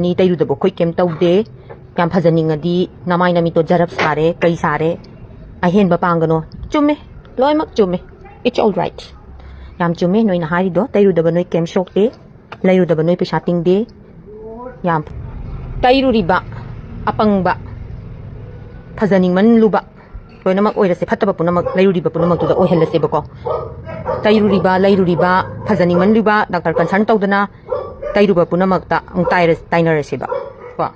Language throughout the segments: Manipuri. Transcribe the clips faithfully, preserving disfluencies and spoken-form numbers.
ꯅꯤ ꯇꯩꯔꯨꯗꯕ ꯑꯩꯈꯣꯏ ꯀꯩꯝ ꯇꯧꯗꯦ꯫ ꯌꯥꯝ ꯐꯖꯅꯤꯡꯉꯗꯤ ꯅꯃꯥꯏ ꯅꯃꯤꯠꯇꯣ ꯖꯔꯞ ꯁꯥꯔꯦ, ꯀꯩ ꯁꯥꯔꯦ, ꯑꯍꯦꯟꯕ ꯄꯥꯡꯒꯅꯣ꯫ ꯆꯨꯝꯃꯦ, ꯂꯣꯏꯅꯃꯛ ꯆꯨꯝꯃꯦ꯫ It's all right. ꯌꯥꯝ ꯆꯨꯝꯃꯦ ꯅꯣꯏꯅ ꯍꯥꯏꯔꯤꯗꯣ, ꯇꯩꯔꯨꯗꯕ ꯅꯣꯏ ꯀꯩꯝ ꯁꯣꯛꯇꯦ, ꯂꯩꯔꯨꯗꯕ ꯅꯣꯏ ꯄꯩꯁꯥ ꯇꯤꯡꯗꯦ꯫ ꯌꯥꯝ ꯇꯩꯔꯨꯔꯤꯕ ꯑꯄꯪꯕ, ꯐꯖꯅꯤꯡꯃꯟꯂꯨꯕ ꯂꯣꯏꯅꯃꯛ ꯑꯣꯏꯔꯁꯦ, ꯐꯠꯇꯕ ꯄꯨꯝꯅꯃꯛ ꯂꯩꯔꯨꯔꯤꯕ ꯄꯨꯝꯅꯃꯛꯇꯨꯗ ꯑꯣꯏꯍꯜꯂꯁꯦꯕꯀꯣ꯫ ꯇꯩꯔꯨꯔꯤꯕ, ꯂꯩꯔꯨꯔꯤꯕ, ꯐꯖꯅꯤꯡꯃꯟꯂꯨꯕ, ꯗꯥꯛꯇꯔ ꯀꯟꯁꯔꯟ ꯇꯧꯗꯅ ꯇꯩꯔꯨꯕ ꯄꯨꯝꯅꯃꯛꯇ ꯑꯃꯨꯛ ꯇꯥꯏꯔ-, ꯇꯥꯏꯅꯔꯁꯦꯕ ꯀꯣ꯫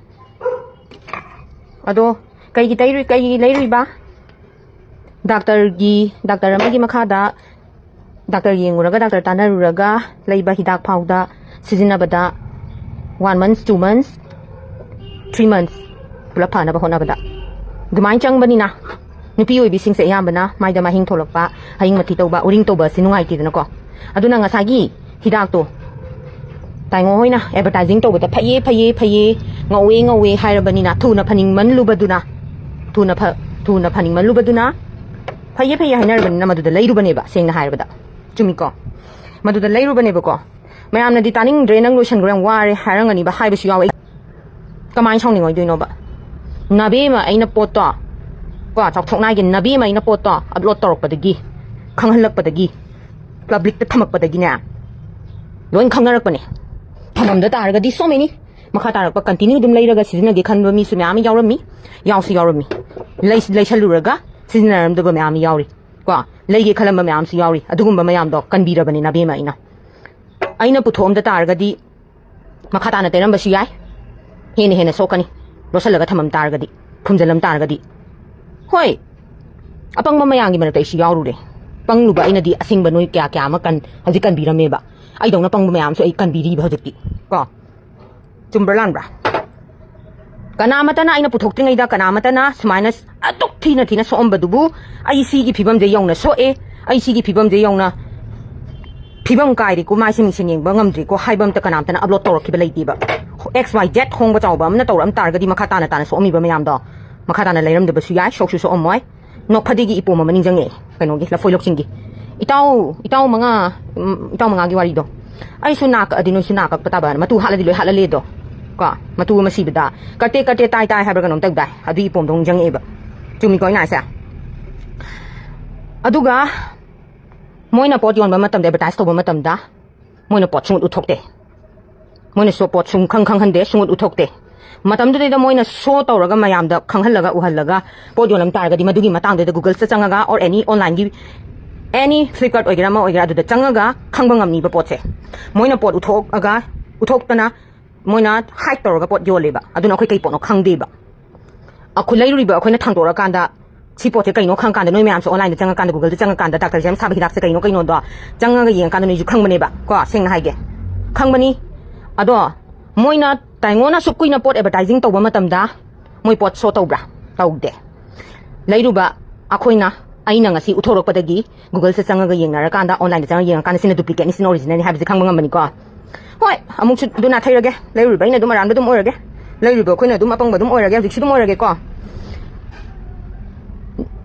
ꯑꯗꯣ ꯀꯩꯒꯤ ꯇꯩꯔꯨꯏ, ꯀꯩꯒꯤ ꯂꯩꯔꯨꯏꯕ? ꯗꯥꯛꯇꯔꯒꯤ, ꯗꯥꯛꯇꯔ ꯑꯃꯒꯤ ꯃꯈꯥꯗ ꯗꯥꯛꯇꯔ ꯌꯦꯡꯉꯨꯔꯒ, ꯗꯥꯛꯇꯔ ꯇꯥꯟꯅꯔꯨꯔꯒ ꯂꯩꯕ ꯍꯤꯗꯥꯛ ꯐꯥꯎꯗ ꯁꯤꯖꯤꯟꯅꯕꯗ one month, two months, three months ꯄꯨꯂꯞ ꯐꯅꯕ ꯍꯣꯠꯅꯕꯗ ꯑꯗꯨꯃꯥꯏꯅ ꯆꯪꯕꯅꯤꯅ, ꯅꯨꯄꯤ ꯑꯣꯏꯕꯤꯁꯤꯡꯁꯦ ꯑꯌꯥꯝꯕꯅ ꯃꯥꯏꯗ ꯃꯍꯤꯡ ꯊꯣꯛꯂꯛꯄ, ꯍꯌꯤꯡ ꯃꯊꯤ ꯇꯧꯕ, ꯎꯔꯤꯡ ꯇꯧꯕ ꯑꯁꯤ ꯅꯨꯡꯉꯥꯏꯇꯦꯗꯅꯀꯣ꯫ ꯑꯗꯨꯅ ꯉꯁꯥꯏꯒꯤ ꯍꯤꯗꯥꯛꯇꯣ ꯇꯥꯏꯉꯣ ꯍꯣꯏꯅ ꯑꯦꯗꯚꯔꯇꯥꯏꯖꯤꯡ ꯇꯧꯕꯗ ꯐꯩꯌꯦ, ꯐꯩꯌꯦ, ꯐꯩꯌꯦ, ꯉꯧꯋꯦ, ꯉꯧꯋꯦ ꯍꯥꯏꯔꯕꯅꯤꯅ, ꯊꯨꯅ ꯐꯅꯤꯡꯃꯟꯂꯨꯕꯗꯨꯅ, ꯊꯨꯅ ꯐ-, ꯊꯨꯅ ꯐꯅꯤꯡꯃꯟꯂꯨꯕꯗꯨꯅ ꯐꯩꯌꯦ, ꯐꯩꯌꯦ ꯍꯥꯏꯅꯔꯕꯅꯤꯅ ꯃꯗꯨꯗ ꯂꯩꯔꯨꯕꯅꯦꯕ, ꯁꯦꯡꯅ ꯍꯥꯏꯔꯕꯗ꯫ ꯆꯨꯝꯃꯤꯀꯣ? ꯃꯗꯨꯗ ꯂꯩꯔꯨꯕꯅꯦꯕꯀꯣ꯫ ꯃꯌꯥꯝꯅꯗꯤ "ꯇꯥꯅꯤꯡꯗ꯭ꯔꯦ, ꯅꯪ ꯂꯣꯏꯁꯟꯈ꯭ꯔꯣ, ꯌꯥꯝ ꯋꯥꯔꯦ" ꯍꯥꯏꯔꯝꯒꯅꯤꯕ, ꯍꯥꯏꯕꯁꯨ ꯌꯥꯎꯋꯦ꯫ ꯀꯃꯥꯏꯅ ꯁꯥꯎꯅꯤꯡꯉꯣꯏꯗꯣꯏꯅꯣꯕ? ꯅꯥꯕꯦꯝꯃ, ꯑꯩꯅ ꯄꯣꯠꯇꯣ, ꯀꯣ, ꯆꯥꯎꯊꯣꯛꯅꯥꯏꯒꯤ ꯅꯥꯕꯦꯝꯃ, ꯑꯩꯅ ꯄꯣꯠꯇꯣ ꯑꯞꯂꯣꯗ ꯇꯧꯔꯛꯄꯗꯒꯤ, ꯈꯪꯍꯜꯂꯛꯄꯗꯒꯤ, ꯄꯕ꯭ꯂꯤꯛꯇ ꯊꯝꯃꯛꯄꯗꯒꯤꯅꯦ, ꯂꯣꯏ ꯈꯪꯅꯔꯛꯄꯅꯦ꯫ ꯊꯝꯃꯝꯗ ꯇꯥꯔꯒꯗꯤ so many, ꯃꯈꯥ ꯇꯥꯔꯛꯄ ꯀꯟꯇꯤꯅ꯭ꯌꯨ ꯑꯗꯨꯝ ꯂꯩꯔꯒ ꯁꯤꯖꯤꯟꯅꯒꯦ ꯈꯟꯕ ꯃꯤꯁꯨ ꯃꯌꯥꯝ ꯑꯃ ꯌꯥꯎꯔꯝꯃꯤ, ꯌꯥꯎꯁꯨ ꯌꯥꯎꯔꯝꯃꯤ꯫ ꯂꯩ-, ꯂꯩꯁꯜꯂꯨꯔꯒ ꯁꯤꯖꯤꯟꯅꯔꯝꯗꯕ ꯃꯌꯥꯝ ꯑꯃ ꯌꯥꯎꯔꯤ꯫ ꯀꯣ, ꯂꯩꯒꯦ ꯈꯜꯂꯝꯕ ꯃꯌꯥꯝꯁꯨ ꯌꯥꯎꯔꯤ꯫ ꯑꯗꯨꯒꯨꯝꯕ ꯃꯌꯥꯝꯗꯣ ꯀꯟꯕꯤꯔꯕꯅꯤ ꯅꯥꯕꯦꯝꯃ ꯑꯩꯅ꯫ ꯑꯩꯅ ꯄꯨꯊꯣꯛꯑꯝꯗ ꯇꯥꯔꯒꯗꯤ ꯃꯈꯥ ꯇꯥꯅ ꯇꯩꯔꯝꯕꯁꯨ ꯌꯥꯏ, ꯍꯦꯟꯅ ꯍꯦꯟꯅ ꯁꯣꯛꯀꯅꯤ꯫ ꯂꯣꯠꯁꯤꯜꯂꯒ ꯊꯝꯃꯝ ꯇꯥꯔꯒꯗꯤ, ꯐꯨꯝꯖꯤꯜꯂꯝ ꯇꯥꯔꯒꯗꯤ꯫ ꯍꯣꯏ, ꯑꯄꯪꯕ ꯃꯌꯥꯝꯒꯤ ꯃꯔꯛꯇ ꯑꯩꯁꯨ ꯌꯥꯎꯔꯨꯔꯦ꯫ ꯄꯪꯂꯨꯕ ꯑꯩꯅꯗꯤ ꯑꯁꯤꯡꯕ ꯅꯣꯏ ꯀꯌꯥ ꯀꯌꯥ ꯑꯃ ꯀꯟ-, ꯍꯧꯖꯤꯛ ꯀꯟꯕꯤꯔꯝꯃꯦꯕ꯫ ꯑꯩꯗꯧꯅ ꯄꯪꯕ ꯃꯌꯥꯝꯁꯨ ꯑꯩ ꯀꯟꯕꯤꯔꯤꯕ ꯍꯧꯖꯤꯛꯇꯤ꯫ ꯀꯣ? ꯆꯨꯝꯕ꯭ꯔꯥ ꯂꯥꯟꯕ꯭ꯔꯥ? ꯀꯅꯥꯃꯠꯇꯅ ꯑꯩꯅ ꯄꯨꯊꯣꯛꯇ꯭ꯔꯤꯉꯩꯗ ꯀꯅꯥꯃꯠꯇꯅ ꯁꯨꯃꯥꯏꯅ ꯑꯗꯨꯛ ꯊꯤꯅ ꯊꯤꯅ ꯁꯣꯛꯑꯝꯕꯗꯨꯕꯨ, ꯑꯩ ꯁꯤꯒꯤ ꯐꯤꯕꯝꯁꯦ ꯌꯧꯅ ꯁꯣꯛꯑꯦ, ꯑꯩ ꯁꯤꯒꯤ ꯐꯤꯕꯝꯁꯦ ꯌꯧꯅ ꯐꯤꯕꯝ ꯀꯥꯏꯔꯦꯀꯣ, ꯃꯥꯏꯁꯦ ꯃꯤꯡꯁꯦꯟ ꯌꯦꯡꯕ ꯉꯝꯗ꯭ꯔꯦꯀꯣ ꯍꯥꯏꯕ ꯑꯝꯇ ꯀꯅꯥꯝꯇꯅ ꯑꯞꯂꯣꯗ ꯇꯧꯔꯛꯈꯤꯕ ꯂꯩꯇꯦꯕ꯫ X Y Z ꯍꯣꯡꯕ ꯆꯥꯎꯕ ꯑꯃꯅ ꯇꯧꯔꯛꯑꯝ ꯇꯥꯔꯒꯗꯤ ꯃꯈꯥ ꯇꯥꯅ ꯇꯥꯅ ꯁꯣꯛꯑꯝꯃꯤꯕ ꯃꯌꯥꯝꯗꯣ ꯃꯈꯥ ꯇꯥꯅ ꯂꯩꯔꯝꯗꯕꯁꯨ ꯌꯥꯏ, ꯁꯣꯛꯁꯨ ꯁꯣꯛꯑꯝꯃꯣꯏ꯫ ꯅꯣꯛꯐꯗꯦꯒꯤ ꯏꯄꯣꯝ ꯑꯃ ꯅꯤꯡꯁꯤꯡꯉꯛꯑꯦ, ꯀꯩꯅꯣꯒꯤ, ꯂꯐꯣꯏ ꯂꯣꯛꯁꯤꯡꯒꯤ꯫ ꯏꯇꯥꯎ, ꯏꯇꯥꯎ ꯃꯉꯥ, ꯎꯝ, ꯏꯇꯥꯎ ꯃꯉꯥꯒꯤ ꯋꯥꯔꯤꯗꯣ꯫ ꯑꯩꯁꯨ ꯅꯥ ꯀꯛꯑꯗꯤ ꯅꯣꯏꯁꯨ ꯅꯥ ꯀꯛꯄ ꯇꯥꯕꯅ, ꯃꯇꯨ ꯍꯥꯠꯂꯗꯤ ꯂꯣꯏ ꯍꯥꯠꯂꯂꯦꯗꯣ꯫ ꯀꯣ, ꯃꯇꯨ ꯑꯃ ꯁꯤꯕꯗ ꯀꯇꯦ ꯀꯇꯦ ꯇꯥꯏ ꯇꯥꯏ ꯍꯥꯏꯕ꯭ꯔꯥ ꯀꯩꯅꯣꯝ ꯇꯧꯗꯥꯏ? ꯑꯗꯨꯒꯤ ꯄꯣꯝꯗꯣ ꯅꯤꯡꯁꯤꯡꯉꯛꯑꯦꯕ꯫ ꯆꯨꯝꯃꯤꯀꯣ ꯑꯩꯅ ꯍꯥꯏꯁꯦ? ꯑꯗꯨꯒ ꯃꯣꯏꯅ ꯄꯣꯠ ꯌꯣꯟꯕ ꯃꯇꯝꯗ, ꯑꯦꯗꯚꯔꯇꯥꯏꯁ ꯇꯧꯕ ꯃꯇꯝꯗ ꯃꯣꯏꯅ ꯄꯣꯠ ꯁꯨꯡꯎꯠ ꯎꯠꯊꯣꯛꯇꯦ꯫ ꯃꯣꯏꯅ ꯁꯣ ꯄꯣꯠ ꯁꯨꯡ ꯈꯪ ꯈꯪꯍꯟꯗꯦ, ꯁꯨꯡꯎꯠ ꯎꯠꯊꯣꯛꯇꯦ꯫ ꯃꯇꯝꯗꯨꯗꯩꯗ ꯃꯣꯏꯅ ꯁꯣ ꯇꯧꯔꯒ ꯃꯌꯥꯝꯗ ꯈꯪꯍꯜꯂꯒ ꯎꯍꯜꯂꯒ ꯄꯣꯠ ꯌꯣꯜꯂꯝ ꯇꯥꯔꯒꯗꯤ ꯃꯗꯨꯒꯤ ꯃꯇꯥꯡꯗꯨꯗ Google-ꯇ ꯆꯪꯉꯒ or any online-ꯒꯤ, any Flipkart ꯑꯣꯏꯒꯦꯔꯥ ꯑꯃ ꯑꯣꯏꯒꯦꯔꯥ, ꯑꯗꯨꯗ ꯆꯪꯉꯒ ꯈꯪꯕ ꯉꯝꯅꯤꯕ ꯄꯣꯠꯁꯦ꯫ ꯃꯣꯏꯅ ꯄꯣꯠ ꯎꯠꯊꯣꯛꯑꯒ, ꯎꯠꯊꯣꯛꯇꯅ ꯃꯣꯏꯅ hide ꯇꯧꯔꯒ ꯄꯣꯠ ꯌꯣꯜꯂꯦꯕ꯫ ꯑꯗꯨꯅ ꯑꯩꯈꯣꯏ ꯀꯩ ꯄꯣꯠꯅꯣ ꯈꯪꯗꯦꯕ꯫ ꯑꯩꯈꯣꯏ ꯂꯩꯔꯨꯔꯤꯕ ꯑꯩꯈꯣꯏꯅ ꯊꯥꯡꯗꯣꯔꯛꯑꯀꯥꯟꯗ ꯁꯤ ꯄꯣꯠꯁꯦ ꯀꯩꯅꯣ ꯈꯪꯉꯀꯥꯟꯗ, ꯅꯣꯏ ꯃꯌꯥꯝꯁꯨ online-ꯗ ꯆꯪꯉꯀꯥꯟꯗ, Google-ꯗ ꯆꯪꯉꯀꯥꯟꯗ ꯗꯥꯛꯇꯔ ꯖꯦꯝꯁ ꯁꯥꯕ ꯍꯤꯗꯥꯛꯁꯦ ꯀꯩꯅꯣ, ꯀꯩꯅꯣꯗꯣ ꯆꯪꯉꯒ ꯌꯦꯡꯉꯀꯥꯟꯗ ꯅꯣꯏꯁꯨ ꯈꯪꯕꯅꯦꯕ ꯀꯣ, ꯁꯦꯡꯅ ꯍꯥꯏꯒꯦ, ꯈꯪꯕꯅꯤ꯫ ꯑꯗꯣ ꯃꯣꯏꯅ, ꯇꯥꯏꯉꯣꯅ ꯑꯁꯨꯛ ꯀꯨꯏꯅ ꯄꯣꯠ advertising ꯇꯧꯕ ꯃꯇꯝꯗ ꯃꯣꯏ ꯄꯣꯠ ꯁꯣ ꯇꯧꯕ꯭ꯔꯥ? ꯇꯧꯗꯦ꯫ ꯂꯩꯔꯨꯕ ꯑꯩꯈꯣꯏꯅ, ꯑꯩꯅ ꯉꯁꯤ ꯎꯠꯊꯣꯔꯛꯄꯗꯒꯤ Google-ꯁꯦ ꯆꯪꯉꯒ ꯌꯦꯡꯅꯔꯀꯥꯟꯗ, online-ꯗ ꯆꯪꯉꯒ ꯌꯦꯡꯉꯀꯥꯟꯗ ꯁꯤꯅ duplicate-ꯅꯤ, ꯁꯤꯅ original-ꯅꯤ ꯍꯥꯏꯕꯁꯦ ꯈꯪꯕ ꯉꯝꯕꯅꯤꯀꯣ꯫ ꯍꯣꯏ, ꯑꯃꯨꯛꯁꯨ ꯑꯗꯨ ꯅꯥꯊꯩꯔꯒꯦ, ꯂꯩꯔꯨꯔꯤꯕ ꯑꯩꯅ ꯑꯗꯨꯝ ꯑꯔꯥꯟꯕ ꯑꯗꯨꯝ ꯑꯣꯏꯔꯒꯦ, ꯂꯩꯔꯨꯔꯤꯕ ꯑꯩꯈꯣꯏꯅ ꯑꯗꯨꯝ ꯑꯄꯪꯕ ꯑꯗꯨꯝ ꯑꯣꯏꯔꯒꯦ, ꯍꯧꯖꯤꯛꯁꯨ ꯑꯗꯨꯝ ꯑꯣꯏꯔꯒꯦꯀꯣ꯫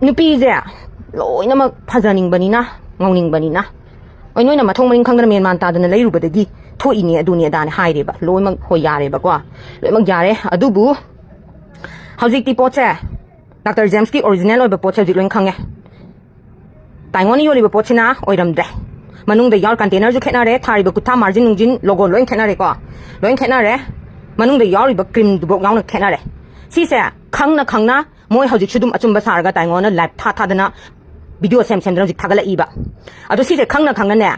ꯅꯨꯄꯤꯁꯦ ꯂꯣꯏꯅꯃꯛ ꯐꯖꯅꯤꯡꯕꯅꯤꯅ, ꯉꯧꯅꯤꯡꯕꯅꯤꯅ, ꯍꯣꯏ, ꯅꯣꯏꯅ ꯃꯊꯣꯡ ꯃꯔꯤꯡ ꯈꯪꯗꯅ ꯃꯦꯟ ꯃꯥꯟ ꯇꯥꯗꯅ ꯂꯩꯔꯨꯕꯗꯒꯤ ꯊꯣꯛꯏꯅꯦ, ꯑꯗꯨꯅꯦ ꯑꯗꯥꯅꯦ ꯍꯥꯏꯔꯦꯕ, ꯂꯣꯏꯅꯃꯛ ꯍꯣꯏ ꯌꯥꯔꯦꯕꯀꯣ, ꯂꯣꯏꯅꯃꯛ ꯌꯥꯔꯦ꯫ ꯑꯗꯨꯕꯨ ꯍꯧꯖꯤꯛꯇꯤ ꯄꯣꯠꯁꯦ ꯗꯥꯛꯇꯔ ꯖꯦꯝꯁꯀꯤ original ꯑꯣꯏꯕ ꯄꯣꯠꯁꯦ ꯍꯧꯖꯤꯛ ꯂꯣꯏꯅ ꯈꯪꯉꯦ꯫ ꯇꯥꯏꯉꯣꯟꯅ ꯌꯣꯜꯂꯤꯕ ꯄꯣꯠꯁꯤꯅ ꯑꯣꯏꯔꯝꯗ꯭ꯔꯦ꯫ ꯃꯅꯨꯡꯗ ꯌꯥꯎꯔ container-ꯁꯨ ꯈꯦꯠꯅꯔꯦ, ꯊꯥꯔꯤꯕ ꯈꯨꯠꯊꯥ, margin ꯅꯨꯡꯖꯤꯟ, logo ꯂꯣꯏ ꯈꯦꯠꯅꯔꯦꯀꯣ, ꯂꯣꯏ ꯈꯦꯠꯅꯔꯦ꯫ ꯃꯅꯨꯡꯗ ꯌꯥꯎꯔꯤꯕ cream-ꯗꯨꯐꯥꯎ ꯌꯥꯎꯅ ꯈꯦꯠꯅꯔꯦ꯫ ꯁꯤꯁꯦ ꯈꯪꯅ ꯈꯪꯅ ꯃꯣꯏ ꯍꯧꯖꯤꯛꯁꯨ ꯑꯗꯨꯝ ꯑꯆꯨꯝꯕ ꯁꯥꯔꯒ ꯇꯥꯏꯉꯣꯟꯅ live ꯊꯥ ꯊꯥꯗꯅ video ꯁꯦꯝ ꯁꯦꯝꯗꯅ ꯍꯧꯖꯤꯛ ꯊꯥꯒꯠꯂꯛꯏꯕ꯫ ꯑꯗꯣ ꯁꯤꯁꯦ ꯈꯪꯅ ꯈꯪꯅꯅꯦ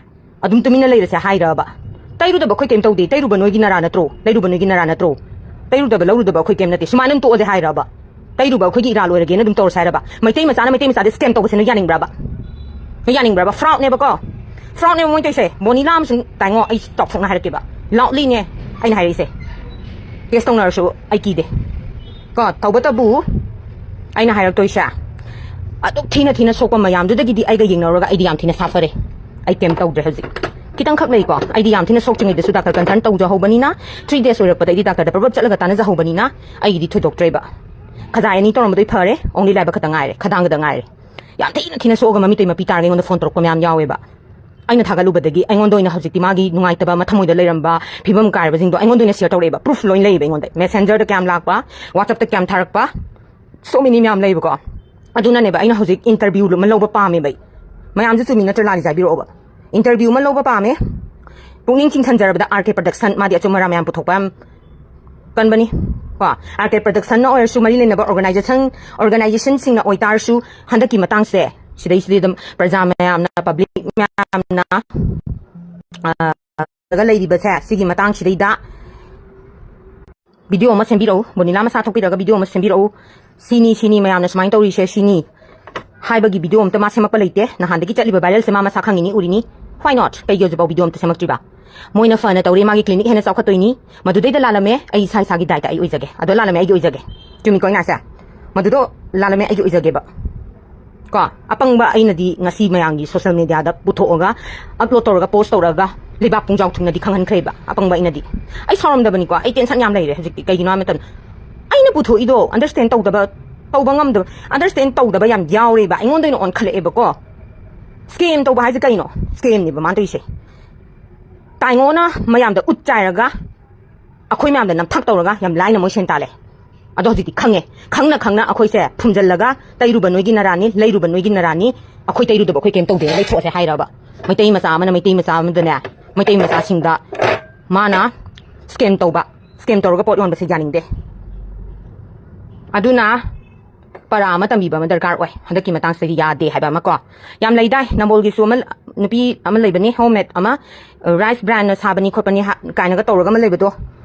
ꯑꯗꯨꯝ ꯇꯨꯃꯤꯟꯅ ꯂꯩꯔꯁꯦ ꯍꯥꯏꯔꯕ? ꯇꯩꯔꯨꯗꯕ ꯑꯩꯈꯣꯏ ꯀꯩꯝ ꯇꯧꯗꯦ꯫ ꯇꯩꯔꯨꯕ ꯅꯣꯏꯒꯤ ꯅꯔꯥ ꯅꯠꯇ꯭ꯔꯣ? ꯂꯩꯔꯨꯕ ꯅꯣꯏꯒꯤ ꯅꯔꯥ ꯅꯠꯇ꯭ꯔꯣ? ꯇꯩꯔꯨꯗꯕ ꯂꯧꯔꯨꯗꯕ ꯑꯩꯈꯣꯏ ꯀꯩꯝ ꯅꯠꯇꯦ꯫ ꯁꯨꯃꯥꯏꯅ ꯑꯗꯨꯝ ꯇꯣꯛꯑꯁꯦ ꯍꯥꯏꯔꯕ? ꯇꯩꯔꯨꯕ ꯑꯩꯈꯣꯏꯒꯤ ꯏꯔꯥꯜ ꯑꯣꯏꯔꯒꯦꯅ ꯑꯗꯨꯝ ꯇꯧꯔꯁꯦ ꯍꯥꯏꯔꯕ? ꯃꯩꯇꯩ ꯃꯆꯥꯅ ꯃꯩꯇꯩ ꯃꯆꯥꯗ scam ꯇꯧꯕꯁꯦ ꯅꯣꯏ ꯌꯥꯅꯤꯡꯕ꯭ꯔꯕ? ꯅꯣꯏ ꯌꯥꯅꯤꯡꯕ꯭ꯔꯕ? Fraud-ꯅꯦꯕꯀꯣ, fraud-ꯅꯦꯕ ꯃꯣꯏ ꯇꯧꯔꯤꯁꯦ꯫ ꯕꯣꯅꯤꯂꯥ ꯑꯃꯁꯨꯡ ꯇꯥꯏꯉꯣ, ꯑꯩ ꯆꯥꯎꯊꯣꯛꯅ ꯍꯥꯏꯔꯛꯀꯦꯕ, loudly-ꯅꯦ ꯑꯩꯅ ꯍꯥꯏꯔꯛꯏꯁꯦ꯫ Case ꯇꯧꯅꯔꯁꯨ ꯑꯩ ꯀꯤꯗꯦ ꯀꯣ꯫ ꯇꯧꯕꯇꯕꯨ ꯑꯩꯅ ꯍꯥꯏꯔꯛꯇꯣꯏꯁꯦ, ꯑꯗꯨꯛ ꯊꯤꯅ ꯊꯤꯅ ꯁꯣꯛꯄ ꯃꯌꯥꯝꯗꯨꯗꯒꯤꯗꯤ ꯑꯩꯒ ꯌꯦꯡꯅꯔꯨꯔꯒ ꯑꯩꯗꯤ ꯌꯥꯝ ꯊꯤꯅ ꯁꯥꯐꯔꯦ꯫ ꯑꯩ ꯀꯩꯝ ꯇꯧꯗ꯭ꯔꯦ ꯍꯧꯖꯤꯛ꯫ ꯈꯤꯇꯪꯈꯛ ꯂꯩꯀꯣ, ꯑꯩꯗꯤ ꯌꯥꯝ ꯊꯤꯅ ꯁꯣꯛꯇ꯭ꯔꯤꯉꯩꯗꯁꯨ ꯗꯥꯛꯇꯔ consult ꯇꯧꯖꯍꯧꯕꯅꯤꯅ, three days ꯑꯣꯏꯔꯛꯄꯗ ꯑꯩꯗꯤ ꯗꯥꯛꯇꯔꯗ ꯄꯔꯞ ꯆꯠꯂꯒ ꯇꯥꯟꯅꯖꯍꯧꯕꯅꯤꯅ ꯑꯩꯒꯤꯗꯤ ꯊꯣꯏꯗꯣꯛꯇ꯭ꯔꯦꯕ꯫ ꯈꯖꯥꯏ ꯑꯅꯤ ꯇꯧꯔꯝꯕꯗꯩ ꯐꯔꯦ, only ꯂꯥꯏꯕꯛ ꯈꯛꯇ ꯉꯥꯏꯔꯦ, ꯈꯗꯥꯡ ꯈꯛꯇ ꯉꯥꯏꯔꯦ꯫ ꯌꯥꯝ ꯊꯤꯅ ꯊꯤꯅ ꯁꯣꯛꯑꯒ ꯃꯃꯤꯠꯇꯩ ꯃꯄꯤ ꯇꯥꯔꯒ ꯑꯩꯉꯣꯟꯗ phone ꯇꯧꯔꯛꯄ ꯃꯌꯥꯝ ꯌꯥꯎꯋꯦꯕ꯫ ꯑꯩꯅ ꯊꯥꯒꯠꯂꯨꯕꯗꯒꯤ ꯑꯩꯉꯣꯟꯗ ꯑꯣꯏꯅ ꯍꯧꯖꯤꯛꯇꯤ ꯃꯥꯒꯤ ꯅꯨꯡꯉꯥꯏꯇꯕ, ꯃꯊꯃꯣꯏꯗ ꯂꯩꯔꯝꯕ ꯐꯤꯕꯝ ꯀꯥꯏꯔꯕꯁꯤꯡꯗꯣ ꯑꯩꯉꯣꯟꯗ ꯑꯣꯏꯅ ꯁꯤꯌꯔ ꯇꯧꯔꯛꯑꯦꯕ꯫ ꯄ꯭ꯔꯨꯐ ꯂꯣꯏ ꯂꯩꯌꯦꯕ ꯑꯩꯉꯣꯟꯗ꯫ ꯃꯦꯁꯦꯟꯖꯔꯗ ꯀꯌꯥꯝ ꯂꯥꯛꯄ, ꯋꯥꯆꯞꯇ ꯀꯌꯥꯝ ꯊꯥꯔꯛꯄ, ꯁꯣ ꯃꯦꯅꯤ ꯃꯌꯥꯝ ꯂꯩꯕꯀꯣ꯫ ꯑꯗꯨꯅꯅꯦꯕ ꯑꯩꯅ ꯍꯧꯖꯤꯛ ꯏꯟꯇꯔꯚ꯭ꯌꯨ ꯑꯃ ꯂꯧꯕ ꯄꯥꯝꯃꯦꯕ ꯑꯩ꯫ ꯃꯌꯥꯝꯁꯦ ꯆꯨꯝꯃꯤ ꯅꯠꯇ꯭ꯔ ꯂꯥꯜꯂꯤꯁꯦ ꯍꯥꯏꯕꯤꯔꯛꯑꯣꯕ꯫ ꯏꯟꯇꯔꯚ꯭ꯌꯨ ꯑꯃ ꯂꯧꯕ ꯄꯥꯝꯃꯦ꯫ ꯄꯨꯛꯅꯤꯡ ꯆꯤꯡꯁꯤꯟꯖꯔꯕꯗ ꯑꯥꯔ ꯀꯦ ꯄ꯭ꯔꯗꯛꯁꯟ, ꯃꯥꯗꯤ ꯑꯆꯨꯝ ꯑꯔꯥꯟ ꯃꯌꯥꯝ ꯄꯨꯊꯣꯛꯄ ꯌꯥꯝ ꯀꯟꯕꯅꯤ꯫ ꯀꯣ, ꯑꯥꯔ ꯀꯦ ꯄ꯭ꯔꯗꯛꯁꯟꯅ ꯑꯣꯏꯔꯁꯨ, ꯃꯔꯤ ꯂꯩꯅꯕ ꯑꯣꯔꯒꯅꯥꯏꯖꯦꯁꯟ, ꯑꯣꯔꯒꯅꯥꯏꯖꯦꯁꯟꯁꯤꯡꯅ ꯑꯣꯏꯇꯥꯔꯁꯨ, ꯍꯟꯗꯛꯀꯤ ꯃꯇꯥꯡꯁꯦ ꯁꯤꯗꯩꯁꯤꯗꯤ ꯑꯗꯨꯝ ꯄ꯭ꯔꯖꯥ ꯃꯌꯥꯝꯅ, ꯄꯕ꯭ꯂꯤꯛ ꯃꯌꯥꯝꯅ, ꯑ, ꯂꯩꯔꯤꯕꯁꯦ, ꯁꯤꯒꯤ ꯃꯇꯥꯡꯁꯤꯗꯩꯗ ꯚꯤꯗꯤꯑꯣ ꯑꯃ ꯁꯦꯝꯕꯤꯔꯛꯎ, ꯕꯣꯅꯤꯂꯥ ꯃꯁꯥ ꯊꯣꯛꯄꯤꯔꯒ ꯚꯤꯗꯤꯑꯣ ꯑꯃ ꯁꯦꯝꯕꯤꯔꯛꯎ꯫ ꯁꯤꯅꯤ, ꯁꯤꯅꯤ, ꯃꯌꯥꯝꯅ ꯁꯨꯃꯥꯏꯅ ꯇꯧꯔꯤꯁꯦ ꯁꯤꯅꯤ ꯍꯥꯏꯕꯒꯤ ꯚꯤꯗꯤꯑꯣ ꯑꯝꯇ ꯃꯥ ꯁꯦꯝꯃꯛꯄ ꯂꯩꯇꯦ꯫ ꯅꯍꯥꯟꯗꯒꯤ ꯆꯠꯂꯤꯕ ꯚꯥꯏꯔꯦꯜꯁꯦ ꯃꯥ ꯃꯁꯥ ꯈꯪꯉꯤꯅꯤ, ꯎꯔꯤꯅꯤ꯫ Why not? ꯀꯩꯒꯤ ꯍꯧꯖꯤꯛꯐꯥꯎ ꯚꯤꯗꯤꯑꯣ ꯑꯝꯇ ꯁꯦꯝꯃꯛꯇ꯭ꯔꯤꯕ? ꯃꯣꯏꯅ ꯐꯅ ꯇꯧꯔꯤ, ꯃꯥꯒꯤ ꯀ꯭ꯂꯤꯅꯤꯛ ꯍꯦꯟꯅ ꯆꯥꯎꯈꯠꯇꯣꯏꯅꯤ, ꯃꯗꯨꯗꯩꯗ ꯂꯥꯜꯂꯝꯃꯦ, ꯑꯩ ꯏꯁꯥ ꯏꯁꯥꯒꯤ ꯗꯥꯏꯇ ꯑꯩ ꯑꯣꯏꯖꯒꯦ꯫ ꯑꯗꯣ ꯂꯥꯜꯂꯝꯃꯦ, ꯑꯩꯒꯤ ꯑꯣꯏꯖꯒꯦ꯫ ꯆꯨꯝꯃꯤꯀꯣ ꯑꯩꯅ ꯍꯥꯏꯁꯦ? ꯃꯗꯨꯗꯣ ꯂꯥꯜꯂꯝꯃꯦ, ꯑꯩꯒꯤ ꯑꯣꯏꯖꯒꯦꯕ꯫ ꯀꯣ, ꯑꯄꯪꯕ ꯑꯩꯅꯗꯤ ꯉꯁꯤ ꯃꯌꯥꯝꯒꯤ ꯁꯣꯁꯦꯜ ꯃꯦꯗꯤꯌꯥꯗ ꯄꯨꯊꯣꯛꯑꯒ, ꯑꯞꯂꯣꯗ ꯇꯧꯔꯒ, ꯄꯣꯁ ꯇꯧꯔꯒ ꯂꯩꯕꯥꯛ ꯄꯨꯡꯖꯥꯎ ꯊꯨꯡꯅꯗꯤ ꯈꯪꯍꯟꯈ꯭ꯔꯦꯕ꯫ ꯑꯄꯪꯕ ꯑꯩꯅꯗꯤ꯫ ꯑꯩ ꯁꯥꯎꯔꯝꯗꯕꯅꯤꯀꯣ, ꯑꯩ ꯇꯦꯟꯁꯟ ꯌꯥꯝ ꯂꯩꯔꯦ ꯍꯧꯖꯤꯛꯇꯤ꯫ ꯀꯩꯒꯤꯅꯣ ꯍꯥꯏꯕ ꯃꯇꯝꯗ ꯑꯩꯅ ꯄꯨꯊꯣꯛꯏꯗꯣ ꯑꯟꯗꯔꯁꯇꯦꯟ ꯇꯧꯗꯕ, ꯇꯧꯕ ꯉꯝꯗꯕ, ꯑꯟꯗꯔꯁꯇꯦꯟ ꯇꯧꯗꯕ ꯌꯥꯝ ꯌꯥꯎꯔꯦꯕ꯫ ꯑꯩꯉꯣꯟꯗ ꯑꯣꯏꯅ ꯑꯣꯟꯈꯠꯂꯛꯑꯦꯕꯀꯣ꯫ ꯁ꯭ꯀꯦꯝ ꯇꯧꯕ ꯍꯥꯏꯁꯦ ꯀꯩꯅꯣ? ꯁ꯭ꯀꯦꯝꯅꯦꯕ ꯃꯥꯅ ꯇꯧꯔꯤꯁꯦ꯫ ꯇꯥꯏꯉꯣꯅ ꯃꯌꯥꯝꯗ ꯎꯠ ꯆꯥꯏꯔꯒ ꯑꯩꯈꯣꯏ ꯃꯌꯥꯝꯗ ꯅꯝꯊꯥꯛ ꯇꯧꯔꯒ ꯌꯥꯝ ꯂꯥꯏꯅ ꯃꯣꯏ ꯁꯦꯟ ꯇꯥꯜꯂꯦ꯫ ꯑꯗꯣ ꯍꯧꯖꯤꯛꯇꯤ ꯈꯪꯉꯦ꯫ ꯈꯪꯅ ꯈꯪꯅ ꯑꯩꯈꯣꯏꯁꯦ ꯐꯨꯝꯖꯜꯂꯒ "ꯇꯩꯔꯨꯕ ꯅꯣꯏꯒꯤ ꯅꯔꯥꯅꯤ, ꯂꯩꯔꯨꯕ ꯅꯣꯏꯒꯤ ꯅꯔꯥꯅꯤ, ꯑꯩꯈꯣꯏ ꯇꯩꯔꯨꯗꯕ ꯑꯩꯈꯣꯏ ꯀꯩꯝ ꯇꯧꯗꯦ, ꯂꯩꯊꯣꯛꯑꯁꯦ" ꯍꯥꯏꯔꯕ꯫ ꯃꯩꯇꯩ ꯃꯆꯥ ꯑꯃꯅ ꯃꯩꯇꯩ ꯃꯆꯥ ꯑꯃꯗꯅꯦ, ꯃꯩꯇꯩ ꯃꯆꯥꯁꯤꯡꯗ ꯃꯥꯅ ꯁ꯭ꯀꯦꯝ ꯇꯧꯕ, ꯁ꯭ꯀꯦꯝ ꯇꯧꯔꯒ ꯄꯣꯠ ꯌꯣꯟꯕꯁꯦ ꯌꯥꯅꯤꯡꯗꯦ꯫ ꯑꯗꯨꯅ ꯄꯔꯥ ꯑꯃ ꯇꯝꯕꯤꯕ ꯑꯃ ꯗꯔꯀꯥꯔ ꯑꯣꯏ꯫ ꯍꯟꯗꯛꯀꯤ ꯃꯇꯥꯡꯁꯤꯗꯗꯤ ꯌꯥꯗꯦ ꯍꯥꯏꯕ ꯑꯃ ꯀꯣ꯫ ꯌꯥꯝ ꯂꯩꯗꯥꯏ, ꯅꯝꯕꯣꯜꯒꯤꯁꯨ ꯑꯃ, ꯅꯨꯄꯤ ꯑꯃ ꯂꯩꯕꯅꯤ, ꯍꯣꯝꯃꯦꯗ ꯑꯃ, ꯔꯥꯏꯁ ꯕ꯭ꯔꯥꯟꯅ ꯁꯥꯕꯅꯤ ꯈꯣꯠꯄꯅꯤ ꯍꯥ-, ꯀꯥꯏꯅꯒ ꯇꯧꯔꯒ ꯑꯃ ꯂꯩꯕꯗꯣ꯫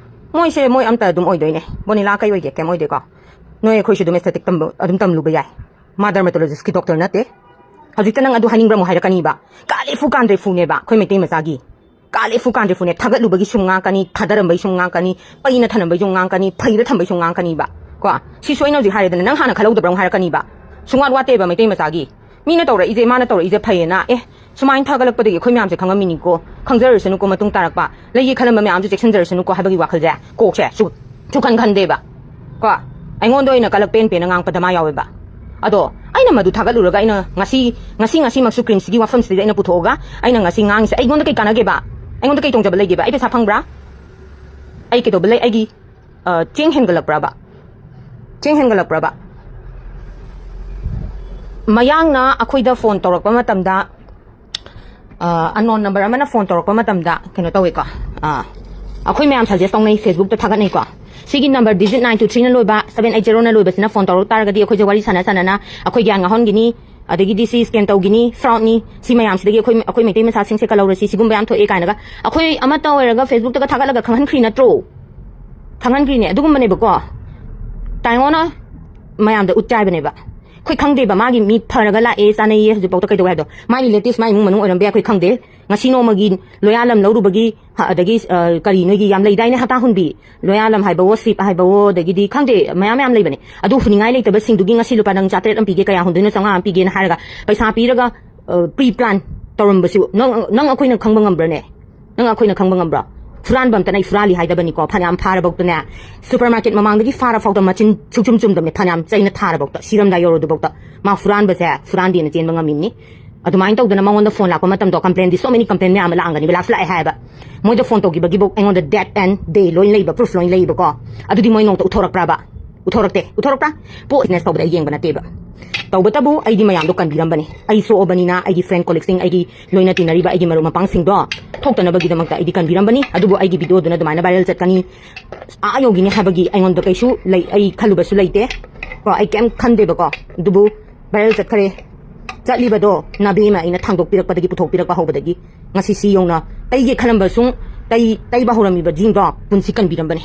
ꯃꯣꯏꯁꯦ ꯃꯣꯏ ꯑꯝꯇ ꯑꯗꯨꯝ ꯑꯣꯏꯗꯣꯏꯅꯦ꯫ ꯕꯣꯅꯤꯂꯥ ꯀꯩ ꯑꯣꯏꯒꯦ? ꯀꯩꯝ ꯑꯣꯏꯗꯦꯀꯣ꯫ ꯅꯣꯏ ꯑꯩꯈꯣꯏꯁꯨ ꯑꯗꯨꯝ ꯑꯦꯁꯊꯦꯇꯤꯛ ꯇꯝꯕ, ꯑꯗꯨꯝ ꯇꯝꯂꯨꯕ ꯌꯥꯏ꯫ ꯃꯥ ꯗꯔꯃꯥꯇꯣꯂꯣꯖꯤꯁꯀꯤ ꯗꯣꯛꯇꯔ ꯅꯠꯇꯦ꯫ ꯍꯧꯖꯤꯛꯇ ꯅꯪ ꯑꯗꯨ ꯍꯥꯏꯅꯤꯡꯕ꯭ꯔꯥ ꯑꯃꯨꯛ ꯍꯥꯏꯔꯛꯀꯅꯤꯕ꯫ ꯀꯥꯂꯦꯐꯨ ꯀꯥꯟꯗ꯭ꯔꯦꯐꯨꯅꯦꯕ ꯑꯩꯈꯣꯏ ꯃꯩꯇꯩ ꯃꯆꯥꯒꯤ꯫ ꯀꯥꯂꯦꯐꯨ ꯀꯥꯟꯗ꯭ꯔꯦꯐꯨꯅꯦ꯫ ꯊꯥꯒꯠꯂꯨꯕꯒꯤ ꯁꯨꯝ ꯉꯥꯡꯀꯅꯤ, ꯊꯥꯗꯔꯝꯕꯒꯤ ꯁꯨꯝ ꯉꯥꯡꯀꯅꯤ, ꯄꯩꯅ ꯊꯅꯝꯕꯒꯤ ꯁꯨꯝ ꯉꯥꯡꯀꯅꯤ, ꯐꯩꯔ ꯊꯝꯕꯒꯤ ꯁꯨꯝ ꯉꯥꯡꯀꯅꯤꯕ꯫ ꯀꯣ, ꯁꯤꯁꯨ ꯑꯩꯅ ꯍꯧꯖꯤꯛ ꯍꯥꯏꯔꯦꯗꯅ, ꯅꯪ ꯍꯥꯟꯅ ꯈꯜꯍꯧꯗꯕ꯭ꯔꯥ ꯑꯃꯨꯛ ꯍꯥꯏꯔꯛꯀꯅꯤꯕ꯫ ꯁꯨꯡꯋꯥꯠ ꯋꯥꯠꯇꯦꯕ ꯃꯩꯇꯩ ꯃꯆꯥꯒꯤ꯫ ꯃꯤꯅ ꯇꯧꯔꯛꯏꯁꯦ, ꯃꯥꯅ ꯇꯧꯔꯛꯏꯁꯦ ꯐꯩꯌꯦꯅ, ꯑꯦ, ꯁꯨꯃꯥꯏꯅ ꯊꯥꯒꯠꯂꯛꯄꯗꯒꯤ ꯑꯩꯈꯣꯏ ꯃꯌꯥꯝꯁꯦ ꯈꯪꯉꯝꯃꯤꯅꯤꯀꯣ, ꯈꯪꯖꯔꯁꯅꯨꯀꯣ, ꯃꯇꯨꯡ ꯇꯥꯔꯛꯄ ꯂꯩꯒꯦ ꯈꯜꯂꯝꯕ ꯃꯌꯥꯝꯁꯨ ꯆꯦꯛꯁꯤꯟꯖꯔꯁꯅꯨꯀꯣ ꯍꯥꯏꯕꯒꯤ ꯋꯥꯈꯜꯁꯦ ꯀꯣꯛꯁꯦ ꯁꯨ-, ꯁꯨꯈꯟ ꯈꯟꯗꯦꯕ꯫ ꯀꯣ, ꯑꯩꯉꯣꯟꯗ ꯑꯣꯏꯅ ꯀꯂꯛ ꯄꯦꯟ ꯄꯦꯟꯅ ꯉꯥꯡꯉꯛꯄ ꯗꯃꯥ ꯌꯥꯎꯋꯦꯕ꯫ ꯑꯗꯣ ꯑꯩꯅ ꯃꯗꯨ ꯊꯥꯒꯠꯂꯨꯔꯒ ꯑꯩꯅ ꯉꯁꯤ, ꯉꯁꯤ, ꯉꯁꯤꯃꯛꯁꯨ ꯀ꯭ꯔꯤꯝꯁꯤꯒꯤ ꯋꯥꯐꯝꯁꯤꯗ ꯑꯩꯅ ꯄꯨꯊꯣꯛꯑꯒ ꯑꯩꯅ ꯉꯁꯤ ꯉꯥꯡꯉꯤꯁꯦ ꯑꯩꯉꯣꯟꯗ ꯀꯩ ꯀꯥꯟꯅꯒꯦꯕ? ꯑꯩꯉꯣꯟꯗ ꯀꯩ ꯇꯣꯡꯖꯕ ꯂꯩꯒꯦꯕ? ꯑꯩ ꯄꯩꯁꯥ ꯐꯪꯕ꯭ꯔꯥ? ꯑꯩ ꯀꯩꯗꯧꯕ ꯂꯩ? ꯑꯩꯒꯤ, ꯑ, ꯆꯦꯡ ꯍꯦꯟꯒꯠꯂꯛꯄ꯭ꯔꯕ? ꯆꯦꯡ ꯍꯦꯟꯒꯠꯂꯛꯄ꯭ꯔꯕ? ꯃꯌꯥꯡꯅ ꯑꯩꯈꯣꯏꯗ ꯐꯣꯟ ꯇꯧꯔꯛꯄ ꯃꯇꯝꯗ, ꯑ, unknown number ꯑꯃꯅ ꯐꯣꯟ ꯇꯧꯔꯛꯄ ꯃꯇꯝꯗ ꯀꯩꯅꯣ ꯇꯧꯋꯦꯀꯣ, ꯑ, ꯑꯩꯈꯣꯏ ꯃꯌꯥꯝ suggest ꯇꯧꯅꯩ, Facebook-ꯇ ꯊꯥꯒꯠꯅꯩꯀꯣ꯫ ꯁꯤꯒꯤ number digit nine two three-ꯅ ꯂꯣꯏꯕ, seven eight zero-ꯅ ꯂꯣꯏꯕꯁꯤꯅ ꯐꯣꯟ ꯇꯧꯔꯛ ꯇꯥꯔꯒꯗꯤ ꯑꯩꯈꯣꯏꯁꯦ ꯋꯥꯔꯤ ꯁꯥꯟꯅ ꯁꯥꯟꯅꯅ ꯑꯩꯈꯣꯏ ꯒ꯭ꯌꯥꯟ ꯉꯥꯎꯍꯟꯈꯤꯅꯤ, ꯑꯗꯒꯤꯗꯤ ꯁꯤ scam ꯇꯧꯈꯤꯅꯤ, fraud-ꯅꯤ, ꯁꯤ ꯃꯌꯥꯝꯁꯤꯗꯒꯤ ꯑꯩꯈꯣꯏ, ꯑꯩꯈꯣꯏ ꯃꯩꯇꯩ ꯃꯆꯥꯁꯤꯡꯁꯦ ꯀꯜꯍꯧꯔꯁꯤ, ꯁꯤꯒꯨꯝꯕ ꯌꯥꯝ ꯊꯣꯛꯑꯦ ꯀꯥꯏꯅꯒ ꯑꯩꯈꯣꯏ ꯑꯃꯠꯇ ꯑꯣꯏꯔꯒ Facebook-ꯇꯒ ꯊꯥꯒꯠꯂꯒ ꯈꯪꯍꯟꯈ꯭ꯔꯤ ꯅꯠꯇ꯭ꯔꯣ? ꯈꯪꯍꯟꯈ꯭ꯔꯤꯅꯦ꯫ ꯑꯗꯨꯒꯨꯝꯕꯅꯦꯕꯀꯣ꯫ ꯇꯥꯏꯉꯣꯅ ꯃꯌꯥꯝꯗ ꯎꯠ ꯆꯥꯏꯕꯅꯦꯕ꯫ ꯑꯩꯈꯣꯏ ꯈꯪꯗꯦꯕ ꯃꯥꯒꯤ ꯃꯤ ꯐꯔꯒ ꯂꯥꯛꯑꯦ, ꯆꯥꯅꯩꯌꯦ, ꯍꯧꯖꯤꯛꯐꯥꯎꯗ ꯀꯩꯗꯧꯋꯦ ꯍꯥꯏꯗꯣ꯫ ꯃꯥꯏ relatives, ꯃꯥꯏ ꯏꯃꯨꯡ ꯃꯅꯨꯡ ꯑꯣꯏꯔꯝꯕ ꯌꯥꯏ, ꯑꯩꯈꯣꯏ ꯈꯪꯗꯦ꯫ ꯉꯁꯤ ꯅꯣꯡꯃꯒꯤ ꯂꯣꯌꯥꯂꯝ ꯂꯧꯔꯨꯕꯒꯤ, ꯍ, ꯑꯗꯒꯤ, ꯑ, ꯀꯔꯤ ꯅꯣꯏꯒꯤ ꯌꯥꯝ ꯂꯩꯗꯥꯏꯅꯦ, ꯍꯇꯥ ꯍꯨꯟꯕꯤ, ꯂꯣꯌꯥꯂꯝ ꯍꯥꯏꯕꯋꯣ, ꯁꯤꯞ ꯍꯥꯏꯕꯋꯣ, ꯑꯗꯒꯤꯗꯤ ꯈꯪꯗꯦ, ꯃꯌꯥꯝ ꯃꯌꯥꯝ ꯂꯩꯕꯅꯦ꯫ ꯑꯗꯨ ꯍꯨꯅꯤꯡꯉꯥꯏ ꯂꯩꯇꯕꯁꯤꯡꯗꯨꯒꯤ ꯉꯁꯤ ꯂꯨꯄꯥ ꯅꯪ ꯆꯥꯇꯔꯦꯠ ꯑꯃ ꯄꯤꯒꯦ, ꯀꯌꯥ ꯍꯨꯟꯗꯣꯏꯅꯣ, ꯆꯥꯝꯃꯉꯥ ꯑꯃ ꯄꯤꯒꯦꯅ ꯍꯥꯏꯔꯒ ꯄꯩꯁꯥ ꯄꯤꯔꯒ, ꯑ, pre plan ꯇꯧꯔꯝꯕꯁꯤ ꯅꯪ, ꯅꯪ ꯑꯩꯈꯣꯏꯅ ꯈꯪꯕ ꯉꯝꯕ꯭ꯔꯅꯦ? ꯅꯪ ꯑꯩꯈꯣꯏꯅ ꯈꯪꯕ ꯉꯝꯕ꯭ꯔꯣ? ꯐꯨꯔꯥꯟꯕ ꯑꯝꯇꯅ ꯑꯩ ꯐꯨꯔꯥꯜꯂꯤ ꯍꯥꯏꯗꯕꯅꯤꯀꯣ꯫ ꯐꯅꯌꯥꯝ ꯐꯥꯔꯕꯧꯇꯅꯦ, supermarket ꯃꯃꯥꯡꯗꯒꯤ ꯐꯥꯔ ꯐꯥꯎꯗ ꯃꯆꯤꯟ ꯁꯨꯛꯆꯨꯝ ꯆꯨꯝꯗꯕꯅꯦ꯫ ꯐꯅꯌꯥꯝ ꯆꯩꯅ ꯊꯥꯔꯕꯧꯇ, ꯁꯤꯔꯝꯗꯥꯏ ꯌꯧꯔꯗꯨꯕꯧꯇ ꯃꯥ ꯐꯨꯔꯥꯟꯕꯁꯦ ꯐꯨꯔꯥꯟꯗꯦꯅ ꯆꯦꯟꯕ ꯉꯝꯃꯤꯕꯅꯤ꯫ ꯑꯗꯨꯃꯥꯏꯅ ꯇꯧꯗꯅ ꯃꯉꯣꯟꯗ ꯐꯣꯟ ꯂꯥꯛꯄ ꯃꯇꯝꯗꯣ, complain-ꯗꯤ so many complain ꯃꯌꯥꯝ ꯑꯃ ꯂꯥꯛꯑꯝꯒꯅꯤꯕ, ꯂꯥꯛꯁꯨ ꯂꯥꯛꯑꯦ ꯍꯥꯏꯕ꯫ ꯃꯣꯏꯗ ꯐꯣꯟ ꯇꯧꯈꯤꯕꯒꯤꯕꯧ ꯑꯩꯉꯣꯟꯗ date and day ꯂꯣꯏ ꯂꯩꯕ, proof ꯂꯣꯏ ꯂꯩꯕꯀꯣ꯫ ꯑꯗꯨꯗꯤ ꯃꯣꯏ ꯅꯣꯡꯇ ꯎꯠꯊꯣꯔꯛꯄ꯭ꯔꯕ? ꯎꯠꯊꯣꯔꯛꯇꯦ꯫ ꯎꯠꯊꯣꯔꯛꯄ꯭ꯔꯥ? ꯄꯣ business ꯇꯧꯕꯗ ꯑꯩ ꯌꯦꯡꯕ ꯅꯠꯇꯦꯕ꯫ ꯇꯧꯕꯇꯕꯨ ꯑꯩꯗꯤ ꯃꯌꯥꯝꯗꯣ ꯀꯟꯕꯤꯔꯝꯕꯅꯤ꯫ ꯑꯩ ꯁꯣꯛꯑꯕꯅꯤꯅ ꯑꯩꯒꯤ friend colleagueꯁꯤꯡ, ꯑꯩꯒꯤ ꯂꯣꯏꯅ ꯇꯤꯟꯅꯔꯤꯕ ꯑꯩꯒꯤ ꯃꯔꯨꯞ ꯃꯄꯥꯡꯁꯤꯡꯗꯣ ꯊꯣꯛꯇꯅꯕꯒꯤꯗꯃꯛꯇ ꯑꯩꯗꯤ ꯀꯟꯕꯤꯔꯝꯕꯅꯤ꯫ ꯑꯗꯨꯕꯨ ꯑꯩꯒꯤ video-ꯗꯨꯅ ꯑꯗꯨꯃꯥꯏꯅ viral ꯆꯠꯀꯅꯤ, ꯑꯥ ꯌꯧꯈꯤꯅꯤ ꯍꯥꯏꯕꯒꯤ ꯑꯩꯉꯣꯟꯗ ꯀꯩꯁꯨ ꯂꯩ, ꯑꯩ ꯈꯜꯂꯨꯕꯁꯨ ꯂꯩꯇꯦ ꯀꯣ, ꯑꯩ ꯀꯩꯝ ꯈꯟꯗꯦꯕꯀꯣ꯫ ꯑꯗꯨꯕꯨ viral ꯆꯠꯈ꯭ꯔꯦ꯫ ꯆꯠꯂꯤꯕꯗꯣ ꯅꯥꯕꯦꯝꯃ ꯑꯩꯅ ꯊꯥꯡꯗꯣꯛꯄꯤꯔꯛꯄꯗꯒꯤ, ꯄꯨꯊꯣꯛꯄꯤꯔꯛꯄ ꯍꯧꯕꯗꯒꯤ ꯉꯁꯤ ꯁꯤ ꯌꯧꯅ ꯇꯩꯒꯦ ꯈꯜꯂꯝꯕ ꯁꯨꯡ ꯇꯩ-, ꯇꯩꯕ ꯍꯧꯔꯝꯃꯤꯕꯁꯤꯡꯗꯣ ꯄꯨꯟꯁꯤ ꯀꯟꯕꯤꯔꯝꯕꯅꯤ꯫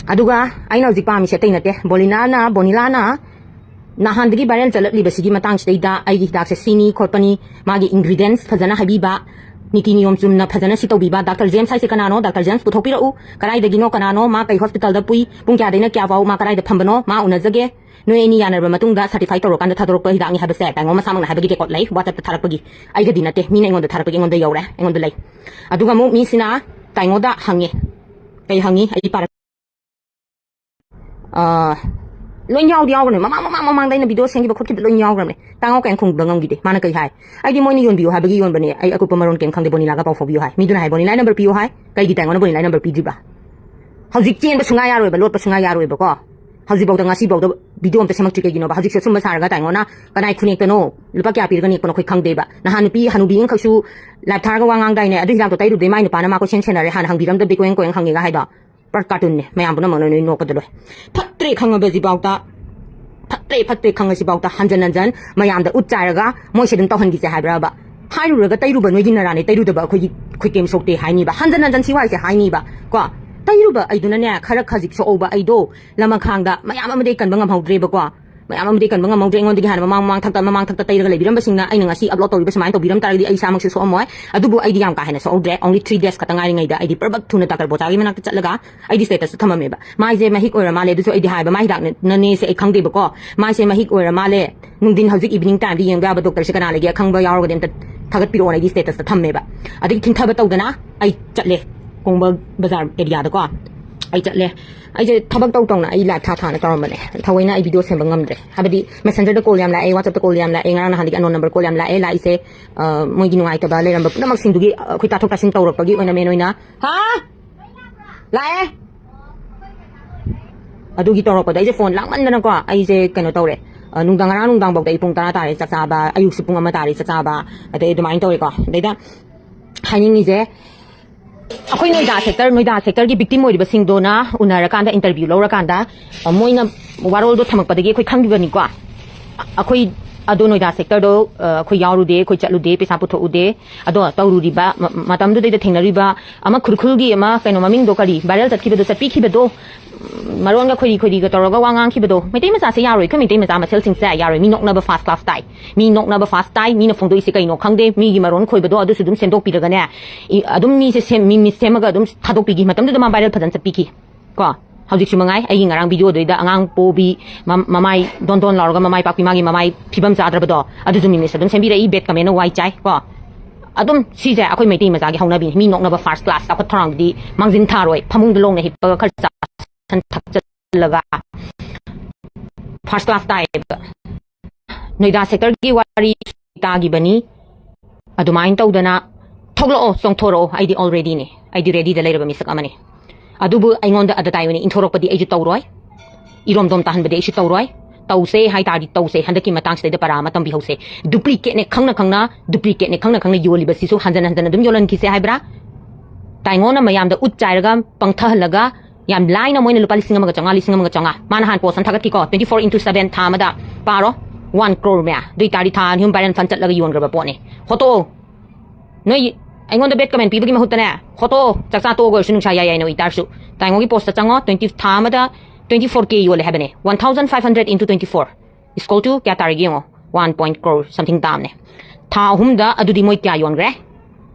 ꯑꯗꯨꯒ ꯑꯩꯅ ꯍꯧꯖꯤꯛ ꯄꯥꯝꯃꯤꯁꯦ ꯑꯇꯩ ꯅꯠꯇꯦ, ꯕꯣꯂꯤꯅꯥꯅ, ꯕꯣꯅꯤꯂꯥꯅ ꯅꯍꯥꯟꯗꯒꯤ viral ꯆꯠꯂꯛꯂꯤꯕꯁꯤꯒꯤ ꯃꯇꯥꯡꯁꯤꯗꯩꯗ ꯑꯩꯒꯤ ꯍꯤꯗꯥꯛꯁꯦ ꯁꯤꯅꯤ ꯈꯣꯠꯄꯅꯤ, ꯃꯥꯒꯤ ingredients ꯐꯖꯅ ꯍꯥꯏꯕꯤꯕ, ꯅꯤꯇꯤ ꯅꯤꯌꯣꯝ ꯆꯨꯝꯅ ꯐꯖꯅ ꯁꯤ ꯇꯧꯕꯤꯕ꯫ Doctor James ꯍꯥꯏꯁꯦ ꯀꯅꯥꯅꯣ? Doctor James ꯄꯨꯊꯣꯛꯄꯤꯔꯛꯎ꯫ ꯀꯗꯥꯏꯗꯒꯤꯅꯣ? ꯀꯅꯥꯅꯣ? ꯃꯥ ꯀꯩ hospital-ꯗ ꯄꯨꯏ? ꯄꯨꯡ ꯀꯌꯥꯗꯩꯅ ꯀꯌꯥ ꯐꯥꯎ? ꯃꯥ ꯀꯗꯥꯏꯗ ꯐꯝꯕꯅꯣ? ꯃꯥ ꯎꯅꯖꯒꯦ꯫ ꯅꯣꯏ ꯑꯅꯤ ꯌꯥꯅꯔꯕ ꯃꯇꯨꯡꯗ certify ꯇꯧꯔꯀꯥꯟꯗ ꯊꯥꯗꯣꯔꯛꯄ ꯍꯤꯗꯥꯛꯅꯤ ꯍꯥꯏꯕꯁꯦ ꯇꯥꯏꯉꯣ ꯃꯁꯥꯃꯛꯅ ꯍꯥꯏꯕꯒꯤ record ꯂꯩ, WhatsApp-ꯇ ꯊꯥꯔꯛꯄꯒꯤ꯫ ꯑꯩꯒꯗꯤ ꯅꯠꯇꯦ, ꯃꯤꯅ ꯑꯩꯉꯣꯟꯗ ꯊꯥꯔꯛꯄꯒꯤ ꯑꯩꯉꯣꯟꯗ ꯌꯧꯔꯦ, ꯑꯩꯉꯣꯟꯗ ꯂꯩ꯫ ꯑꯗꯨꯒ ꯑꯃꯨꯛ ꯃꯤꯁꯤꯅ ꯇꯥꯏꯉꯣꯗ ꯍꯪꯉꯦ꯫ ꯀꯩ ꯍꯪꯉꯤ? ꯑꯩ ꯄꯥꯔꯛ-, ꯑ, ꯂꯣꯏ ꯌꯥꯎꯗꯤ ꯌꯥꯎꯈ꯭ꯔꯕꯅꯦ, ꯃꯃꯥꯡ ꯃꯃꯥꯡ ꯃꯃꯥꯡꯗ ꯑꯩꯅ ꯚꯤꯗꯤꯑꯣ ꯁꯦꯝꯈꯤꯕ ꯈꯣꯠꯈꯤꯕ ꯂꯣꯏ ꯌꯥꯎꯈ꯭ꯔꯕꯅꯦ꯫ ꯇꯥꯡꯉꯣ ꯀꯩꯝ ꯈꯨꯝꯕ ꯉꯝꯈꯤꯗꯦ꯫ ꯃꯥꯅ ꯀꯩ ꯍꯥꯏ? "ꯑꯩꯗꯤ ꯃꯣꯏꯅ ꯌꯣꯟꯕꯤꯌꯨ ꯍꯥꯏꯕꯒꯤ ꯌꯣꯟꯕꯅꯦ, ꯑꯩ ꯑꯀꯨꯞꯄ ꯃꯔꯣꯟ ꯀꯩꯝ ꯈꯪꯗꯦ, ꯕꯣꯅꯤꯂꯥꯒ ꯄꯥꯎ ꯐꯥꯎꯕꯤꯌꯨ" ꯍꯥꯏ꯫ ꯃꯤꯗꯨꯅ ꯍꯥꯏ, "ꯕꯣꯅꯤꯂꯥ ꯅꯝꯕꯔ ꯄꯤꯌꯨ" ꯍꯥꯏ꯫ ꯀꯩꯒꯤ ꯇꯥꯏꯉꯣꯅ ꯕꯣꯅꯤꯂꯥ ꯅꯝꯕꯔ ꯄꯤꯗ꯭ꯔꯤꯕ? ꯍꯧꯖꯤꯛ ꯆꯦꯟꯕ ꯁꯨꯡꯌꯥ ꯌꯥꯔꯣꯏꯕ, ꯂꯣꯠꯄ ꯁꯨꯡꯌꯥ ꯌꯥꯔꯣꯏꯕꯀꯣ꯫ ꯍꯧꯖꯤꯛꯐꯥꯎꯗ, ꯉꯁꯤꯐꯥꯎꯗ ꯚꯤꯗꯤꯑꯣ ꯑꯝꯇ ꯁꯦꯝꯃꯛꯇ꯭ꯔꯤ ꯀꯩꯒꯤꯅꯣꯕ? ꯍꯧꯖꯤꯛꯁꯨ ꯑꯆꯨꯝꯕ ꯁꯥꯔꯒ ꯇꯥꯏꯉꯣꯅ ꯀꯅꯥꯏ ꯈꯨꯅꯦꯛꯇꯅꯣ, ꯂꯨꯄꯥ ꯀꯌꯥ ꯄꯤꯔꯒ ꯅꯦꯛꯄꯅꯣ ꯑꯩꯈꯣꯏ ꯈꯪꯗꯦꯕ꯫ ꯅꯍꯥꯟ ꯅꯨꯄꯤ ꯍꯅꯨꯕꯤ ꯑꯃꯈꯛꯁꯨ ꯂꯥꯏꯞ ꯊꯥꯔꯒ ꯋꯥ ꯉꯥꯡꯗꯥꯏꯅꯦ, ꯑꯗꯨ ꯍꯤꯗꯥꯛꯇꯣ ꯇꯩꯔꯨꯕꯗꯩ ꯃꯥꯏ ꯅꯨꯄꯥꯅ ꯃꯥ ꯀꯣꯏꯁꯦꯟ ꯁꯦꯟꯅꯔꯦ, ꯍꯥꯟꯅ ꯍꯪꯕꯤꯔꯝꯗꯕꯗꯤ ꯀꯣꯌꯦꯡ ꯀꯣꯌꯦꯡ ꯍꯪꯉꯦꯒ ꯍꯥꯏꯗꯣ꯫ ꯄꯨꯔꯥ ꯀꯥꯔꯇꯨꯟꯅꯦ, ꯃꯌꯥꯝ ꯄꯨꯝꯅꯃꯛꯅ ꯅꯣꯏ ꯅꯣꯛꯄꯗ ꯂꯣꯏ꯫ ꯐꯠꯇ꯭ꯔꯦ ꯈꯪꯉꯕ ꯍꯧꯖꯤꯛꯐꯥꯎꯗ꯫ ꯐꯠꯇ꯭ꯔꯦ, ꯐꯠꯇ꯭ꯔꯦ ꯈꯪꯉꯁꯤꯐꯥꯎꯗ ꯍꯟꯖꯟ ꯍꯟꯖꯟ ꯃꯌꯥꯝꯗ ꯎꯠ ꯆꯥꯏꯔꯒ ꯃꯣꯏꯁꯦ ꯑꯗꯨꯝ ꯇꯧꯍꯟꯈꯤꯁꯦ ꯍꯥꯏꯕ꯭ꯔꯕ? ꯍꯥꯏꯔꯨꯔꯒ ꯇꯩꯔꯨꯕ ꯅꯣꯏꯒꯤ ꯅꯔꯥꯅꯦ, ꯇꯩꯔꯨꯗꯕ ꯑꯩꯈꯣꯏꯒꯤ, ꯑꯩꯈꯣꯏ ꯀꯩꯝ ꯁꯣꯛꯇꯦ ꯍꯥꯏꯅꯤꯕ꯫ ꯍꯟꯖꯟ ꯍꯟꯖꯟ ꯁꯤ ꯋꯥꯏꯁꯦ ꯍꯥꯏꯅꯤꯕ ꯀꯣ꯫ ꯇꯩꯔꯨꯕ ꯑꯩꯗꯨꯅꯅꯦ, ꯈꯔ ꯈꯖꯤꯛ ꯁꯣꯛꯍꯧꯕ ꯑꯩꯗꯣ ꯂꯃꯈꯥꯡꯗ ꯃꯌꯥꯝ ꯑꯃꯗꯤ ꯑꯩ ꯀꯟꯕ ꯉꯝꯍꯧꯗ꯭ꯔꯦꯕꯀꯣ꯫ ꯃꯌꯥꯝ ꯑꯃꯗꯤ ꯀꯟꯕ ꯉꯝꯍꯧꯗ꯭ꯔꯦ꯫ ꯑꯩꯉꯣꯟꯗꯒꯤ ꯍꯥꯟꯅ ꯃꯃꯥꯡ ꯃꯃꯥꯡ ꯊꯛꯇ, ꯃꯃꯥꯡ ꯊꯛꯇ ꯇꯩꯔꯒ ꯂꯩꯕꯤꯔꯝꯕꯁꯤꯡꯅ ꯑꯩꯅ ꯉꯁꯤ ꯑꯞꯂꯣꯗ ꯇꯧꯔꯤꯕ ꯁꯨꯃꯥꯏꯅ ꯇꯧꯕꯤꯔꯝ ꯇꯥꯔꯒꯗꯤ ꯑꯩ ꯏꯁꯥꯃꯛꯁꯨ ꯁꯣꯛꯑꯝꯃꯣꯏ꯫ ꯑꯗꯨꯕꯨ ꯑꯩꯗꯤ ꯌꯥꯝ ꯀꯥ ꯍꯦꯟꯅ ꯁꯣꯛꯍꯧꯗ꯭ꯔꯦ꯫ Only three days ꯈꯛꯇ ꯉꯥꯏꯔꯤꯉꯩꯗ ꯑꯩꯗꯤ ꯄ꯭ꯔꯕꯛ ꯊꯨꯅ ꯗꯥꯛꯇꯔ ꯕꯣꯆꯥꯒꯤ ꯃꯅꯥꯛꯇ ꯆꯠꯂꯒ ꯑꯩꯗꯤ status ꯊꯝꯃꯝꯃꯦꯕ꯫ "ꯃꯥꯏꯁꯦ ꯃꯍꯤꯛ ꯑꯣꯏꯔ ꯃꯥꯜꯂꯦ", ꯑꯗꯨꯁꯨ ꯑꯩꯗꯤ ꯍꯥꯏꯕ, "ꯃꯥꯏ ꯍꯤꯗꯥꯛꯅꯅꯦꯁꯦ ꯑꯩ ꯈꯪꯗꯦꯕꯀꯣ꯫ ꯃꯥꯏꯁꯦ ꯃꯍꯤꯛ ꯑꯣꯏꯔ ꯃꯥꯜꯂꯦ꯫ ꯅꯨꯡꯊꯤꯟ ꯍꯧꯖꯤꯛ evening time ꯗ ꯌꯦꯡꯕ ꯌꯥꯕ ꯗꯣꯛꯇꯔꯁꯦ ꯀꯅꯥ ꯂꯩꯒꯦ? ꯑꯈꯪꯕ ꯌꯥꯎꯔꯒꯗꯤ ꯑꯝꯇ ꯊꯥꯒꯠꯄꯤꯔꯛꯑꯣꯅ" ꯑꯩꯗꯤ status ꯇ ꯊꯝꯃꯦꯕ꯫ ꯑꯗꯒꯤ ꯊꯤꯟꯊꯕ ꯇꯧꯗꯅ ꯑꯩ ꯆꯠꯂꯦ꯫ ꯀꯣꯡꯕ ꯕꯖꯥꯔ area ꯗꯀꯣ ꯑꯩ ꯆꯠꯂꯦ꯫ ꯑꯩꯁꯦ ꯊꯕꯛ ꯇꯧ ꯇꯧꯅ ꯑꯩ ꯂꯥꯏꯞ ꯊꯥ ꯊꯥꯅ ꯇꯧꯔꯝꯕꯅꯦ꯫ ꯊꯑꯣꯏꯅ ꯑꯩ ꯚꯤꯗꯤꯑꯣ ꯁꯦꯝꯕ ꯉꯝꯗ꯭ꯔꯦ꯫ ꯍꯥꯏꯕꯗꯤ Messenger ꯗ ꯀꯣꯜ ꯌꯥꯝ ꯂꯥꯛꯑꯦ, WhatsApp ꯇ ꯀꯣꯜ ꯌꯥꯝ ꯂꯥꯛꯑꯦ, ꯉꯔꯥꯡ ꯅꯍꯥꯟꯗꯒꯤ unknown number ꯀꯣꯜ ꯌꯥꯝ ꯂꯥꯛꯑꯦ꯫ ꯂꯥꯛꯏꯁꯦ, ꯑ, ꯃꯣꯏꯒꯤ ꯅꯨꯡꯉꯥꯏꯇꯕ ꯂꯩꯔꯝꯕ ꯄꯨꯝꯅꯃꯛꯁꯤꯡꯗꯨꯒꯤ, ꯑ, ꯑꯩꯈꯣꯏ ꯇꯥꯊꯣꯛ ꯇꯥꯁꯤꯟ ꯇꯧꯔꯛꯄꯒꯤ ꯑꯣꯏꯅ main ꯑꯣꯏꯅ꯫ ꯍꯥ? ꯂꯥꯛꯑꯦ? ꯑꯗꯨꯒꯤ ꯇꯧꯔꯛꯄꯗ ꯑꯩꯁꯦ ꯐꯣꯟ ꯂꯥꯡꯃꯟꯗꯅꯀꯣ ꯑꯩꯁꯦ ꯀꯩꯅꯣ ꯇꯧꯔꯦ꯫ ꯑ, ꯅꯨꯡꯗꯥꯡ, ꯉꯔꯥꯡ ꯅꯨꯡꯗꯥꯡꯐꯥꯎꯗ ꯑꯩ ꯄꯨꯡ ꯇꯔꯥ ꯇꯥꯔꯦ ꯆꯥꯛ ꯆꯥꯕ, ꯑꯌꯨꯛꯁꯨ ꯄꯨꯡ ꯑꯃ ꯇꯥꯔꯦ ꯆꯥꯛ ꯆꯥꯕ, ꯑꯗꯩ ꯑꯗꯨꯃꯥꯏꯅ ꯇꯧꯔꯦꯀꯣ꯫ ꯑꯗꯩꯗ ꯍꯥꯏꯅꯤꯡꯉꯤꯁꯦ, ꯑꯩꯈꯣꯏ ꯅꯣꯏꯗꯥ ꯁꯦꯛꯇꯔ, ꯅꯣꯏꯗꯥ ꯁꯦꯛꯇꯔꯒꯤ victim ꯑꯣꯏꯔꯤꯕꯁꯤꯡꯗꯨꯅ ꯎꯅꯔꯀꯥꯟꯗ, interview ꯂꯧꯔꯀꯥꯟꯗ, ꯑ, ꯃꯣꯏꯅ ꯋꯥꯔꯣꯜꯗꯣ ꯊꯝꯃꯛꯄꯗꯒꯤ ꯑꯩꯈꯣꯏ ꯈꯪꯈꯤꯕꯅꯤꯀꯣ꯫ ꯑꯩꯈꯣꯏ ꯑꯗꯣ ꯅꯣꯏꯗꯥ ꯁꯦꯛꯇꯔꯗꯣ, ꯑ, ꯑꯩꯈꯣꯏ ꯌꯥꯎꯔꯨꯗꯦ, ꯑꯩꯈꯣꯏ ꯆꯠꯂꯨꯗꯦ, ꯄꯩꯁꯥ ꯄꯨꯊꯣꯛꯎꯗꯦ꯫ ꯑꯗꯣ ꯇꯧꯔꯨꯔꯤꯕ ꯃ-, ꯃꯇꯝꯗꯨꯗꯩꯗ ꯊꯦꯡꯅꯔꯤꯕ ꯑꯃ ꯈꯨꯔꯈꯨꯜꯒꯤ ꯑꯃ ꯀꯩꯅꯣ ꯃꯃꯤꯡꯗꯣ ꯀꯔꯤ viral ꯆꯠꯈꯤꯕꯗꯣ, ꯆꯠꯄꯤꯈꯤꯕꯗꯣ, ꯎꯝ, ꯃꯔꯣꯟꯒ ꯈꯣꯏꯔꯤ ꯈꯣꯏꯔꯤꯒ ꯇꯧꯔꯒ ꯋꯥ ꯉꯥꯡꯈꯤꯕꯗꯣ꯫ ꯃꯩꯇꯩ ꯃꯆꯥꯁꯦ ꯌꯥꯔꯣꯏ, ꯑꯩꯈꯣꯏ ꯃꯩꯇꯩ ꯃꯆꯥ ꯃꯁꯦꯜꯁꯤꯡꯁꯦ ꯌꯥꯔꯣꯏ꯫ ꯃꯤ ꯅꯣꯛꯅꯕ first class ꯇꯥꯏ꯫ ꯃꯤ ꯅꯣꯛꯅꯕ first ꯇꯥꯏ꯫ ꯃꯤꯅ ꯐꯣꯡꯗꯣꯛꯏꯁꯦ ꯀꯩꯅꯣ ꯈꯪꯗꯦ꯫ ꯃꯤꯒꯤ ꯃꯔꯣꯟ ꯈꯣꯏꯕꯗꯣ ꯑꯗꯨꯁꯨ ꯑꯗꯨꯝ ꯁꯦꯝꯗꯣꯛꯄꯤꯔꯒꯅꯦ꯫ ꯏ-, ꯑꯗꯨꯝ ꯃꯤꯁꯦ ꯁꯦꯝ-, ꯃꯤ ꯃꯤꯁ ꯁꯦꯝꯃꯒ ꯑꯗꯨꯝ ꯊꯥꯗꯣꯛꯄꯤꯈꯤ꯫ ꯃꯇꯝꯗꯨꯗ ꯃꯥ viral ꯐꯖꯅ ꯆꯠꯄꯤꯈꯤ꯫ ꯀꯣ, ꯍꯧꯖꯤꯛꯁꯨ ꯃꯉꯥꯏ, ꯑꯩꯒꯤ ꯉꯔꯥꯡ ꯚꯤꯗꯤꯑꯣꯗꯨꯗ ꯑꯉꯥꯡ ꯄꯣꯕꯤ, ꯃ-, ꯃꯃꯥꯏ ꯗꯣꯟ ꯗꯣꯟ ꯂꯥꯎꯔꯒ ꯃꯃꯥꯏ ꯄꯥꯛꯄꯤ, ꯃꯥꯒꯤ ꯃꯃꯥꯏ ꯐꯤꯕꯝ ꯆꯥꯗ꯭ꯔꯕꯗꯣ, ꯑꯗꯨꯁꯨ ꯃꯤꯃꯤꯁ ꯑꯗꯨꯝ ꯁꯦꯝꯕꯤꯔꯛꯏ, bad comment ꯅ ꯋꯥꯏ ꯆꯥꯏ꯫ ꯀꯣ, ꯑꯗꯨꯝ ꯁꯤꯁꯦ ꯑꯩꯈꯣꯏ ꯃꯩꯇꯩ ꯃꯆꯥꯒꯤ ꯍꯧꯅꯕꯤꯅꯤ꯫ ꯃꯤ ꯅꯣꯛꯅꯕ first class, ꯆꯥꯎꯈꯠ ꯊꯧꯔꯥꯡꯗꯨꯗꯤ ꯃꯥꯡꯖꯤꯟ ꯊꯥꯔꯣꯏ, ꯐꯃꯨꯡꯗ ꯂꯣꯡꯅ ꯍꯤꯞꯄꯒ ꯈꯔ ꯆꯥꯁꯟ ꯊꯛꯆꯜꯂꯒ ꯐꯥꯔꯁ ꯀ꯭ꯂꯥꯁ ꯇꯥꯏꯌꯦꯕ꯫ ꯅꯣꯏꯗꯥ ꯁꯦꯛꯇꯔꯒꯤ ꯋꯥꯔꯤ ꯇꯥꯈꯤꯕꯅꯤ꯫ ꯑꯗꯨꯃꯥꯏꯅ ꯇꯧꯗꯅ ꯊꯣꯛꯂꯛꯑꯣ, ꯆꯣꯡꯊꯣꯔꯛꯑꯣ, ꯑꯩꯗꯤ ꯑꯣꯜꯔꯦꯗꯤꯅꯦ, ꯑꯩꯗꯤ ꯔꯦꯗꯤꯗ ꯂꯩꯔꯕ ꯃꯤꯁꯛ ꯑꯃꯅꯤ꯫ ꯑꯗꯨꯕꯨ ꯑꯩꯉꯣꯟꯗ ꯑꯗ ꯇꯥꯏ ꯑꯣꯏꯅ ꯏꯟꯊꯣꯔꯛꯄꯗꯤ ꯑꯩꯁꯨ ꯇꯧꯔꯣꯏ, ꯏꯔꯣꯝꯗꯣꯝ ꯇꯥꯍꯟꯕꯗꯤ ꯑꯩꯁꯨ ꯇꯧꯔꯣꯏ꯫ ꯇꯧꯁꯦ ꯍꯥꯏ ꯇꯥꯔꯗꯤ ꯇꯧꯁꯦ, ꯍꯟꯗꯛꯀꯤ ꯃꯇꯥꯡꯁꯤꯗꯩꯗ ꯄꯔꯥ ꯑꯃ ꯇꯝꯕꯤꯍꯧꯁꯦ꯫ ꯗꯨꯄ꯭ꯂꯤꯀꯦꯠꯅꯦ ꯈꯪꯅ ꯈꯪꯅ, ꯗꯨꯄ꯭ꯂꯤꯀꯦꯠꯅꯦ ꯈꯪꯅ ꯈꯪꯅ ꯌꯣꯜꯂꯤꯕꯁꯤꯁꯨ ꯍꯟꯖꯟ ꯍꯟꯖꯟ ꯑꯗꯨꯝ ꯌꯣꯜꯍꯟꯈꯤꯁꯦ ꯍꯥꯏꯕ꯭ꯔꯥ? ꯇꯥꯏꯉꯣꯟꯅ ꯃꯌꯥꯝꯗ ꯎꯠ ꯆꯥꯏꯔꯒ ꯄꯪꯊꯍꯜꯂꯒ ꯌꯥꯝ ꯂꯥꯏꯅ ꯃꯣꯏꯅ ꯂꯨꯄꯥ ꯂꯤꯁꯤꯡ ꯑꯃꯒ ꯆꯥꯝꯃꯉꯥ, ꯂꯤꯁꯤꯡ ꯑꯃꯒ ꯆꯥꯝꯃꯉꯥ꯫ ꯃꯥꯅ ꯍꯥꯟ ꯄꯣꯁ ꯑꯃ ꯊꯥꯒꯠꯈꯤꯀꯣ, twenty four into seven, ꯊꯥ ꯑꯃꯗ ꯄꯥꯔꯣ, one crore ꯃꯌꯥ꯫ ꯑꯗꯨ ꯑꯣꯏꯇꯥꯔꯗꯤ ꯊꯥ ꯑꯅꯤ ꯑꯍꯨꯝ viral fund ꯆꯠꯂꯒ ꯌꯣꯟꯈ꯭ꯔꯕ ꯄꯣꯠꯅꯦ꯫ ꯍꯣꯇꯣ, ꯅꯣꯏ ꯑꯩꯉꯣꯟꯗ bad comment ꯄꯤꯕꯒꯤ ꯃꯍꯨꯠꯇꯅꯦ, ꯍꯣꯇꯣ, ꯆꯥꯛ ꯆꯥ ꯇꯣꯛꯑꯒ ꯑꯣꯏꯔꯁꯨ ꯅꯨꯡꯁꯥ ꯌꯥꯏ ꯌꯥꯏꯅ ꯑꯣꯏꯇꯥꯔꯁꯨ, ꯇꯥꯏꯉꯣꯒꯤ ꯄꯣꯁꯇ ꯆꯪꯉꯣ, twenty, ꯊꯥ ꯑꯃꯗ twenty four K ꯌꯣꯜꯂꯦ ꯍꯥꯏꯕꯅꯦ꯫ One thousand five hundred into twenty four is equal to ꯀꯌꯥ ꯇꯥꯔꯒꯦ ꯌꯦꯡꯉꯣ, one point crore something ꯇꯥꯕꯅꯦ꯫ ꯊꯥ ꯑꯍꯨꯝꯗ ꯑꯗꯨꯗꯤ ꯃꯣꯏ ꯀꯌꯥ ꯌꯣꯟꯈ꯭ꯔꯦ?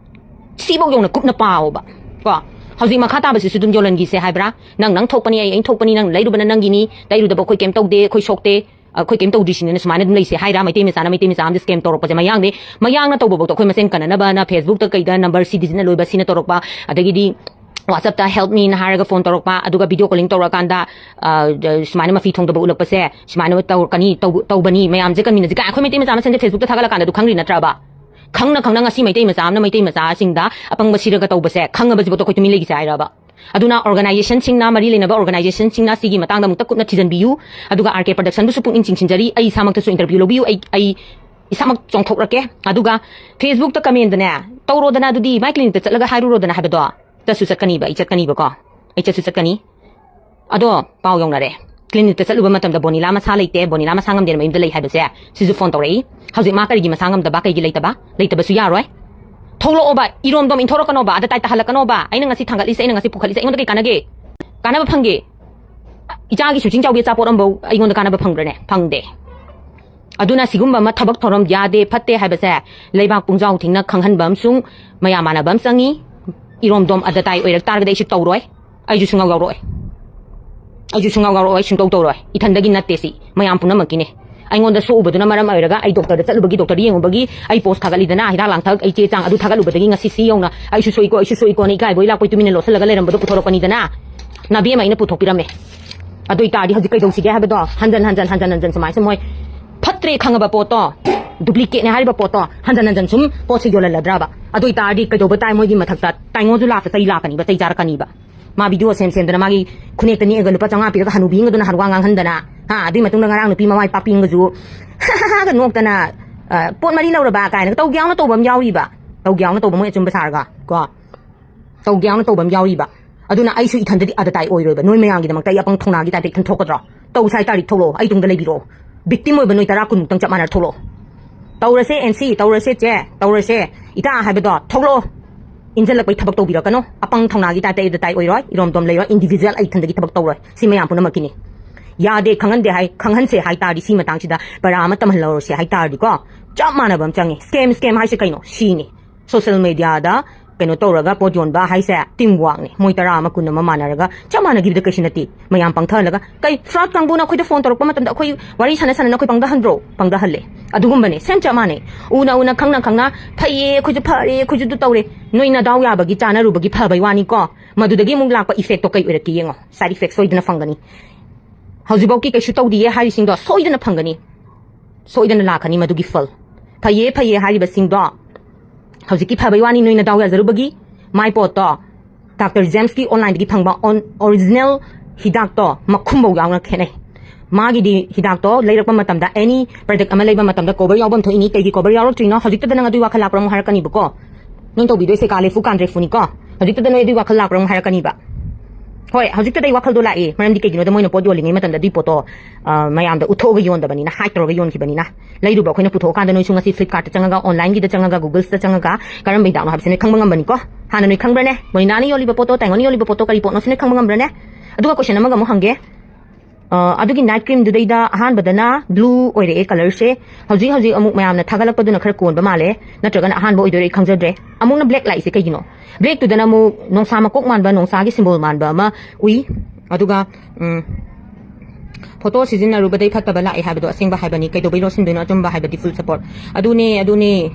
ꯁꯤꯐꯧ ꯌꯧꯅ ꯀꯨꯞꯅ ꯄꯥꯎꯕ꯫ ꯀꯣ, ꯍꯧꯖꯤꯛ ꯃꯈꯥ ꯇꯥꯕꯁꯤꯁꯨ ꯑꯗꯨꯝ ꯌꯣꯜꯍꯟꯈꯤꯁꯦ ꯍꯥꯏꯕ꯭ꯔꯥ? ꯅꯪ, ꯅꯪ ꯊꯣꯛꯄꯅꯤ, ꯑꯩ, ꯑꯩ ꯊꯣꯛꯄꯅꯤ, ꯅꯪ ꯂꯩꯔꯨꯕꯅ ꯅꯪꯒꯤꯅꯤ, ꯂꯩꯔꯨꯗꯕ ꯑꯩꯈꯣꯏ ꯀꯩꯝ ꯇꯧꯗꯦ, ꯑꯩꯈꯣꯏ ꯁꯣꯛꯇꯦ, ꯑꯩꯈꯣꯏ ꯀꯩꯝ ꯇꯧꯗ꯭ꯔꯤꯁꯤꯅꯦꯅ ꯁꯨꯃꯥꯏꯅ ꯑꯗꯨꯝ ꯂꯩꯁꯦ ꯍꯥꯏꯔꯥ? ꯃꯩꯇꯩ ꯃꯆꯥꯅ ꯃꯩꯇꯩ ꯃꯆꯥ ꯑꯃꯗ scam ꯇꯧꯔꯛꯄꯁꯦ ꯃꯌꯥꯡꯗꯤ, ꯃꯌꯥꯡꯅ ꯇꯧꯕꯐꯥꯎꯗ ꯑꯩꯈꯣꯏ ꯃꯁꯦꯟ ꯀꯟꯅꯅꯕꯅ Facebookꯇ ꯀꯩꯗ number C digitꯅ ꯂꯣꯏꯕ ꯁꯤꯅ ꯇꯧꯔꯛꯄ, ꯑꯗꯒꯤꯗꯤ WhatsAppꯇ help meꯅ ꯍꯥꯏꯔꯒ phone ꯇꯧꯔꯛꯄ, ꯑꯗꯨꯒ video calling ꯇꯧꯔꯀꯥꯟꯗ, ꯑ, ꯁꯨꯃꯥꯏꯅ ꯃꯐꯤ ꯊꯣꯡꯗꯕ ꯎꯠꯂꯛꯄꯁꯦ, ꯁꯨꯃꯥꯏꯅ ꯇꯧꯔꯛꯀꯅꯤ, ꯇꯧ-, ꯇꯧꯕꯅꯤ, ꯃꯌꯥꯝꯁꯦ ꯀꯟꯃꯤꯟꯅꯁꯤ ꯀꯥꯏ ꯑꯩꯈꯣꯏ ꯃꯩꯇꯩ ꯃꯆꯥ ꯃꯁꯦꯟꯁꯦ Facebookꯇ ꯊꯥꯒꯠꯂꯀꯥꯟꯗ ꯑꯗꯨ ꯈꯪꯗ꯭ꯔꯤ ꯅꯠꯇ꯭ꯔꯕ? ꯈꯪꯅ ꯈꯪꯅ ꯉꯁꯤ ꯃꯩꯇꯩ ꯃꯆꯥ ꯑꯃꯅ ꯃꯩꯇꯩ ꯃꯆꯥꯁꯤꯡꯗ ꯑꯄꯪꯕ ꯁꯤꯔꯒ ꯇꯧꯕꯁꯦ ꯈꯪꯉꯕꯁꯤꯐꯥꯎꯗ ꯑꯩꯈꯣꯏ ꯇꯨꯃꯤꯟ ꯂꯩꯈꯤꯁꯦ ꯍꯥꯏꯔꯕ? ꯑꯗꯨꯅ organizationꯁꯤꯡꯅ, ꯃꯔꯤ ꯂꯩꯅꯕ organizationꯁꯤꯡꯅ ꯁꯤꯒꯤ ꯃꯇꯥꯡꯗ ꯑꯃꯨꯛꯇ ꯀꯨꯞꯅ ꯊꯤꯖꯤꯟꯕꯤꯌꯨ꯫ ꯑꯗꯨꯒ RK Productionꯕꯨꯁꯨ ꯄꯨꯛꯅꯤꯡ ꯆꯤꯡꯁꯤꯟꯖꯔꯤ꯫ ꯑꯩ ꯏꯁꯥꯃꯛꯇꯁꯨ interview ꯂꯧꯕꯤꯌꯨ꯫ ꯑꯩ, ꯑꯩ ꯏꯁꯥꯃꯛ ꯆꯣꯡꯊꯣꯛꯂꯛꯀꯦ꯫ ꯑꯗꯨꯒ Facebookꯇ commentꯗꯅꯦ, "ꯇꯧꯔꯣꯗꯅ, ꯑꯗꯨꯗꯤ ꯃꯥꯏ clinicꯇ ꯆꯠꯂꯒ ꯍꯥꯏꯔꯨꯔꯣꯗꯅ" ꯍꯥꯏꯕꯗꯣ, ꯆꯠꯁꯨ ꯆꯠꯀꯅꯤꯕ, ꯑꯩ ꯆꯠꯀꯅꯤꯕꯀꯣ, ꯑꯩ ꯆꯠꯁꯨ ꯆꯠꯀꯅꯤ꯫ ꯑꯗꯣ ꯄꯥꯎ ꯌꯧꯅꯔꯦ꯫ Clinicꯇ ꯆꯠꯂꯨꯕ ꯃꯇꯝꯗ ꯕꯣꯅꯤꯂꯥ ꯃꯁꯥ ꯂꯩꯇꯦ, ꯕꯣꯅꯤꯂꯥ ꯃꯁꯥ ꯉꯝꯗꯦꯅ ꯃꯌꯨꯝꯗ ꯂꯩ ꯍꯥꯏꯕꯁꯦ, ꯁꯤꯁꯨ phone ꯇꯧꯔꯛꯏ꯫ ꯍꯧꯖꯤꯛ ꯃꯥ ꯀꯔꯤꯒꯤ ꯃꯁꯥ ꯉꯝꯗꯕ, ꯀꯩꯒꯤ ꯂꯩꯇꯕ? ꯂꯩꯇꯕꯁꯨ ꯌꯥꯔꯣꯏ꯫ ꯊꯣꯛꯂꯛꯑꯣꯕ, ꯏꯔꯣꯝꯗꯣꯝ ꯏꯟꯊꯣꯔꯛꯀꯅꯣꯕ, ꯑꯗ ꯇꯥꯏ ꯇꯥꯍꯜꯂꯛꯀꯅꯣꯕ꯫ ꯑꯩꯅ ꯉꯁꯤ ꯊꯥꯡꯒꯠꯂꯤꯁꯦ, ꯑꯩꯅ ꯉꯁꯤ ꯄꯨꯈꯠꯂꯤꯁꯦ, ꯑꯩꯉꯣꯟꯗ ꯀꯩ ꯀꯥꯟꯅꯒꯦ? ꯀꯥꯟꯅꯕ ꯐꯪꯒꯦ? ꯏꯆꯥꯒꯤ ꯁꯨꯆꯤꯡ ꯆꯥꯎꯕꯤ ꯑꯆꯥꯄꯣꯠ ꯑꯃꯐꯧ ꯑꯩꯉꯣꯟꯗ ꯀꯥꯟꯅꯕ ꯐꯪꯕ꯭ꯔꯅꯦ? ꯐꯪꯗꯦ꯫ ꯑꯗꯨꯅ ꯁꯤꯒꯨꯝꯕ ꯑꯃ ꯊꯕꯛ ꯊꯧꯔꯝ ꯌꯥꯗꯦ, ꯐꯠꯇꯦ ꯍꯥꯏꯕꯁꯦ ꯂꯩꯕꯥꯛ ꯄꯨꯡꯖꯥꯎ ꯊꯤꯡꯅ ꯈꯪꯍꯟꯕ ꯑꯃꯁꯨꯡ ꯃꯌꯥꯝ ꯃꯥꯟꯅꯕ ꯑꯃ ꯆꯪꯉꯤ꯫ ꯏꯔꯣꯝꯗꯣꯝ ꯑꯗ ꯇꯥꯏ ꯑꯣꯏꯔꯛ ꯇꯥꯔꯒꯗꯤ ꯑꯩꯁꯨ ꯇꯧꯔꯣꯏ꯫ ꯑꯩꯁꯨ ꯁꯨꯡꯌꯥꯎ ꯌꯥꯎꯔꯛꯑꯣꯏ꯫ ꯑꯩꯁꯨ ꯁꯨꯡꯌꯥꯎ ꯌꯥꯎꯔꯛꯑꯣꯏ, ꯁꯨꯡꯇꯧ ꯇꯧꯔꯣꯏ꯫ ꯏꯊꯟꯗꯒꯤ ꯅꯠꯇꯦ ꯁꯤ, ꯃꯌꯥꯝ ꯄꯨꯝꯅꯃꯛꯀꯤꯅꯦ꯫ ꯑꯩꯉꯣꯟꯗ ꯁꯣꯛꯎꯕꯗꯨꯅ ꯃꯔꯝ ꯑꯣꯏꯔꯒ ꯑꯩ doctorꯗ ꯆꯠꯂꯨꯕꯒꯤ, doctor ꯌꯦꯡꯉꯨꯕꯒꯤ ꯑꯩ post ꯊꯥꯒꯠꯂꯤꯗꯅ, ꯍꯤꯗꯥꯛ ꯂꯥꯡꯊꯛ, ꯑꯩ ꯆꯦ ꯆꯥꯡ ꯑꯗꯨ ꯊꯥꯒꯠꯂꯨꯕꯗꯒꯤ ꯉꯁꯤ ꯁꯤ ꯌꯧꯅ ꯑꯩꯁꯨ ꯁꯣꯛꯏꯀꯣ, ꯑꯩꯁꯨ ꯁꯣꯛꯏꯀꯣꯅ ꯏꯀꯥꯏꯕꯣꯏ ꯂꯥꯛꯄꯣꯏ ꯇꯨꯃꯤꯟꯅ ꯂꯣꯠꯁꯤꯜꯂꯒ ꯂꯩꯔꯝꯕꯗꯣ ꯄꯨꯊꯣꯔꯛꯄꯅꯤꯗꯅ꯫ ꯅꯥꯕꯤ ꯑꯃ ꯑꯩꯅ ꯄꯨꯊꯣꯛꯄꯤꯔꯝꯃꯦ꯫ ꯑꯗꯨ ꯑꯣꯏꯇꯥꯔꯗꯤ ꯍꯧꯖꯤꯛ ꯀꯩꯗꯧꯁꯤꯒꯦ ꯍꯥꯏꯕꯗꯣ, ꯍꯟꯖꯟ ꯍꯟꯖꯟ ꯍꯟꯖꯟ ꯍꯟꯖꯟ ꯁꯨꯃꯥꯏꯅ ꯁꯨꯝ ꯃꯣꯏ ꯐꯠꯇ꯭ꯔꯦ ꯈꯪꯉꯕ ꯄꯣꯠꯇꯣ, duplicateꯅꯦ ꯍꯥꯏꯔꯤꯕ ꯄꯣꯠꯇꯣ ꯍꯟꯖꯟ ꯍꯟꯖꯟ ꯁꯨꯝ ꯄꯣꯠꯁꯦ ꯌꯣꯜꯍꯜꯂꯗ꯭ꯔꯕ? ꯑꯗꯨ ꯑꯣꯏꯇꯥꯔꯗꯤ ꯀꯩꯗꯧꯕ ꯇꯥꯏ? ꯃꯣꯏꯒꯤ ꯃꯊꯛꯇ ꯇꯥꯏꯉꯣꯁꯨ ꯂꯥꯛꯇ ꯆꯩ ꯂꯥꯛꯀꯅꯤꯕ, ꯆꯩ ꯆꯥꯔꯛꯀꯅꯤꯕ꯫ ꯃꯥ video ꯁꯦꯝ ꯁꯦꯝꯗꯅ ꯃꯥꯒꯤ ꯈꯨꯅꯦꯛꯇ ꯅꯦꯛꯑꯒ ꯂꯨꯄꯥ ꯆꯥꯝꯃꯉꯥ ꯄꯤꯔꯒ ꯍꯅꯨꯕꯤ ꯑꯃꯒꯗꯨꯅ ꯍꯥꯏ ꯋꯥ ꯉꯥꯡꯍꯟꯗꯅ, ꯍꯥ, ꯑꯗꯨꯏ ꯃꯇꯨꯡꯗ ꯉꯔꯥꯡ ꯅꯨꯄꯤ ꯃꯃꯥ ꯃꯄꯥ ꯄꯤꯡꯒꯁꯨ ꯍꯥꯒ ꯅꯣꯛꯇꯅ, ꯑ, "ꯄꯣꯠ ꯃꯔꯤ ꯂꯧꯔꯕ?" ꯀꯥꯏꯅꯒ ꯇꯧꯒꯦ ꯌꯥꯎꯅ ꯇꯧꯕ ꯑꯃ ꯌꯥꯎꯔꯤꯕ, ꯇꯧꯒꯦ ꯌꯥꯎꯅ ꯇꯧꯕ ꯃꯣꯏ ꯑꯆꯨꯝꯕ ꯁꯥꯔꯒ ꯀꯣ, ꯇꯧꯒꯦ ꯌꯥꯎꯅ ꯇꯧꯕ ꯑꯃ ꯌꯥꯎꯔꯤꯕ꯫ ꯑꯗꯨꯅ ꯑꯩꯁꯨ ꯏꯊꯟꯗꯗꯤ ꯑꯗ ꯇꯥꯏ ꯑꯣꯏꯔꯣꯏꯕ, ꯅꯣꯏ ꯃꯌꯥꯝꯒꯤꯗꯃꯛꯇ ꯑꯩ ꯑꯄꯪ ꯊꯧꯅꯥꯒꯤ ꯇꯥꯏꯞꯇ ꯏꯊꯟ ꯊꯣꯛꯀꯗ꯭ꯔꯣ? ꯇꯧꯁꯦ ꯍꯥꯏꯇꯥꯔꯗꯤ ꯊꯣꯛꯂꯛꯑꯣ, ꯑꯩ ꯇꯨꯡꯗ ꯂꯩꯕꯤꯔꯛꯑꯣ꯫ Victim ꯑꯣꯏꯕ ꯅꯣꯏ ꯇꯔꯥ ꯀꯨꯟꯃꯨꯛꯇꯪ ꯆꯞ ꯃꯥꯟꯅꯔ ꯊꯣꯛꯂꯛꯑꯣ꯫ "ꯇꯧꯔꯁꯦ ꯑꯦꯟꯁꯤ, ꯇꯧꯔꯁꯦ ꯆꯦ, ꯇꯧꯔꯁꯦ ꯏꯇꯥ" ꯍꯥꯏꯕꯗꯣ ꯊꯣꯛꯂꯛꯑꯣ꯫ ꯏꯟꯖꯜꯂꯛꯄꯩ ꯊꯕꯛ ꯇꯧꯕꯤꯔꯛꯀꯅꯣ꯫ ꯑꯄꯪ ꯊꯧꯅꯥꯒꯤ ꯇꯥꯏꯞꯇ ꯑꯩ ꯑꯗ ꯇꯥꯏ ꯑꯣꯏꯔꯣꯏ, ꯏꯔꯣꯝꯗꯣꯝ ꯂꯩꯔꯣꯏ, individual ꯑꯩ ꯏꯊꯟꯗꯒꯤ ꯊꯕꯛ ꯇꯧꯔꯣꯏ꯫ ꯁꯤ ꯃꯌꯥꯝ ꯄꯨꯝꯅꯃꯛꯀꯤꯅꯤ꯫ ꯌꯥꯗꯦ, ꯈꯪꯍꯟꯗꯦ ꯍꯥꯏ, ꯈꯪꯍꯟꯁꯦ ꯍꯥꯏ ꯇꯥꯔꯗꯤ, ꯁꯤ ꯃꯇꯥꯡꯁꯤꯗ ꯄꯔꯥ ꯑꯃ ꯇꯝꯍꯜꯍꯧꯔꯁꯦ ꯍꯥꯏ ꯇꯥꯔꯗꯤꯀꯣ, ꯆꯞ ꯃꯥꯟꯅꯕ ꯑꯃ ꯆꯪꯉꯤ꯫ Scam, scam ꯍꯥꯏꯁꯦ ꯀꯩꯅꯣ? ꯁꯤꯅꯤ꯫ Social media ꯗ ꯀꯩꯅꯣ ꯇꯧꯔꯒ ꯄꯣꯠ ꯌꯣꯟꯕ ꯍꯥꯏꯁꯦ team work ꯅꯤ꯫ ꯃꯣꯏ ꯇꯔꯥ ꯑꯃ, ꯀꯨꯟ ꯑꯃ ꯃꯥꯟꯅꯔꯒ ꯆꯞ ꯃꯥꯟꯅꯈꯤꯕꯗ ꯀꯩꯁꯨ ꯅꯠꯇꯦ꯫ ꯃꯌꯥꯝ ꯄꯪꯊꯍꯜꯂꯒ, ꯀꯩ fraud ꯀꯥꯡꯕꯨꯅ ꯑꯩꯈꯣꯏꯗ phone ꯇꯧꯔꯛꯄ ꯃꯇꯝꯗ ꯑꯩꯈꯣꯏ ꯋꯥꯔꯤ ꯁꯥꯟꯅ ꯁꯥꯟꯅꯅ ꯑꯩꯈꯣꯏ ꯄꯪꯊꯍꯟꯗ꯭ꯔꯣ? ꯄꯪꯊꯍꯜꯂꯦ꯫ ꯑꯗꯨꯒꯨꯝꯕꯅꯦ, same ꯆꯞ ꯃꯥꯟꯅꯩ꯫ ꯎꯅ ꯎꯅ, ꯈꯪꯅ ꯈꯪꯅ, "ꯐꯩꯌꯦ, ꯑꯩꯈꯣꯏꯁꯨ ꯐꯔꯦ, ꯑꯩꯈꯣꯏꯁꯨ ꯑꯗꯨ ꯇꯧꯔꯦ"꯫ ꯅꯣꯏ ꯅꯗꯥꯎ ꯌꯥꯕꯒꯤ ꯆꯥꯅꯔꯨꯕꯒꯤ ꯐꯕꯩ ꯋꯥꯅꯤꯀꯣ, ꯃꯗꯨꯗꯒꯤ ꯑꯃꯨꯛ ꯂꯥꯛꯄ effect ꯇꯣ ꯀꯩ ꯑꯣꯏꯔꯛꯀꯦ ꯌꯦꯡꯉꯣ꯫ Side effect ꯁꯣꯏꯗꯅ ꯐꯪꯒꯅꯤ꯫ ꯍꯧꯖꯤꯛꯐꯥꯎꯀꯤ ꯀꯩꯁꯨ ꯇꯧꯗꯤꯌꯦ ꯍꯥꯏꯔꯤꯁꯤꯡꯗꯣ ꯁꯣꯏꯗꯅ ꯐꯪꯒꯅꯤ꯫ ꯁꯣꯏꯗꯅ ꯂꯥꯛꯀꯅꯤ ꯃꯗꯨꯒꯤ ꯐꯜ꯫ ꯐꯩꯌꯦ, ꯐꯩꯌꯦ ꯍꯥꯏꯔꯤꯕꯁꯤꯡꯗꯣ ꯍꯧꯖꯤꯛꯀꯤ ꯐꯕꯩ ꯋꯥꯅꯤ, ꯅꯣꯏ ꯅꯗꯥꯎ ꯌꯥꯖꯔꯨꯕꯒꯤ꯫ ꯃꯥꯏ ꯄꯣꯠꯇꯣ Doctor James ꯀꯤ online ꯗꯒꯤ ꯐꯪꯕ on-, original ꯍꯤꯗꯥꯛꯇꯣ ꯃꯈꯨꯝꯐꯧ ꯌꯥꯎꯅ ꯈꯦꯠꯅꯩ꯫ ꯃꯥꯒꯤꯗꯤ ꯍꯤꯗꯥꯛꯇꯣ ꯂꯩꯔꯛꯄ ꯃꯇꯝꯗ, any product ꯑꯃ ꯂꯩꯕ ꯃꯇꯝꯗ cover ꯌꯥꯎꯐꯝ ꯊꯣꯛꯏꯅꯤ꯫ ꯀꯩꯒꯤ cover ꯌꯥꯎꯔꯛꯇ꯭ꯔꯤꯅꯣ? ꯍꯧꯖꯤꯛꯇꯗ ꯅꯪ ꯑꯗꯨꯒꯤ ꯋꯥꯈꯜ ꯂꯥꯛꯄ꯭ꯔꯥ ꯑꯃꯨꯛ ꯍꯥꯏꯔꯛꯀꯅꯤꯕꯀꯣ꯫ ꯅꯪ ꯇꯧꯕꯤꯗꯣꯏꯁꯦ ꯀꯥꯂꯦꯐꯨ ꯀꯥꯟꯗ꯭ꯔꯦꯐꯨꯅꯤꯀꯣ꯫ ꯍꯧꯖꯤꯛꯇꯗ ꯅꯣꯏ ꯑꯗꯨꯒꯤ ꯋꯥꯈꯜ ꯂꯥꯛꯄ꯭ꯔꯥ ꯑꯃꯨꯛ ꯍꯥꯏꯔꯛꯀꯅꯤꯕ꯫ ꯍꯣꯏ, ꯍꯧꯖꯤꯛꯇꯗ ꯑꯩ ꯋꯥꯈꯜꯗꯣ ꯂꯥꯛꯑꯦ꯫ ꯃꯔꯝꯗꯤ ꯀꯩꯒꯤꯅꯣꯗ ꯃꯣꯏꯅ ꯄꯣꯠ ꯌꯣꯜꯂꯤꯉꯩ ꯃꯇꯝꯗ ꯑꯗꯨꯒꯤ ꯄꯣꯠꯇꯣ, ꯑ, ꯃꯌꯥꯝꯗ ꯎꯠꯊꯣꯛꯑꯒ ꯌꯣꯟꯗꯕꯅꯤꯅ, hide ꯇꯧꯔꯒ ꯌꯣꯟꯈꯤꯕꯅꯤꯅ꯫ ꯂꯩꯔꯨꯕ ꯑꯩꯈꯣꯏꯅ ꯄꯨꯊꯣꯛꯑꯀꯥꯟꯗ ꯅꯣꯏꯁꯨ ꯉꯁꯤ Flipkart ꯇ ꯆꯪꯉꯒ, online ꯒꯤꯗ ꯆꯪꯉꯒ, Google ꯗ ꯆꯪꯉꯒ ꯀꯔꯝꯕ ꯍꯤꯗꯥꯛꯅꯣ ꯍꯥꯏꯕꯁꯤ ꯅꯣꯏ ꯈꯪꯕ ꯉꯝꯕꯅꯤꯀꯣ꯫ ꯍꯥꯟꯅ ꯅꯣꯏ ꯈꯪꯕ꯭ꯔꯅꯦ? ꯃꯣꯅꯤꯅꯥꯅ ꯌꯣꯜꯂꯤꯕ ꯄꯣꯠꯇꯣ, ꯇꯥꯏꯉꯣꯟꯅ ꯌꯣꯜꯂꯤꯕ ꯄꯣꯠꯇꯣ ꯀꯔꯤ ꯄꯣꯠꯅꯣ ꯁꯤ ꯅꯣꯏ ꯈꯪꯕ ꯉꯝꯕ꯭ꯔꯅꯦ? ꯑꯗꯨꯒ question ꯑꯃꯒ ꯑꯃꯨꯛ ꯍꯪꯒꯦ꯫ ꯑ, ꯑꯗꯨꯒꯤ night cream ꯗꯨꯗꯩꯗ ꯑꯍꯥꯟꯕꯗꯅ blue ꯑꯣꯏꯔꯛꯑꯦ colour ꯁꯦ꯫ ꯍꯧꯖꯤꯛ ꯍꯧꯖꯤꯛ ꯑꯃꯨꯛ ꯃꯌꯥꯝꯅ ꯊꯥꯒꯠꯂꯛꯄꯗꯨꯅ ꯈꯔ ꯀꯣꯟꯕ ꯃꯥꯜꯂꯦ, ꯅꯠꯇ꯭ꯔꯒꯅ ꯑꯍꯥꯟꯕ ꯑꯣꯏꯗꯣꯏꯔꯥ ꯑꯩ ꯈꯪꯖꯗ꯭ꯔꯦ꯫ ꯑꯃꯨꯛꯅ black ꯂꯥꯛꯏꯁꯦ ꯀꯩꯒꯤꯅꯣ? Black ꯇꯨꯗꯅ ꯑꯃꯨꯛ ꯅꯣꯡꯁꯥ ꯃꯀꯣꯛ ꯃꯥꯟꯕ, ꯅꯣꯡꯁꯥꯒꯤ symbol ꯃꯥꯟꯕ ꯑꯃ ꯎꯏ꯫ ꯑꯗꯨꯒ, ꯎꯝ, photo ꯁꯤꯖꯤꯟꯅꯔꯨꯕꯗꯩ ꯐꯠꯇꯕ ꯂꯥꯛꯑꯦ ꯍꯥꯏꯕꯗꯣ ꯑꯁꯦꯡꯕ ꯍꯥꯏꯕꯅꯤ꯫ ꯀꯩꯗꯧꯕꯩ ꯂꯣꯠꯁꯤꯟꯗꯣꯏꯅꯣ? ꯑꯆꯨꯝꯕ ꯍꯥꯏꯕꯗꯤ full support꯫ ꯑꯗꯨꯅꯦ, ꯑꯗꯨꯅꯦ꯫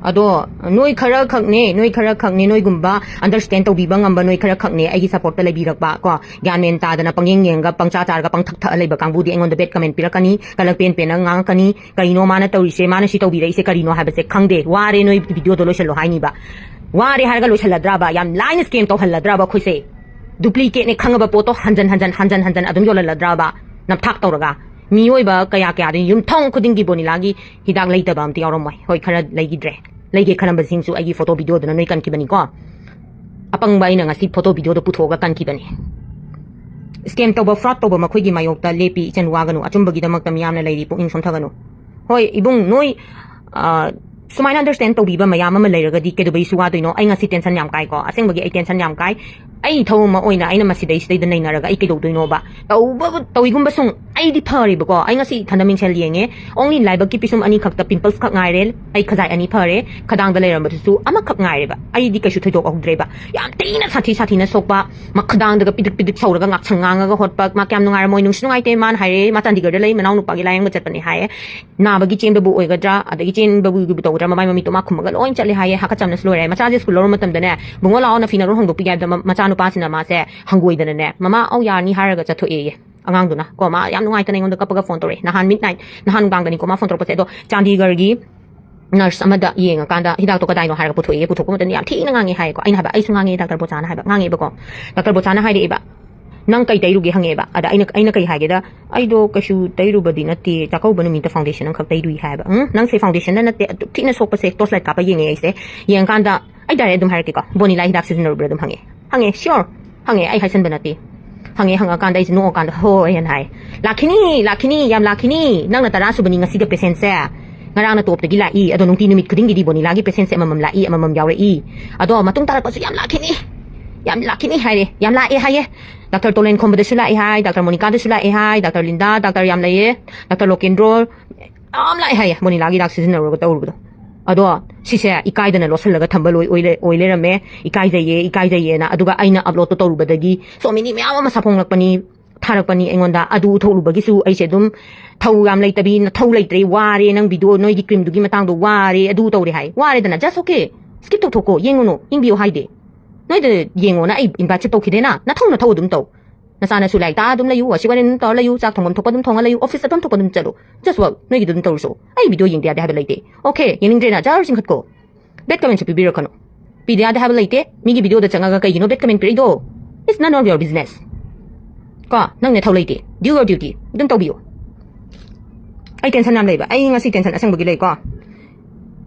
ꯑꯗꯣ ꯅꯣꯏ ꯈꯔ ꯈꯛꯅꯦ, ꯅꯣꯏ ꯈꯔ ꯈꯛꯅꯦ, ꯅꯣꯏꯒꯨꯝꯕ understand ꯇꯧꯕꯤꯕ ꯉꯝꯕ ꯅꯣꯏ ꯈꯔ ꯈꯛꯅꯦ ꯑꯩꯒꯤ supportꯇ ꯂꯩꯕꯤꯔꯛꯄ ꯀꯣ꯫ ꯒ꯭ꯌꯥꯟ ꯃꯦꯟ ꯇꯥꯗꯅ ꯄꯪꯌꯦꯡ ꯌꯦꯡꯉꯒ ꯄꯪꯆꯥ ꯆꯥꯔꯒ ꯄꯪꯊꯛ ꯊꯛꯑ ꯂꯩꯕ ꯀꯥꯡꯕꯨꯗꯤ ꯑꯩꯉꯣꯟꯗ bad comment ꯄꯤꯔꯛꯀꯅꯤ, ꯀꯂꯛ ꯄꯦꯟ ꯄꯦꯟꯅ ꯉꯥꯡꯉꯛꯀꯅꯤ꯫ ꯀꯔꯤꯅꯣ ꯃꯥꯅ ꯇꯧꯔꯤꯁꯦ, ꯃꯥꯅ ꯁꯤ ꯇꯧꯕꯤꯔꯛꯏꯁꯦ ꯀꯔꯤꯅꯣ ꯍꯥꯏꯕꯁꯦ ꯈꯪꯗꯦ꯫ ꯋꯥꯔꯦ, ꯅꯣꯏ videoꯗꯣ ꯂꯣꯏꯁꯜꯂꯣ ꯍꯥꯏꯅꯤꯕ꯫ ꯋꯥꯔꯦ ꯍꯥꯏꯔꯒ ꯂꯣꯏꯁꯜꯂꯗ꯭ꯔꯕ? ꯌꯥꯝ ꯂꯥꯏꯅ scam ꯇꯧꯍꯜꯂꯗ꯭ꯔꯕ ꯑꯩꯈꯣꯏꯁꯦ? Duplicateꯅꯦ ꯈꯪꯉꯕ ꯄꯣꯠꯇꯣ ꯍꯟꯖꯟ ꯍꯟꯖꯟ ꯍꯟꯖꯟ ꯍꯟꯖꯟ ꯑꯗꯨꯝ ꯌꯣꯜꯍꯜꯂꯗ꯭ꯔꯕ? ꯅꯝꯊꯥꯛ ꯇꯧꯔꯒ ꯃꯤꯑꯣꯏꯕ ꯀꯌꯥ ꯀꯌꯥꯗ ꯌꯨꯝꯊꯣꯡ ꯈꯨꯗꯤꯡꯒꯤ ꯕꯣꯅꯤꯂꯥꯒꯤ ꯍꯤꯗꯥꯛ ꯂꯩꯇꯕ ꯑꯝꯇ ꯌꯥꯎꯔꯝꯃꯣꯏ꯫ ꯍꯣꯏ, ꯈꯔ ꯂꯩꯈꯤꯗ꯭ꯔꯦ꯫ ꯂꯩꯒꯦ ꯈꯜꯂꯝꯕꯁꯤꯡꯁꯨ ꯑꯩꯒꯤ photo videoꯗꯨꯅ ꯅꯣꯏ ꯀꯟꯈꯤꯕꯅꯤꯀꯣ꯫ ꯑꯄꯪꯕ ꯑꯩꯅ ꯉꯁꯤ photo videoꯗꯣ ꯄꯨꯊꯣꯛꯑꯒ ꯀꯟꯈꯤꯕꯅꯤ꯫ Scam ꯇꯧꯕ, fraud ꯇꯧꯕ ꯃꯈꯣꯏꯒꯤ ꯃꯥꯌꯣꯛꯇ ꯂꯦꯞꯄꯤ ꯏꯆꯟ, ꯋꯥꯒꯅꯨ꯫ ꯑꯆꯨꯝꯕꯒꯤꯗꯃꯛꯇ ꯃꯤꯌꯥꯝꯅ ꯂꯩꯔꯤ, ꯄꯨꯛꯅꯤꯡ ꯁꯣꯟꯊꯒꯅꯨ꯫ ꯍꯣꯏ ꯏꯕꯨꯡ, ꯅꯣꯏ ꯑ, ꯁꯨꯃꯥꯏꯅ understand ꯇꯧꯕꯤꯕ ꯃꯌꯥꯝ ꯑꯃ ꯂꯩꯔꯒꯗꯤ ꯀꯩꯗꯧꯕꯩꯁꯨ ꯋꯥꯗꯣꯏꯅꯣ? ꯑꯩ ꯉꯁꯤ tension ꯌꯥꯝ ꯀꯥꯏꯀꯣ, ꯑꯁꯦꯡꯕꯒꯤ ꯑꯩ tension ꯌꯥꯝ ꯀꯥꯏ꯫ ꯑꯩ ꯏꯊꯧ ꯑꯃ ꯑꯣꯏꯅ ꯑꯩꯅ ꯃꯁꯤꯗꯩꯁꯤꯗꯩꯗ ꯅꯩꯅꯔꯒ ꯑꯩ ꯀꯩꯗꯧꯗꯣꯏꯅꯣꯕ? ꯇꯧꯕ, ꯇꯧꯏꯒꯨꯝꯕ ꯁꯨꯡ ꯑꯩꯗꯤ ꯐꯔꯦꯕꯀꯣ꯫ ꯑꯩ ꯉꯁꯤ ꯏꯊꯟꯗ ꯃꯤꯡꯁꯦꯜ ꯌꯦꯡꯉꯦ, only ꯂꯥꯏꯕꯛꯀꯤ ꯄꯤꯁꯨꯝ ꯑꯅꯤ ꯈꯛꯇ pimples ꯈꯛ ꯉꯥꯏꯔꯦ꯫ ꯑꯩ ꯈꯖꯥꯏ ꯑꯅꯤ ꯐꯔꯦ, ꯈꯗꯥꯡꯗ ꯂꯩꯔꯝꯕꯗꯨꯁꯨ ꯑꯃꯈꯛ ꯉꯥꯏꯔꯦꯕ꯫ ꯑꯩꯗꯤ ꯀꯩꯁꯨ ꯊꯣꯏꯗꯣꯛꯍꯧꯗ꯭ꯔꯦꯕ꯫ ꯌꯥꯝ ꯊꯤꯅ ꯁꯥꯊꯤ ꯁꯥꯊꯤꯅ ꯁꯣꯛꯄ, ꯃꯈꯗꯥꯡꯗꯒ ꯄꯤꯗꯤꯛ ꯄꯤꯗꯤꯛ ꯁꯧꯔꯒ ꯉꯥꯛꯁꯪ ꯉꯥꯡꯉꯒ ꯍꯣꯠꯄ꯫ ꯃꯥ ꯀꯌꯥꯝ ꯅꯨꯡꯉꯥꯏꯔꯝꯃꯣꯏ, ꯅꯨꯡꯁꯨ ꯅꯨꯡꯉꯥꯏꯇꯦ꯫ ꯃꯥꯅ ꯍꯥꯏꯔꯦ ꯃꯥ ꯆꯥꯟꯗꯤꯒꯔꯗ ꯂꯩ, ꯃꯅꯥꯎ ꯅꯨꯄꯥꯒꯤ ꯂꯥꯌꯦꯡꯕ ꯆꯠꯄꯅꯦ ꯍꯥꯏꯌꯦ꯫ ꯅꯥꯕꯒꯤ ꯆꯦꯟꯕꯕꯨ ꯑꯣꯏꯒꯗ꯭ꯔꯥ, ꯑꯗꯒꯤ ꯆꯦꯟꯕꯕꯨ ꯇꯧꯒꯗ꯭ꯔꯥ, ꯃꯃꯥꯏ ꯃꯃꯤꯠꯇꯣ ꯃꯥ ꯈꯨꯝꯃꯒ ꯂꯣꯏ ꯆꯠꯂꯦ ꯍꯥꯏꯌꯦ꯫ ꯍꯥꯀꯠꯆꯕꯅꯁꯨ ꯂꯣꯏꯔꯦ꯫ ꯃꯆꯥꯁꯦ ꯁ꯭ꯀꯨꯜ ꯂꯧꯔ ꯃꯇꯝꯗꯅꯦ, "ꯕꯨꯡꯉꯣ ꯂꯥꯛꯑꯣ, ꯅꯐꯤ ꯅꯔꯣꯜ ꯍꯣꯡꯗꯣꯛꯄꯤꯒꯦ" ꯍꯥꯏꯕꯗ ꯃ-, ꯃꯆꯥꯅꯨꯄꯥꯁꯤꯅ ꯃꯥꯁꯦ ꯍꯪꯒꯣꯏꯗꯅꯅꯦ, "ꯃꯃꯥ, ꯑꯧ, ꯌꯥꯔꯅꯤ" ꯍꯥꯏꯔꯒ ꯆꯠꯊꯣꯛꯑꯦꯌꯦ꯫ ꯑꯉꯥꯡꯗꯨꯅ ꯀꯣ, ꯃꯥ ꯌꯥꯝ ꯅꯨꯡꯉꯥꯏꯇꯅ ꯑꯩꯉꯣꯟꯗ ꯀꯞꯄꯒ phone ꯇꯧꯔꯛꯑꯦ꯫ ꯅꯍꯥꯟ midnight, ꯅꯍꯥꯟ ꯅꯨꯡꯗꯥꯡꯗꯅꯤꯀꯣ ꯃꯥ phone ꯇꯧꯔꯛꯄꯁꯦ꯫ ꯑꯗꯣ ꯆꯥꯟꯗꯤꯒꯔꯒꯤ nurse ꯑꯃꯗ ꯌꯦꯡꯉꯀꯥꯟꯗ ꯍꯤꯗꯥꯛꯇꯣ ꯀꯗꯥꯏꯅꯣ ꯍꯥꯏꯔꯒ ꯄꯨꯊꯣꯛꯑꯦ꯫ ꯄꯨꯊꯣꯛꯄ ꯃꯇꯝꯗ ꯌꯥꯝ ꯊꯤꯅ ꯉꯥꯡꯉꯦ ꯍꯥꯏꯌꯦꯀꯣ꯫ ꯑꯩꯅ ꯍꯥꯏꯕ, "ꯑꯩꯁꯨ ꯉꯥꯡꯉꯦ, ꯗꯥꯛꯇꯔ ꯕꯣꯆꯥꯅ" ꯍꯥꯏꯕ꯫ ꯉꯥꯡꯉꯦꯕꯀꯣ꯫ ꯗꯥꯛꯇꯔ ꯕꯣꯆꯥꯅ ꯍꯥꯏꯔꯛꯑꯦꯕ, "ꯅꯪ ꯀꯩ ꯇꯩꯔꯨꯒꯦ?" ꯍꯪꯉꯛꯑꯦꯕ꯫ ꯑꯗ ꯑꯩꯅ, ꯑꯩꯅ ꯀꯩ ꯍꯥꯏꯒꯦꯗ, "ꯑꯩꯗꯣ ꯀꯩꯁꯨ ꯇꯩꯔꯨꯕꯗꯤ ꯅꯠꯇꯦ, ꯆꯥꯛꯀꯧꯕ ꯅꯨꯃꯤꯠꯇ foundation ꯑꯃꯈꯛ ꯇꯩꯔꯨꯏ" ꯍꯥꯏꯕ꯫ "ꯎꯝ, ꯅꯪꯁꯦ foundationꯅ ꯅꯠꯇꯦ, ꯑꯗꯨꯛ ꯊꯤꯅ ꯁꯣꯛꯄꯁꯦ", torchlight ꯀꯥꯞꯄ ꯌꯦꯡꯉꯦ ꯑꯩꯁꯦ꯫ ꯌꯦꯡꯉꯀꯥꯟꯗ ꯑꯩ direct ꯑꯗꯨꯝ ꯍꯥꯏꯔꯛꯀꯦꯀꯣ, "ꯕꯣꯅꯤꯂꯥ ꯍꯤꯗꯥꯛ ꯁꯤꯖꯤꯟꯅꯔꯨꯕ꯭ꯔꯥ?" ꯑꯗꯨꯝ ꯍꯪꯉꯦ꯫ ꯍꯪꯉꯦ, "Sure?" ꯍꯪꯉꯦ, ꯑꯩ ꯍꯥꯏꯁꯟꯕ ꯅꯠꯇꯦ꯫ ꯍꯪꯉꯦ, ꯍꯪꯉꯀꯥꯟꯗ ꯑꯩꯁꯦ ꯅꯣꯛꯑꯀꯥꯟꯗ, "ꯍꯣꯏ" ꯍꯥꯏꯅ ꯍꯥꯏ꯫ "ꯂꯥꯛꯈꯤꯅꯤ, ꯂꯥꯛꯈꯤꯅꯤ, ꯌꯥꯝ ꯂꯥꯛꯈꯤꯅꯤ꯫ ꯅꯪꯅ ꯇꯔꯥ ꯁꯨꯕꯅꯤ ꯉꯁꯤꯒ patientꯁꯦ꯫ ꯉꯔꯥꯡꯅ topꯇꯒꯤ ꯂꯥꯛꯏ, ꯑꯗꯣ ꯅꯨꯡꯇꯤ ꯅꯨꯃꯤꯠ ꯈꯨꯗꯤꯡꯒꯤꯗꯤ ꯕꯣꯅꯤꯂꯥꯒꯤ patientꯁꯦ ꯑꯃꯃꯝ ꯂꯥꯛꯏ, ꯑꯃꯃꯝ ꯌꯥꯎꯔꯛꯏ꯫ ꯑꯗꯣ ꯃꯇꯨꯡ ꯇꯥꯔꯛꯄꯁꯨ ꯌꯥꯝ ꯂꯥꯛꯈꯤꯅꯤ, ꯌꯥꯝ ꯂꯥꯛꯈꯤꯅꯤ" ꯍꯥꯏꯔꯦ꯫ ꯌꯥꯝ ꯂꯥꯛꯑꯦ ꯍꯥꯏꯌꯦ꯫ ꯗꯥꯛꯇꯔ ꯇꯣꯂꯦꯟ ꯈꯣꯝꯕꯗꯁꯨ ꯂꯥꯛꯑꯦ ꯍꯥꯏ, ꯗꯥꯛꯇꯔ ꯃꯣꯅꯤꯀꯥꯗꯁꯨ ꯂꯥꯛꯑꯦ ꯍꯥꯏ, ꯗꯥꯛꯇꯔ ꯂꯤꯟꯗꯥ, ꯗꯥꯛꯇꯔ ꯌꯥꯝ ꯂꯩꯌꯦ, ꯗꯥꯛꯇꯔ ꯂꯣꯀꯦꯟꯗ꯭ꯔꯣ, ꯌꯥꯝ ꯂꯥꯛꯑꯦ ꯍꯥꯏꯌꯦ ꯃꯣꯅꯤꯂꯥꯒꯤ ꯍꯤꯗꯥꯛ ꯁꯤꯖꯤꯟꯅꯔꯨꯔꯒ ꯇꯧꯔꯨꯕꯗꯣ꯫ ꯑꯗꯣ ꯁꯤꯁꯦ ꯏꯀꯥꯏꯗꯅ ꯂꯣꯠꯁꯤꯜꯂꯒ ꯊꯝꯕ ꯂꯣꯏ ꯑꯣꯏ ꯂꯩ-, ꯑꯣꯏ ꯂꯩꯔꯝꯃꯦ꯫ "ꯏꯀꯥꯏꯖꯩꯌꯦ, ꯏꯀꯥꯏꯖꯩꯌꯦꯅ", ꯑꯗꯨꯒ ꯑꯩꯅ uploadꯇꯣ ꯇꯧꯔꯨꯕꯗꯒꯤ so many ꯃꯌꯥꯝ ꯑꯃ ꯁꯥꯐꯣꯡꯂꯛꯄꯅꯤ꯫ ꯊꯥꯔꯛꯄꯅꯤ ꯑꯩꯉꯣꯟꯗ꯫ ꯑꯗꯨ ꯎꯠꯊꯣꯛꯂꯨꯕꯒꯤꯁꯨ ꯑꯩꯁꯦ ꯑꯗꯨꯝ ꯊꯧ ꯌꯥꯝ ꯂꯩꯇꯕꯤ, ꯅꯊꯧ ꯂꯩꯇ꯭ꯔꯦ, ꯋꯥꯔꯦ, ꯅꯪ ꯚꯤꯗꯤꯑꯣ ꯅꯣꯏꯒꯤ ꯀ꯭ꯔꯤꯝꯗꯨꯒꯤ ꯃꯇꯥꯡꯗꯣ ꯋꯥꯔꯦ, ꯑꯗꯨ ꯇꯧꯔꯦ ꯍꯥꯏ꯫ ꯋꯥꯔꯦꯗꯅ, just okay, skip ꯇꯧꯊꯣꯛꯀꯣ, ꯌꯦꯡꯉꯨꯅꯨ, ꯌꯦꯡꯕꯤꯌꯨ ꯍꯥꯏꯗꯦ꯫ ꯅꯣꯏꯗ ꯌꯦꯡꯉꯣꯅ ꯑꯩ ꯏꯟꯚꯥꯏꯠꯁꯨ ꯇꯧꯈꯤꯗꯦꯅ, ꯅꯊꯧ ꯅꯊꯧ ꯑꯗꯨꯝ ꯇꯧ꯫ ꯅꯆꯥꯅꯁꯨ ꯂꯥꯏꯔꯤꯛ ꯇꯥꯛꯑ ꯑꯗꯨꯝ ꯂꯩꯌꯨ, ꯋꯥꯁꯤ ꯋꯥꯔꯦꯟ ꯑꯗꯨꯝ ꯇꯧꯔ ꯂꯩꯌꯨ, ꯆꯥꯛ ꯊꯣꯡꯐꯝ ꯊꯣꯛꯄ ꯑꯗꯨꯝ ꯊꯣꯡꯉ ꯂꯩꯌꯨ, ꯑꯣꯐꯤꯁ ꯆꯠꯐꯝ ꯊꯣꯛꯄ ꯑꯗꯨꯝ ꯆꯠꯂꯨ, just work, ꯅꯣꯏꯒꯤꯗ ꯑꯗꯨꯝ ꯇꯧꯔꯨꯁꯨ꯫ ꯑꯩ ꯚꯤꯗꯤꯑꯣ ꯌꯦꯡꯗ ꯌꯥꯗꯦ ꯍꯥꯏꯕ ꯂꯩꯇꯦ꯫ Okay, ꯌꯦꯡꯅꯤꯡꯗ꯭ꯔꯦꯅ ꯖꯔ ꯆꯤꯡꯈꯠꯀꯣ꯫ Bad commentꯁꯨ ꯄꯤꯕꯤꯔꯛꯀꯅꯨ꯫ ꯄꯤꯗ ꯌꯥꯗꯦ ꯍꯥꯏꯕ ꯂꯩꯇꯦ꯫ ꯃꯤꯒꯤ ꯚꯤꯗꯤꯑꯣꯗ ꯆꯪꯉꯒ ꯀꯩꯒꯤꯅꯣ bad comment ꯄꯤꯔꯛꯏꯗꯣ? It's none of your business꯫ ꯀꯣ, ꯅꯪ ꯅꯊꯧ ꯂꯩꯇꯦ꯫ Do your duty꯫ ꯑꯗꯨꯝ ꯇꯧꯕꯤꯌꯨ꯫ ꯑꯩ tension ꯌꯥꯝ ꯂꯩꯕ꯫ ꯑꯩ ꯉꯁꯤ tension ꯑꯁꯦꯡꯕꯒꯤ ꯂꯩꯀꯣ꯫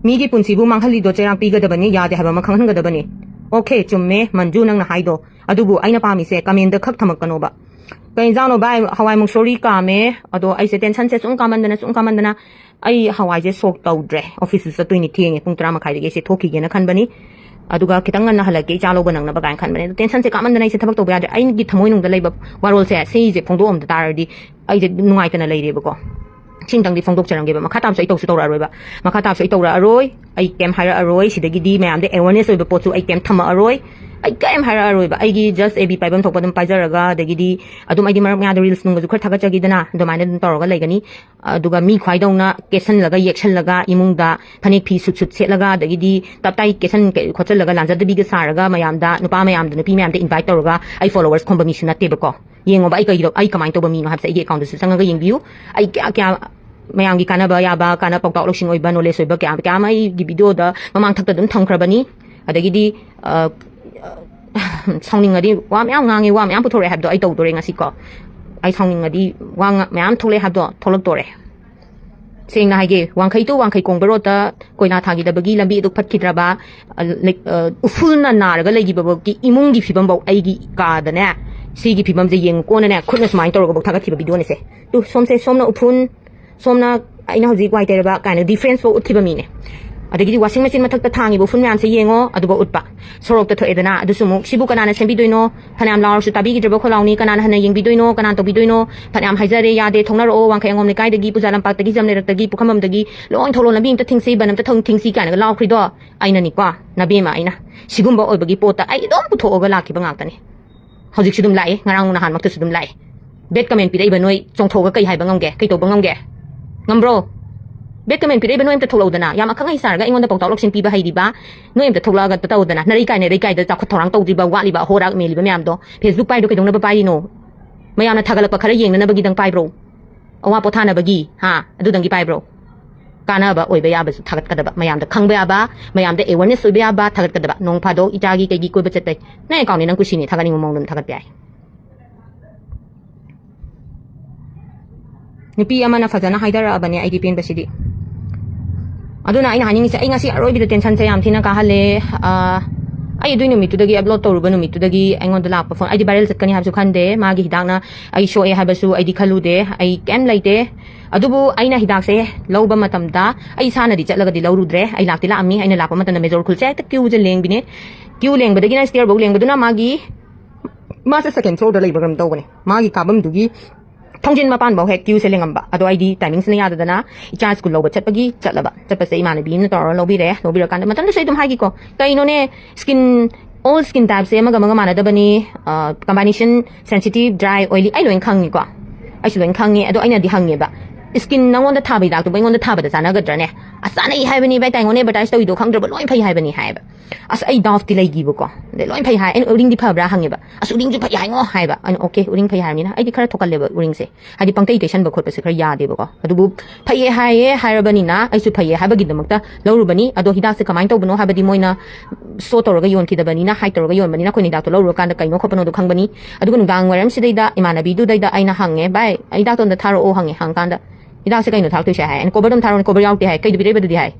ꯃꯤꯒꯤ ꯄꯨꯟꯁꯤꯕꯨ ꯃꯥꯡꯍꯜꯂꯤꯗꯣ ꯆꯩꯔꯥꯛ ꯄꯤꯒꯗꯕꯅꯤ, ꯌꯥꯗꯦ ꯍꯥꯏꯕ ꯑꯃ ꯈꯪꯍꯟꯒꯗꯕꯅꯤ꯫ Okay, ꯆꯨꯝꯃꯦ, ꯃꯟꯖꯨ, ꯅꯪꯅ ꯍꯥꯏꯗꯣ꯫ ꯑꯗꯨꯕꯨ ꯑꯩꯅ ꯄꯥꯝꯃꯤꯁꯦ commentꯗ ꯈꯛ ꯊꯝꯃꯛꯀꯅꯣꯕ꯫ ꯀꯩ ꯏꯟꯖꯥꯡꯅꯣ ꯚꯥꯏ? ꯍꯋꯥꯏ ꯃꯨꯛꯁꯣꯔꯤ ꯀꯥꯝꯃꯦ꯫ ꯑꯗꯣ ꯑꯩꯁꯦ tensionꯁꯦ ꯁꯨꯝ ꯀꯥꯝꯃꯟꯗꯅ, ꯁꯨꯝ ꯀꯥꯝꯃꯟꯗꯅ ꯑꯩ ꯍꯋꯥꯏꯁꯦ ꯁꯣꯛ ꯇꯧꯗ꯭ꯔꯦ꯫ ꯑꯣꯐꯤꯁꯁꯨ ꯆꯠꯇꯣꯏꯅꯤ, ꯊꯦꯡꯉꯦ, ꯄꯨꯡ ꯇꯔꯥ ꯃꯈꯥꯏꯗꯒꯤ ꯑꯩꯁꯦ ꯊꯣꯛꯈꯤꯒꯦꯅ ꯈꯟꯕꯅꯤ꯫ ꯑꯗꯨꯒ ꯈꯤꯇꯪ ꯉꯟꯅ ꯍꯜꯂꯛꯀꯦ, ꯏꯆꯥ ꯂꯧꯕ ꯅꯪꯅꯕ ꯀꯥꯏꯅ ꯈꯟꯕꯅꯦ꯫ ꯑꯗꯣ tensionꯁꯦ ꯀꯥꯝꯃꯟꯗꯅ ꯑꯩꯁꯦ ꯊꯕꯛ ꯇꯧꯕ ꯌꯥꯗ꯭ꯔꯦ꯫ ꯑꯩꯒꯤ ꯊꯃꯣꯏꯅꯨꯡꯗ ꯂꯩꯕ ꯋꯥꯔꯣꯜꯁꯦ ꯁꯤꯁꯦ ꯐꯣꯡꯗꯣꯛꯑꯝꯗ ꯇꯥꯔꯗꯤ ꯑꯩꯁꯦ ꯅꯨꯡꯉꯥꯏꯇꯅ ꯂꯩꯔꯦꯕꯀꯣ꯫ ꯁꯤꯝꯇꯪꯗꯤ ꯐꯣꯡꯗꯣꯛꯆꯔꯝꯒꯦꯕ꯫ ꯃꯈꯥ ꯇꯥꯕꯁꯨ ꯑꯩ ꯇꯧꯁꯨ ꯇꯧꯔꯛꯑꯔꯣꯏꯕ꯫ ꯃꯈꯥ ꯇꯥꯕꯁꯨ ꯑꯩ ꯇꯧꯔꯛꯑꯔꯣꯏ꯫ ꯑꯩ ꯀꯩꯝ ꯍꯥꯏꯔꯛꯑꯔꯣꯏ꯫ ꯁꯤꯗꯒꯤꯗꯤ ꯃꯌꯥꯝꯗ awareness ꯑꯣꯏꯕ ꯄꯣꯠꯁꯨ ꯑꯩ ꯀꯩꯝ ꯊꯝꯃꯛꯑꯔꯣꯏ꯫ ꯑꯩ ꯀꯩꯝ ꯍꯥꯏꯔꯛꯑꯔꯣꯏꯕ꯫ ꯑꯩꯒꯤ just ꯑꯦ ꯕꯤ ꯄꯥꯏꯐꯝ ꯊꯣꯛꯄ ꯑꯗꯨꯝ ꯄꯥꯏꯖꯔꯒ, ꯑꯗꯒꯤꯗꯤ ꯑꯗꯨꯝ ꯑꯩꯗꯤ ꯃꯔꯛ ꯃꯌꯥꯗ reels ꯅꯨꯡꯒꯁꯨ ꯈꯔ ꯊꯥꯒꯠꯆꯈꯤꯗꯅ, ꯑꯗꯨꯃꯥꯏꯅ ꯑꯗꯨꯝ ꯇꯧꯔꯒ ꯂꯩꯒꯅꯤ꯫ ꯑꯗꯨꯒ ꯃꯤ ꯈ꯭ꯋꯥꯏꯗꯧꯅ ꯀꯦꯁꯜꯂꯒ ꯌꯦꯛꯁꯜꯂꯒ ꯏꯃꯨꯡꯗ ꯐꯅꯦꯛ ꯐꯤ ꯁꯨꯠ ꯁꯨꯠ ꯁꯦꯠꯂꯒ, ꯑꯗꯒꯤꯗꯤ ꯇꯞ ꯇꯥꯏ ꯀꯦꯁꯟ ꯀꯩ ꯈꯣꯠꯆꯜꯂꯒ ꯂꯥꯟꯖꯗꯕꯤꯒ ꯁꯥꯔꯒ ꯃꯌꯥꯝꯗ, ꯅꯨꯄꯥ ꯃꯌꯥꯝꯗ, ꯅꯨꯄꯤ ꯃꯌꯥꯝꯗ invite ꯇꯧꯔꯒ ꯑꯩ followers ꯈꯣꯝꯕ ꯃꯤꯁꯨ ꯅꯠꯇꯦꯕꯀꯣ꯫ ꯌꯦꯡꯉꯣꯕ, ꯑꯩ ꯀꯩꯗꯧ-, ꯑꯩ ꯀꯃꯥꯏꯅ ꯇꯧꯕ ꯃꯤꯅꯣ ꯍꯥꯏꯕꯁꯦ ꯑꯩꯒꯤ accountꯗꯁꯨ ꯆꯪꯉꯒ ꯌꯦꯡꯕꯤꯌꯨ꯫ ꯑꯩ ꯀꯌꯥ ꯀꯌꯥ ꯃꯌꯥꯝꯒꯤ ꯀꯥꯟꯅꯕ ꯌꯥꯕ, ꯀꯥꯟꯅ ꯄꯥꯎꯇꯥꯛ ꯂꯧꯁꯤꯡ ꯑꯣꯏꯕ, knowledge ꯑꯣꯏꯕ ꯀꯌꯥ ꯀꯌꯥ ꯑꯃ ꯑꯩꯒꯤ videoꯗ ꯃꯃꯥꯡ ꯊꯛꯇ ꯑꯗꯨꯝ ꯊꯝꯈ꯭ꯔꯕꯅꯤ꯫ ꯑꯗꯒꯤꯗꯤ, ꯑ, ꯁꯥꯎꯅꯤꯡꯉꯗꯤ ꯋꯥ ꯃꯌꯥꯝ ꯉꯥꯡꯉꯤ, ꯋꯥ ꯃꯌꯥꯝ ꯄꯨꯊꯣꯔꯛꯑꯦ ꯍꯥꯏꯕꯗꯣ ꯑꯩ ꯇꯧꯗꯣꯔꯦ ꯉꯁꯤꯀꯣ꯫ ꯑꯩ ꯁꯥꯎꯅꯤꯡꯉꯗꯤ ꯋꯥ ꯉ-, ꯃꯌꯥꯝ ꯊꯣꯛꯂꯛꯑꯦ ꯍꯥꯏꯕꯗꯣ ꯊꯣꯛꯂꯛꯇꯣꯔꯦ꯫ ꯁꯦꯡꯅ ꯍꯥꯏꯒꯦ, ꯋꯥꯡꯈꯩ to ꯋꯥꯡꯈꯩ ꯀꯣꯡꯕ roadꯇ ꯀꯣꯏꯂꯥ ꯊꯥꯈꯤꯗꯕꯒꯤ ꯂꯝꯕꯤ ꯑꯗꯨ ꯐꯠꯈꯤꯗ꯭ꯔꯕ, ꯑ, ꯂꯩ-, ꯑ, ꯎꯐꯨꯜꯅ ꯅꯥꯔꯒ ꯂꯩꯈꯤꯕꯐꯥꯎꯒꯤ ꯏꯃꯨꯡꯒꯤ ꯐꯤꯕꯝꯐꯥꯎ ꯑꯩꯒꯤ ꯀꯥꯗꯅꯦ, ꯁꯤꯒꯤ ꯐꯤꯕꯝꯁꯦ ꯌꯦꯡꯉꯨꯀꯣꯅꯅꯦ, ꯈꯨꯠꯅ ꯁꯨꯃꯥꯏꯅ ꯇꯧꯔꯒꯐꯥꯎ ꯊꯥꯒꯠꯈꯤꯕ videoꯅꯦꯁꯦ꯫ ꯇꯨ, ꯁꯣꯝꯁꯦ, ꯁꯣꯝꯅ ꯎꯐꯨꯟ, ꯁꯣꯝꯅ ꯑꯩꯅ ꯍꯧꯖꯤꯛ ꯋꯥꯏ ꯇꯩꯔꯕ ꯀꯥꯏꯅ differenceꯐꯥꯎ ꯎꯠꯈꯤꯕ ꯃꯤꯅꯦ꯫ ꯑꯗꯒꯤꯗꯤ washing machine ꯃꯊꯛꯇ ꯊꯥꯡꯉꯤꯕ ꯎꯐꯨꯟ ꯃꯌꯥꯝꯁꯦ ꯌꯦꯡꯉꯣ, ꯑꯗꯨꯒ ꯎꯠꯄ꯫ ꯁꯣꯔꯣꯛꯇ ꯊꯣꯛꯑꯦꯗꯅ, ꯑꯗꯨꯁꯨ ꯑꯃꯨꯛ, "ꯁꯤꯕꯨ ꯀꯅꯥꯅ ꯁꯦꯝꯕꯤꯗꯣꯏꯅꯣ? ꯐꯅꯌꯥꯝ ꯂꯥꯎꯔꯁꯨ ꯇꯥꯕꯤꯈꯤꯗ꯭ꯔꯕ ꯈꯣꯜꯂꯥꯎꯅꯤ, ꯀꯅꯥꯅ ꯍꯟꯅ ꯌꯦꯡꯕꯤꯗꯣꯏꯅꯣ? ꯀꯅꯥꯅ ꯇꯧꯕꯤꯗꯣꯏꯅꯣ? ꯐꯅꯌꯥꯝ ꯍꯥꯏꯖꯔꯦ, ꯌꯥꯗꯦ, ꯊꯣꯛꯅꯔꯛꯑꯣ, ꯋꯥꯡꯈꯩ ꯑꯉꯣꯝ ꯂꯩꯀꯥꯏꯗꯒꯤ, ꯄꯨꯖꯥ ꯂꯝꯄꯥꯛꯇꯒꯤ, ꯖꯝ ꯂꯩꯔꯛꯇꯒꯤ, ꯄꯨꯈ꯭ꯔꯝꯕꯝꯗꯒꯤ, ꯂꯣꯏ ꯊꯣꯛꯂꯛꯑꯣ, ꯂꯝꯕꯤ ꯑꯝꯇ ꯊꯤꯡꯁꯤ, ꯕꯟ ꯑꯝꯇ ꯊꯣꯡ-, ꯊꯤꯡꯁꯤ" ꯀꯥꯏꯅꯒ ꯂꯥꯎꯈ꯭ꯔꯤꯗꯣ ꯑꯩꯅꯅꯤꯀꯣ, ꯅꯕꯦꯝꯃ ꯑꯩꯅ꯫ ꯁꯤꯒꯨꯝꯕ ꯑꯣꯏꯕꯒꯤ ꯄꯣꯠꯇ ꯑꯩ ꯑꯗꯨꯝ ꯄꯨꯊꯣꯛꯑꯒ ꯂꯥꯛꯈꯤꯕ ꯉꯥꯛꯇꯅꯤ꯫ ꯍꯧꯖꯤꯛꯁꯨ ꯑꯗꯨꯝ ꯂꯥꯛꯏ, ꯉꯔꯥꯡ ꯅꯍꯥꯟꯃꯛꯇꯁꯨ ꯑꯗꯨꯝ ꯂꯥꯛꯏ꯫ Bad comment ꯄꯤꯔꯛꯏꯕ ꯅꯣꯏ ꯆꯣꯡꯊꯣꯛꯑꯒ ꯀꯩ ꯍꯥꯏꯕ ꯉꯝꯒꯦ? ꯀꯩ ꯇꯧꯕ ꯉꯝꯒꯦ? ꯉꯝꯕ꯭ꯔꯣ? Bad comment ꯄꯤꯔꯛꯏꯕ ꯅꯣꯏ ꯑꯝꯇ ꯊꯣꯛꯂꯛꯎꯗꯅ꯫ ꯌꯥꯝ ꯑꯈꯪ ꯑꯍꯩ ꯁꯥꯔꯒ ꯑꯩꯉꯣꯟꯗ ꯄꯥꯎꯇꯥꯛ ꯂꯧꯁꯤꯡ ꯄꯤꯕ ꯍꯩꯔꯤꯕ ꯅꯣꯏ ꯑꯝꯇ ꯊꯣꯛꯂꯛꯑꯒ ꯇꯧꯗꯅ꯫ ꯅꯔꯩ ꯀꯥꯏ ꯅꯔꯩ ꯀꯥꯏꯗ ꯆꯥꯎꯈꯠ ꯊꯧꯔꯥꯡ ꯇꯧꯗ꯭ꯔꯤꯕ ꯋꯥꯠꯂꯤꯕ ꯑꯍꯣꯔꯥꯛ ꯃꯦꯜꯂꯤꯕ ꯃꯌꯥꯝꯗꯣ? Facebook ꯄꯥꯏꯗꯣ ꯀꯩꯗꯧꯅꯕ ꯄꯥꯏꯔꯤꯅꯣ? ꯃꯌꯥꯝꯅ ꯊꯥꯒꯠꯂꯛꯄ ꯈꯔ ꯌꯦꯡꯅꯅꯕꯒꯤꯗꯪ ꯄꯥꯏꯕ꯭ꯔꯣ? ꯑꯋꯥ ꯄꯣꯊꯥꯅꯕꯒꯤ, ꯍꯥ? ꯑꯗꯨꯗꯪꯒꯤ ꯄꯥꯏꯕ꯭ꯔꯣ? ꯀꯥꯟꯅꯕ ꯑꯣꯏꯕ ꯌꯥꯕꯁꯨ ꯊꯥꯒꯠꯀꯗꯕ, ꯃꯌꯥꯝꯗ ꯈꯪꯕ ꯌꯥꯕ, ꯃꯌꯥꯝꯗ awareness ꯑꯣꯏꯕ ꯌꯥꯕ ꯊꯥꯒꯠꯀꯗꯕ꯫ ꯅꯣꯡ ꯐꯥꯗꯣꯛ ꯏꯆꯥꯒꯤ ꯀꯩꯒꯤ ꯀꯣꯏꯕ ꯆꯠꯄꯩ, ꯅꯪ accountꯅꯤ, ꯅꯪ ꯀꯨꯁꯤꯅꯤ, ꯊꯥꯒꯠꯅꯤꯡꯕ ꯃꯑꯣꯡꯗ ꯑꯗꯨꯝ ꯊꯥꯒꯠꯄ ꯌꯥꯏ꯫ ꯅꯨꯄꯤ ꯑꯃꯅ ꯐꯖꯅ ꯍꯥꯏꯗꯔꯛꯑꯕꯅꯦ, ꯑꯩꯗꯤ ꯄꯦꯟꯕꯁꯤꯗꯤ꯫ ꯑꯗꯨꯅ ꯑꯩꯅ ꯍꯥꯏꯅꯤꯡꯉꯤꯁꯦ, ꯑꯩ ꯉꯁꯤ ꯑꯔꯣꯏꯕꯤꯗ tensionꯁꯦ ꯌꯥꯝ ꯊꯤꯅ ꯀꯥꯍꯜꯂꯦ꯫ ꯑꯥ, ꯑꯩ ꯑꯗꯨꯏ ꯅꯨꯃꯤꯠꯇꯨꯗꯒꯤ, upload ꯇꯧꯔꯨꯕ ꯅꯨꯃꯤꯠꯇꯨꯗꯒꯤ ꯑꯩꯉꯣꯟꯗ ꯂꯥꯛꯄ phone, ꯑꯩꯗꯤ viral ꯆꯠꯀꯅꯤ ꯍꯥꯏꯕꯁꯨ ꯈꯟꯗꯦ, ꯃꯥꯒꯤ ꯍꯤꯗꯥꯛꯅ ꯑꯩ ꯁꯣꯛꯑꯦ ꯍꯥꯏꯕꯁꯨ ꯑꯩꯗꯤ ꯈꯜꯂꯨꯗꯦ, ꯑꯩ ꯀꯩꯝ ꯂꯩꯇꯦ꯫ ꯑꯗꯨꯕꯨ ꯑꯩꯅ ꯍꯤꯗꯥꯛꯁꯦ ꯂꯧꯕ ꯃꯇꯝꯗ ꯑꯩ ꯏꯁꯥꯅꯗꯤ ꯆꯠꯂꯒꯗꯤ ꯂꯧꯔꯨꯗ꯭ꯔꯦ, ꯑꯩ ꯂꯥꯛꯇꯤ ꯂꯥꯛꯑꯝꯃꯤ, ꯑꯩꯅ ꯂꯥꯛꯄ ꯃꯇꯝꯗ major ꯈꯨꯜꯁꯦ ꯍꯦꯛꯇ queueꯁꯦ ꯂꯦꯡꯕꯤꯅꯦ꯫ Queue ꯂꯦꯡꯕꯗꯒꯤꯅ stairꯐꯧ ꯂꯦꯡꯕꯗꯨꯅ ꯃꯥꯒꯤ, ꯃꯥꯁꯦ second floorꯗ ꯂꯩꯕ ꯀꯩꯅꯣꯝ ꯇꯧꯕꯅꯦ꯫ ꯃꯥꯒꯤ ꯀꯥꯐꯝꯗꯨꯒꯤ ꯊꯣꯡꯖꯤꯟ ꯃꯄꯥꯟꯐꯥꯎ ꯍꯦꯛ queueꯁꯦ ꯂꯦꯡꯉꯝꯕ꯫ ꯑꯗꯣ ꯑꯩꯗꯤ timingꯁꯤꯅ ꯌꯥꯗꯗꯅ ꯏꯆꯥ school ꯂꯧꯕ ꯆꯠꯄꯒꯤ ꯆꯠꯂꯕ꯫ ꯆꯠꯄꯁꯦ ꯏꯃꯥꯟꯅꯕꯤ ꯑꯃꯅ ꯇꯧꯔꯒ ꯂꯧꯕꯤꯔꯦ꯫ ꯂꯧꯕꯤꯔꯀꯥꯟꯗ ꯃꯇꯝꯗꯨꯁꯨ ꯑꯩ ꯑꯗꯨꯝ ꯍꯥꯏꯈꯤꯀꯣ, "ꯀꯩꯅꯣꯅꯦ, skin, all skin typeꯁꯦ ꯑꯃꯒ ꯑꯃꯒ ꯃꯥꯟꯅꯗꯕꯅꯤ, ꯑ, combination sensitive, dry, oily", ꯑꯩ ꯂꯣꯏ ꯈꯪꯉꯤꯀꯣ, ꯑꯩꯁꯨ ꯂꯣꯏ ꯈꯪꯉꯦ꯫ ꯑꯗꯣ ꯑꯩꯅꯗꯤ ꯍꯪꯉꯦꯕ, "Skin ꯅꯪꯉꯣꯟꯗ ꯊꯥꯕ ꯍꯤꯗꯥꯛꯇꯨꯕꯨ ꯑꯩꯉꯣꯟꯗ ꯊꯥꯕꯗ ꯆꯥꯟꯅꯒꯗ꯭ꯔꯅꯦ?" "ꯑꯁ, ꯆꯥꯟꯅꯩ ꯍꯥꯏꯕꯅꯤ ꯚꯥꯏ, ꯇꯥꯏꯉꯣꯟꯅ advertise ꯇꯧꯔꯤꯗꯣ ꯈꯪꯗ꯭ꯔꯕ? ꯂꯣꯏ ꯐꯩ ꯍꯥꯏꯕꯅꯤ", ꯍꯥꯏꯕ꯫ ꯑꯁ, ꯑꯩ doubtꯇꯤ ꯂꯩꯈꯤꯕꯀꯣ꯫ ꯑꯗꯩ, "ꯂꯣꯏ ꯐꯩ ꯍꯥꯏ, ꯑꯩꯅ ꯎꯔꯤꯡꯗꯤ ꯐꯕ꯭ꯔꯥ?" ꯍꯪꯉꯦꯕ꯫ "ꯑꯁ, ꯎꯔꯤꯡꯁꯨ ꯐꯩ ꯍꯥꯏꯉꯣ", ꯍꯥꯏꯕ꯫ ꯑꯩꯅ, "Okay, ꯎꯔꯤꯡ ꯐꯩ ꯍꯥꯏꯔꯕꯅꯤꯅ ꯑꯩꯗꯤ ꯈꯔ ꯊꯣꯛꯀꯜꯂꯦꯕ ꯎꯔꯤꯡꯁꯦ, ꯍꯥꯏꯗꯤ ꯄꯪꯇꯩ ꯇꯩꯁꯟꯕ ꯈꯣꯠꯄꯁꯦ ꯈꯔ ꯌꯥꯗꯦꯕꯀꯣ꯫ ꯑꯗꯨꯕꯨ ꯐꯩꯌꯦ ꯍꯥꯏꯌꯦ ꯍꯥꯏꯔꯕꯅꯤꯅ ꯑꯩꯁꯨ ꯐꯩꯌꯦ ꯍꯥꯏꯕꯒꯤꯗꯃꯛꯇ ꯂꯧꯔꯨꯕꯅꯤ꯫ ꯑꯗꯣ ꯍꯤꯗꯥꯛꯁꯦ ꯀꯃꯥꯏꯅ ꯇꯧꯕꯅꯣ ꯍꯥꯏꯕꯗꯤ ꯃꯣꯏꯅ show ꯇꯧꯔꯒ ꯌꯣꯟꯈꯤꯗꯕꯅꯤꯅ, hide ꯇꯧꯔꯒ ꯌꯣꯟꯕꯅꯤꯅ ꯑꯩꯈꯣꯏꯅ ꯍꯤꯗꯥꯛꯇꯣ ꯂꯧꯔꯨꯔꯀꯥꯟꯗ ꯀꯩꯅꯣ ꯈꯣꯠꯄꯅꯣꯗꯣ ꯈꯪꯕꯅꯤ꯫ ꯑꯗꯨꯒ ꯅꯨꯡꯗꯥꯡ ꯋꯥꯏꯔꯝꯁꯤꯗꯩꯗ ꯏꯃꯥꯟꯅꯕꯤꯗꯨꯗꯩꯗ ꯑꯩꯅ ꯍꯪꯉꯦ, "ꯚꯥꯏ, ꯍꯤꯗꯥꯛꯇꯣ ꯑꯝꯇ ꯊꯥꯔꯛꯑꯣ", ꯍꯪꯉꯦ꯫ ꯍꯪꯀꯥꯟꯗ, "ꯍꯤꯗꯥꯛꯁꯦ ꯀꯩꯅꯣ ꯊꯥꯔꯛꯇꯣꯏꯁꯦ?" ꯍꯥꯏ꯫ ꯑꯩꯅ, "Coverꯗꯣ ꯑꯝ ꯊꯥꯔꯛꯑꯣꯅꯦ, cover ꯌꯥꯎꯔꯛꯇꯦ" ꯍꯥꯏ꯫ "ꯀꯩꯗ ꯄꯤꯔꯛꯏꯕ ꯑꯗꯨꯗꯤ?" ꯍꯥꯏ꯫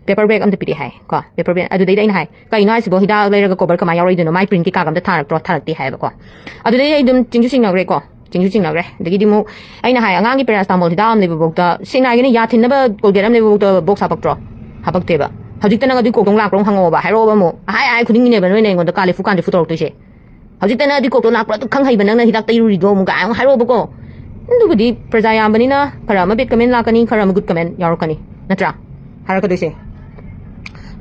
"Paper bag ꯑꯝꯇ ꯄꯤꯔꯛꯑꯦ" ꯍꯥꯏ ꯀꯣ, paper bag꯫ ꯑꯗꯨꯗꯩꯗ ꯑꯩꯅ ꯍꯥꯏ, "ꯀꯩꯅꯣ ꯍꯥꯏꯁꯤꯕꯣ, ꯍꯤꯗꯥꯛ ꯂꯩꯔꯒ cover ꯀꯃꯥꯏꯅ ꯌꯥꯎꯔꯛꯏꯗꯣꯏꯅꯣ? ꯃꯥꯏ print ꯀꯩꯀꯥꯒ ꯑꯝꯇ ꯊꯥꯔꯛꯇ꯭ꯔꯣ?" ꯊꯥꯔꯛꯇꯦ ꯍꯥꯏꯕꯀꯣ꯫ ꯑꯗꯨꯗꯩ ꯑꯩ ꯑꯗꯨꯝ ꯆꯤꯡꯁꯨ ꯆꯤꯡꯅꯈ꯭ꯔꯦꯀꯣ, ꯆꯤꯡꯁꯨ ꯆꯤꯡꯅꯈ꯭ꯔꯦ꯫ ꯑꯗꯒꯤꯗꯤ ꯑꯃꯨꯛ ꯑꯩꯅ ꯍꯥꯏ, "ꯑꯉꯥꯡꯒꯤ paracetamol ꯍꯤꯗꯥꯛ ꯑꯃ ꯂꯩꯕꯐꯥꯎꯗ, ꯁꯦꯡꯅ ꯍꯥꯏꯒꯦꯅꯦ, ꯌꯥ ꯊꯤꯟꯅꯕ Colgate ꯑꯃ ꯂꯩꯕꯐꯥꯎꯗ box ꯍꯥꯄꯛꯇ꯭ꯔꯣ?" ꯍꯥꯄꯛꯇꯦꯕ꯫ "ꯍꯧꯖꯤꯛꯇ ꯅꯪ ꯑꯗꯨꯏ ꯀꯣꯛꯇꯣ ꯂꯥꯛꯄ꯭ꯔꯣ?" ꯍꯪꯉꯛꯑꯣꯕ, ꯍꯥꯏꯔꯛꯑꯣꯕ ꯑꯃꯨꯛ꯫ ꯑꯍꯥꯏ ꯍꯥꯏ ꯈꯨꯗꯤꯡꯒꯤꯅꯦꯕ ꯅꯣꯏꯅ ꯑꯩꯉꯣꯟꯗ ꯀꯥꯂꯦꯐꯨ ꯀꯥꯂꯦꯐꯨ ꯇꯧꯔꯛꯇꯣꯏꯁꯦ꯫ "ꯍꯧꯖꯤꯛꯇ ꯅꯪ ꯑꯗꯨꯏ ꯀꯣꯛꯇꯣ ꯂꯥꯛꯄ꯭ꯔꯥ? ꯑꯗꯨ ꯈꯪ ꯍꯩꯕ ꯅꯪꯅ ꯍꯤꯗꯥꯛ ꯇꯩꯔꯨꯔꯤꯗꯣ?" ꯑꯃꯨꯛ ꯀꯥꯏ ꯑꯃꯨꯛ ꯍꯥꯏꯔꯛꯑꯣꯕꯀꯣ꯫ ꯑꯗꯨꯕꯨꯗꯤ ꯄ꯭ꯔꯖꯥ ꯌꯥꯝꯕꯅꯤꯅ ꯈꯔ ꯑꯃ bad comment ꯂꯥꯛꯀꯅꯤ, ꯈꯔ ꯑꯃ good comment ꯌꯥꯎꯔꯛꯀꯅꯤ, ꯅꯠꯇ꯭ꯔꯥ? ꯍꯥꯏꯔꯛꯀꯗꯣꯏꯁꯦ꯫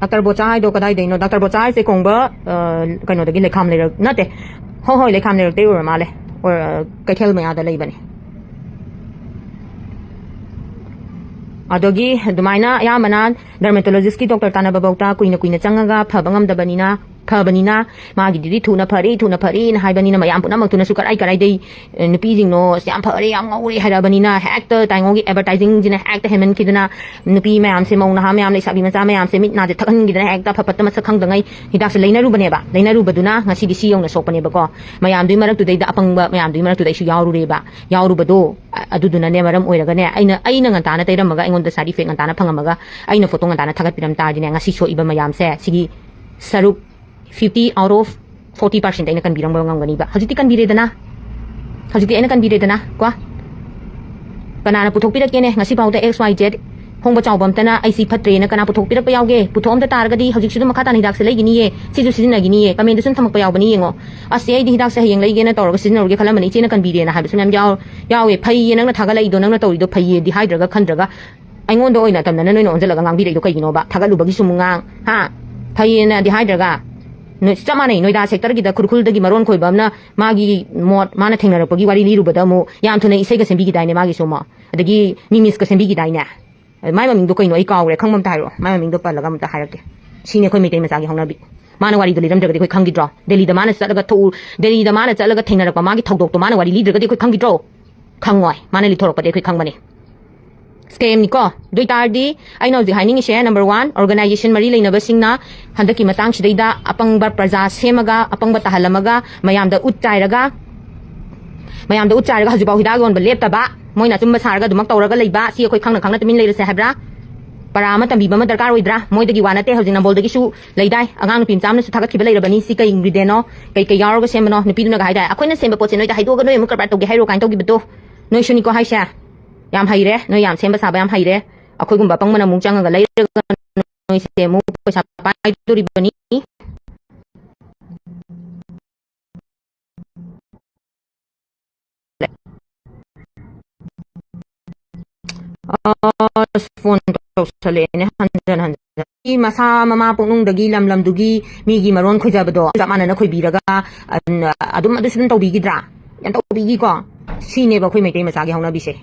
ꯗꯥꯛꯇꯔ ꯕꯣꯆꯥ ꯍꯥꯏꯗꯣ ꯀꯗꯥꯏꯗꯩꯅꯣ? ꯗꯥꯛꯇꯔ ꯕꯣꯆꯥ ꯍꯥꯏꯁꯦ ꯀꯣꯡꯕ, ꯑ, ꯀꯩꯅꯣꯗꯒꯤ, ꯂꯩꯈꯥꯝ ꯂꯩꯔꯛ, ꯅꯠꯇꯦ꯫ ꯍꯣꯏ, ꯍꯣꯏ, ꯂꯩꯈꯥꯝ ꯂꯩꯔꯛꯇꯩ ꯑꯣꯏꯔ ꯃꯥꯜꯂꯦ꯫ ꯑꯣꯔ, ꯀꯩꯊꯦꯜ ꯃꯌꯥꯗ ꯂꯩꯕꯅꯦ꯫ ꯑꯗꯒꯤ ꯑꯗꯨꯃꯥꯏꯅ ꯑꯌꯥꯝꯕꯅ ꯗꯔꯃꯦꯇꯣꯂꯣꯖꯤꯁꯀꯤ ꯗꯣꯛꯇꯔ ꯇꯥꯟꯅꯕ ꯐꯥꯎꯗ ꯀꯨꯏꯅ ꯀꯨꯏꯅ ꯆꯪꯉꯒ ꯐꯕ ꯉꯝꯗꯕꯅꯤꯅ, ꯐꯕꯅꯤꯅ ꯃꯥꯒꯤꯗꯨꯗꯤ ꯊꯨꯅ ꯐꯔꯦ, ꯊꯨꯅ ꯐꯔꯦꯅ ꯍꯥꯏꯕꯅꯤꯅ ꯃꯌꯥꯝ ꯄꯨꯝꯅꯃꯛꯇꯨꯅꯁꯨ ꯀꯔꯥꯏ ꯀꯔꯥꯏꯗꯩ, ꯑꯦ, "ꯅꯨꯄꯤꯁꯤꯡꯅꯣ ꯑꯁ ꯌꯥꯝ ꯐꯔꯦ, ꯌꯥꯝ ꯉꯧꯔꯦ" ꯍꯥꯏꯔꯛꯑꯕꯅꯤꯅ ꯍꯦꯛꯇ ꯇꯥꯏꯉꯣꯒꯤ ꯑꯦꯗꯚꯔꯇꯥꯏꯖꯤꯡꯁꯤꯅ ꯍꯦꯛꯇ ꯍꯦꯟꯃꯟꯈꯤꯗꯅ ꯅꯨꯄꯤ ꯃꯌꯥꯝꯁꯦ, ꯃꯧ ꯅꯍꯥ ꯃꯌꯥꯝ, ꯂꯩꯁꯥꯕꯤ ꯃꯆꯥ ꯃꯌꯥꯝꯁꯦ ꯃꯤꯠ ꯅꯥꯁꯦ ꯊꯛꯍꯟꯈꯤꯗꯅ ꯍꯦꯛꯇ ꯐꯠ ꯐꯠꯇ ꯃꯁꯛ ꯈꯪꯗꯉꯩ ꯍꯤꯗꯥꯛꯁꯦ ꯂꯩꯅꯔꯨꯕꯅꯦꯕ꯫ ꯂꯩꯅꯔꯨꯕꯗꯨꯅ ꯉꯁꯤꯗꯤ ꯁꯤ ꯌꯧꯅ ꯁꯣꯛꯄꯅꯦꯕꯀꯣ꯫ ꯃꯌꯥꯝꯗꯨꯒꯤ ꯃꯔꯛꯇꯨꯗꯩꯗ ꯑꯄꯪꯕ ꯃꯌꯥꯝꯗꯨꯒꯤ ꯃꯔꯛꯇꯨꯗ ꯑꯩꯁꯨ ꯌꯥꯎꯔꯨꯔꯦꯕ꯫ ꯌꯥꯎꯔꯨꯕꯗꯣ, ꯑ-, ꯑꯗꯨꯗꯨꯅꯅꯦ ꯃꯔꯝ ꯑꯣꯏꯔꯒꯅꯦ, ꯑꯩꯅ, ꯑꯩꯅ ꯉꯟꯇꯥꯅ ꯇꯩꯔꯝꯃꯒ ꯑꯩꯉꯣꯟꯗ side effect ꯉꯟꯇꯥꯅ ꯐꯪꯉꯝꯃꯒ ꯑꯩꯅ ꯐꯣꯇꯣ ꯉꯟꯇꯥꯅ ꯊꯥꯒꯠꯄꯤꯔꯝ ꯇꯥꯔꯗꯤꯅꯦ, ꯉꯁꯤ ꯁꯣꯛꯏꯕ ꯃꯌꯥꯝꯁꯦ ꯁꯤꯒꯤ ꯁꯔꯨꯛ fifty out of forty percent ꯑꯩꯅ ꯀꯟꯕꯤꯔꯝꯕ ꯉꯝꯒꯅꯤꯕ꯫ ꯍꯧꯖꯤꯛꯇꯤ ꯀꯟꯕꯤꯔꯦꯗꯅ, ꯍꯧꯖꯤꯛꯇꯤ ꯑꯩꯅ ꯀꯟꯕꯤꯔꯦꯗꯅ ꯀꯣ꯫ ꯀꯅꯥꯅ ꯄꯨꯊꯣꯛꯄꯤꯔꯛꯀꯦꯅꯦ? ꯉꯁꯤ ꯐꯥꯎꯗ X Y Z ꯍꯣꯡꯕ ꯆꯥꯎꯕ ꯑꯝꯇꯅ "ꯑꯩ ꯁꯤ ꯐꯠꯇ꯭ꯔꯦꯅ" ꯀꯅꯥ ꯄꯨꯊꯣꯛꯄꯤꯔꯛꯄ ꯌꯥꯎꯒꯦ? ꯄꯨꯊꯣꯛꯑꯝꯗ ꯇꯥꯔꯒꯗꯤ ꯍꯧꯖꯤꯛꯁꯨ ꯑꯗꯨꯝ ꯃꯈꯥ ꯇꯥꯅ ꯍꯤꯗꯥꯛꯁꯦ ꯂꯩꯒꯤꯅꯤꯌꯦ, ꯁꯤꯁꯨ ꯁꯤꯖꯤꯟꯅꯒꯤꯅꯤꯌꯦ, comment ꯗꯁꯨ ꯑꯗꯨꯝ ꯊꯝꯃꯛꯄ ꯌꯥꯎꯕꯅꯤ ꯌꯦꯡꯉꯣ꯫ "ꯑꯁ, ꯑꯩꯗꯤ ꯍꯤꯗꯥꯛꯁꯦ ꯍꯌꯦꯡ ꯂꯩꯒꯦꯅ ꯇꯧꯔꯒ ꯁꯤꯖꯤꯟꯅꯔꯨꯒꯦ ꯈꯜꯂꯝꯕꯅꯤ, ꯏꯆꯦꯅ ꯀꯟꯕꯤꯔꯦꯅ" ꯍꯥꯏꯕꯁꯨ ꯃꯌꯥꯝ ꯌꯥꯎ-, ꯌꯥꯎꯋꯦ꯫ ꯐꯩꯌꯦ ꯅꯪꯅ ꯊꯥꯒꯠꯂꯛꯏꯗꯣ, ꯅꯪꯅ ꯇꯧꯔꯤꯗꯣ ꯐꯩꯌꯦꯗꯤ ꯍꯥꯏꯗ꯭ꯔꯒ ꯈꯟꯗ꯭ꯔꯒ ꯑꯩꯉꯣꯟꯗ ꯑꯣꯏꯅ ꯑꯇꯝꯅꯅ ꯅꯣꯏꯅ ꯑꯣꯟꯁꯤꯜꯂꯒ ꯉꯥꯡꯕꯤꯔꯛꯏꯗꯣ ꯀꯩꯒꯤꯅꯣꯕ? ꯊꯥꯒꯠꯂꯨꯕꯒꯤꯁꯨ ꯑꯃꯨꯛ ꯉꯥꯡ, ꯍꯥ? ꯐꯩꯌꯦꯅꯗꯤ ꯍꯥꯏꯗ꯭ꯔꯒ, ꯅꯣꯏ ꯆꯞ ꯃꯥꯟꯅꯩ꯫ ꯅꯣꯏꯗꯥ ꯁꯦꯛꯇꯔꯒꯤꯗ ꯈꯨꯔꯈꯨꯜꯗꯒꯤ ꯃꯔꯣꯟ ꯈꯣꯏꯕ ꯑꯃꯅ ꯃꯥꯒꯤ ꯃꯣꯠ, ꯃꯥꯅ ꯊꯦꯡꯅꯔꯛꯄꯒꯤ ꯋꯥꯔꯤ ꯂꯤꯔꯨꯕꯗ ꯑꯃꯨꯛ ꯌꯥꯝ ꯊꯨꯅ ꯏꯁꯩꯒ ꯁꯦꯝꯕꯤꯈꯤꯗꯥꯏꯅꯦ ꯃꯥꯒꯤꯁꯨ ꯑꯃꯨꯛ? ꯑꯗꯒꯤ ꯃꯤꯃꯤꯁꯀ ꯁꯦꯝꯕꯤꯈꯤꯗꯥꯏꯅꯦ? ꯃꯥꯏ ꯃꯃꯤꯡꯗꯣ ꯀꯩꯅꯣ? ꯑꯩ ꯀꯥꯎꯔꯦ꯫ ꯈꯪꯕ ꯑꯝꯇ ꯍꯥꯏꯔꯛꯑꯣ꯫ ꯃꯥꯏ ꯃꯃꯤꯡꯗꯣ ꯄꯜꯂꯒ ꯑꯝꯇ ꯍꯥꯏꯔꯛꯀꯦ꯫ ꯁꯤꯅꯤ ꯑꯩꯈꯣꯏ ꯃꯩꯇꯩ ꯃꯆꯥꯒꯤ ꯍꯧꯅꯕꯤ꯫ ꯃꯥꯅ ꯋꯥꯔꯤꯗꯣ ꯂꯤꯔꯝꯗ꯭ꯔꯒꯗꯤ ꯑꯩꯈꯣꯏ ꯈꯪꯈꯤꯗ꯭ꯔꯣ? ꯗꯦꯜꯂꯤꯗ ꯃꯥꯅ ꯆꯠꯂꯒ ꯊꯣꯛꯎ-, ꯗꯦꯜꯂꯤꯗ ꯃꯥꯅ ꯆꯠꯂꯒ ꯊꯦꯡꯅꯔꯛꯄ ꯃꯥꯒꯤ ꯊꯧꯗꯣꯛꯇꯣ ꯃꯥꯅ ꯋꯥꯔꯤ ꯂꯤꯗ꯭ꯔꯒꯗꯤ ꯑꯩꯈꯣꯏ ꯈꯪꯈꯤꯗ꯭ꯔꯣ? ꯈꯪꯉꯣꯏ꯫ ꯃꯥꯅ ꯂꯤꯊꯣꯔꯛꯄꯗꯤ ꯑꯩꯈꯣꯏ ꯈꯪꯕꯅꯤ꯫ Scam ꯅꯤꯀꯣ꯫ ꯑꯗꯨ ꯑꯣꯏꯇꯥꯔꯗꯤ ꯑꯩꯅ ꯍꯧꯖꯤꯛ ꯍꯥꯏꯅꯤꯡꯉꯤꯁꯦ, number one, organization ꯃꯔꯤ ꯂꯩꯅꯕꯁꯤꯡꯅ ꯍꯟꯗꯛꯀꯤ ꯃꯇꯥꯡꯁꯤꯗꯩꯗ ꯑꯄꯪꯕ ꯄ꯭ꯔꯖꯥ ꯁꯦꯝꯃꯒ, ꯑꯄꯪꯕ ꯇꯥꯍꯜꯂꯝꯃꯒ, ꯃꯌꯥꯝꯗ ꯎꯠ ꯆꯥꯏꯔꯒ, ꯃꯌꯥꯝꯗ ꯎꯠ ꯆꯥꯏꯔꯒ ꯍꯧꯖꯤꯛꯐꯥꯎ ꯍꯤꯗꯥꯛ ꯌꯣꯟꯕ ꯂꯦꯞꯇꯕ, ꯃꯣꯏꯅ ꯑꯆꯨꯝꯕ ꯁꯥꯔꯒ ꯑꯗꯨꯃꯛ ꯇꯧꯔꯒ ꯂꯩꯕ, ꯁꯤ ꯑꯩꯈꯣꯏ ꯈꯪꯅ ꯈꯪꯅ ꯇꯨꯃꯤꯟ ꯂꯩꯔꯁꯦ ꯍꯥꯏꯕ꯭ꯔꯥ? ꯄꯔꯥ ꯑꯃ ꯇꯝꯕꯤꯕ ꯑꯃ ꯗꯔꯀꯥꯔ ꯑꯣꯏꯗ꯭ꯔꯥ? ꯃꯣꯏꯗꯒꯤ ꯋꯥ ꯅꯠꯇꯦ, ꯍꯧꯖꯤꯛ ꯅꯝꯕꯣꯜꯗꯒꯤꯁꯨ ꯂꯩꯗꯥꯏ, ꯑꯉꯥꯡ ꯅꯨꯄꯤ ꯃꯆꯥ ꯑꯃꯅꯁꯨ ꯊꯥꯒꯠꯈꯤꯕ ꯂꯩꯔꯕꯅꯤ, ꯁꯤ ꯀꯩ ingredient ꯅꯣ, ꯀꯩ ꯀꯩ ꯌꯥꯎꯔꯒ ꯁꯦꯝꯕꯅꯣ? ꯅꯨꯄꯤꯗꯨꯅꯒ ꯍꯥꯏꯗꯥꯏ, "ꯑꯩꯈꯣꯏꯅ ꯁꯦꯝꯕ ꯄꯣꯠꯁꯦ ꯅꯣꯏꯗ ꯍꯥꯏꯗꯣꯛꯑꯒ ꯅꯣꯏ ꯑꯃꯨꯛ ꯀꯔꯕꯥꯔ ꯇꯧꯒꯦ ꯍꯥꯏꯔꯣ?" ꯀꯥꯏꯅ ꯇꯧꯈꯤꯕꯗꯣ ꯅꯣꯏꯁꯨꯅꯤꯀꯣ ꯍꯥꯏꯁꯦ꯫ ꯌꯥꯝ ꯍꯩꯔꯦ, ꯅꯣꯏ ꯌꯥꯝ ꯁꯦꯝꯕ ꯁꯥꯕ ꯌꯥꯝ ꯍꯩꯔꯦ꯫ ꯑꯩꯈꯣꯏꯒꯨꯝꯕ ꯑꯄꯪꯕꯅ ꯑꯃꯨꯛ ꯆꯪꯉꯒ ꯂꯩꯔꯒ ꯅꯣꯏꯁꯦ ꯑꯃꯨꯛ ꯄꯩꯁꯥ ꯄꯥꯏꯗꯣꯔꯤꯕꯅꯤ꯫ ꯑꯁ, ꯐꯣꯟ ꯇꯧꯁꯜꯂꯛꯑꯦꯅꯦ ꯍꯟꯖꯟ ꯍꯟꯖꯟ꯫ ꯃꯤ ꯃꯁꯥ ꯃꯃꯥ ꯄꯣꯛꯅꯨꯡꯗꯒꯤ ꯂꯝ ꯂꯝꯗꯨꯒꯤ ꯃꯤꯒꯤ ꯃꯔꯣꯟ ꯈꯣꯏꯖꯕꯗꯣ ꯆꯞ ꯃꯥꯟꯅꯅ ꯈꯣꯏꯕꯤꯔꯒ, ꯑ-, ꯑꯗꯨꯝ ꯑꯗꯨꯁꯨ ꯑꯗꯨꯝ ꯇꯧꯕꯤꯈꯤꯗ꯭ꯔꯥ? ꯌꯥꯝ ꯇꯧꯕꯤꯒꯤꯀꯣ꯫ ꯁꯤꯅꯦꯕ ꯑꯩꯈꯣꯏ ꯃꯩꯇꯩ ꯃꯆꯥꯒꯤ ꯍꯧꯅꯕꯤꯁꯦ꯫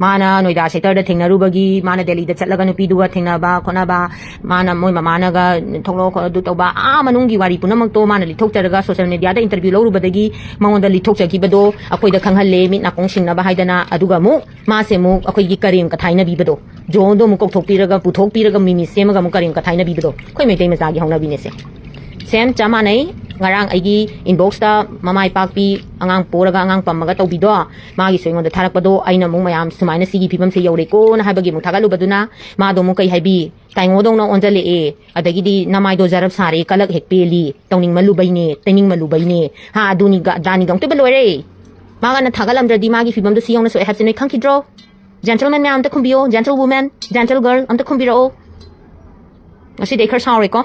ꯃꯥꯅ ꯅꯣꯏꯗꯥ ꯁꯦꯛꯇꯔꯗ ꯊꯦꯡꯅꯔꯨꯕꯒꯤ, ꯃꯥꯅ ꯗꯦꯜꯂꯤꯗ ꯆꯠꯂꯒ ꯅꯨꯄꯤꯗꯨꯒ ꯊꯦꯡꯅꯕ ꯈꯣꯠꯅꯕ, ꯃꯥꯅ ꯃꯣꯏ ꯃꯃꯥꯅꯒ ꯊꯣꯛꯂꯛꯑꯣ ꯈꯣꯠꯂꯣ ꯑꯗꯨ ꯇꯧꯕ, ꯑꯥ ꯃꯅꯨꯡꯒꯤ ꯋꯥꯔꯤ ꯄꯨꯝꯅꯃꯛꯇꯣ ꯃꯥꯅ ꯂꯤꯊꯣꯛꯆꯔꯒ ꯁꯣꯁꯤꯌꯦꯜ ꯃꯦꯗꯤꯌꯥꯗ ꯏꯟꯇꯔꯚ꯭ꯌꯨ ꯂꯧꯔꯨꯕꯗꯒꯤ ꯃꯉꯣꯟꯗ ꯂꯤꯊꯣꯛꯆꯈꯤꯕꯗꯣ ꯑꯩꯈꯣꯏꯗ ꯈꯪꯍꯜꯂꯦ, ꯃꯤꯠ ꯅꯥꯀꯣꯡ ꯁꯤꯡꯅꯕ ꯍꯥꯏꯗꯅ꯫ ꯑꯗꯨꯒ ꯑꯃꯨꯛ ꯃꯥꯁꯦ ꯑꯃꯨꯛ ꯑꯩꯈꯣꯏꯒꯤ ꯀꯔꯦꯝ ꯀꯊꯥꯏꯅꯕꯤꯕꯗꯣ, ꯖꯣꯟꯗꯣ ꯑꯃꯨꯛ ꯀꯧꯊꯣꯛꯄꯤꯔꯒ ꯄꯨꯊꯣꯛꯄꯤꯔꯒ ꯃꯤꯃꯤ ꯁꯦꯝꯃꯒ ꯑꯃꯨꯛ ꯀꯔꯦꯝ ꯀꯊꯥꯏꯅꯕꯤꯕꯗꯣ ꯑꯩꯈꯣꯏ ꯃꯩꯇꯩ ꯃꯆꯥꯒꯤ ꯍꯧꯅꯕꯤꯅꯦꯁꯦ꯫ ꯁꯦꯝ ꯆꯞ ꯃꯥꯟꯅꯩ꯫ ꯉꯔꯥꯡ ꯑꯩꯒꯤ ꯏꯟꯕꯣꯛꯁꯇ ꯃꯃꯥꯏ ꯄꯥꯛꯄꯤ ꯑꯉꯥꯡ ꯄꯣꯔꯒ ꯑꯉꯥꯡ ꯄꯝꯃꯒ ꯇꯧꯕꯤꯗꯣ, ꯃꯥꯒꯤꯁꯨ ꯑꯩꯉꯣꯟꯗ ꯊꯥꯔꯛꯄꯗꯣ, ꯑꯩꯅ ꯑꯃꯨꯛ ꯃꯌꯥꯝ ꯁꯨꯃꯥꯏꯅ ꯁꯤꯒꯤ ꯐꯤꯕꯝꯁꯦ ꯌꯧꯔꯦꯀꯣꯅ ꯍꯥꯏꯕꯒꯤ ꯑꯃꯨꯛ ꯊꯥꯒꯠꯂꯨꯕꯗꯨꯅ ꯃꯥꯗꯣ ꯑꯃꯨꯛ ꯀꯩ ꯍꯥꯏꯕꯤ, ꯇꯥꯏꯉꯣꯗꯧꯅ ꯑꯣꯟꯖꯜꯂꯛꯑꯦ, ꯑꯗꯒꯤꯗꯤ ꯅꯃꯥꯏꯗꯣ ꯖꯔꯞ ꯁꯥꯔꯦ, ꯀꯂꯛ ꯍꯦꯛ ꯄꯦꯜꯂꯤ, ꯇꯧꯅꯤꯡꯃꯜꯂꯨꯕꯩꯅꯦ, ꯇꯩꯅꯤꯡꯃꯜꯂꯨꯕꯩꯅꯦ, ꯍꯥ, ꯑꯗꯨꯅꯤꯒ ꯑꯗꯥꯅꯤꯒ ꯑꯃꯨꯛꯇꯣꯏꯕ ꯂꯣꯏꯔꯦ꯫ ꯃꯥꯒꯅ ꯊꯥꯒꯠꯂꯝꯗ꯭ꯔꯗꯤ ꯃꯥꯒꯤ ꯐꯤꯕꯝꯗꯣ ꯁꯤ ꯌꯧꯅ ꯁꯣꯛꯑꯦ ꯍꯥꯏꯕꯁꯦ ꯅꯣꯏ ꯈꯪꯈꯤꯗ꯭ꯔꯣ? ꯖꯦꯟꯇꯜꯃꯦꯟ ꯃꯌꯥꯝ ꯑꯝꯇ ꯈꯨꯝꯕꯤꯌꯣ, ꯖꯦꯟꯇꯜ ꯋꯨꯃꯦꯟ, ꯖꯦꯟꯇꯜ ꯒꯔꯜ ꯑꯝꯇ ꯈꯨꯝꯕꯤꯔꯛꯑꯣ꯫ ꯉꯁꯤꯗꯤ ꯑꯩ ꯈꯔ ꯁꯥꯎꯔꯦꯀꯣ꯫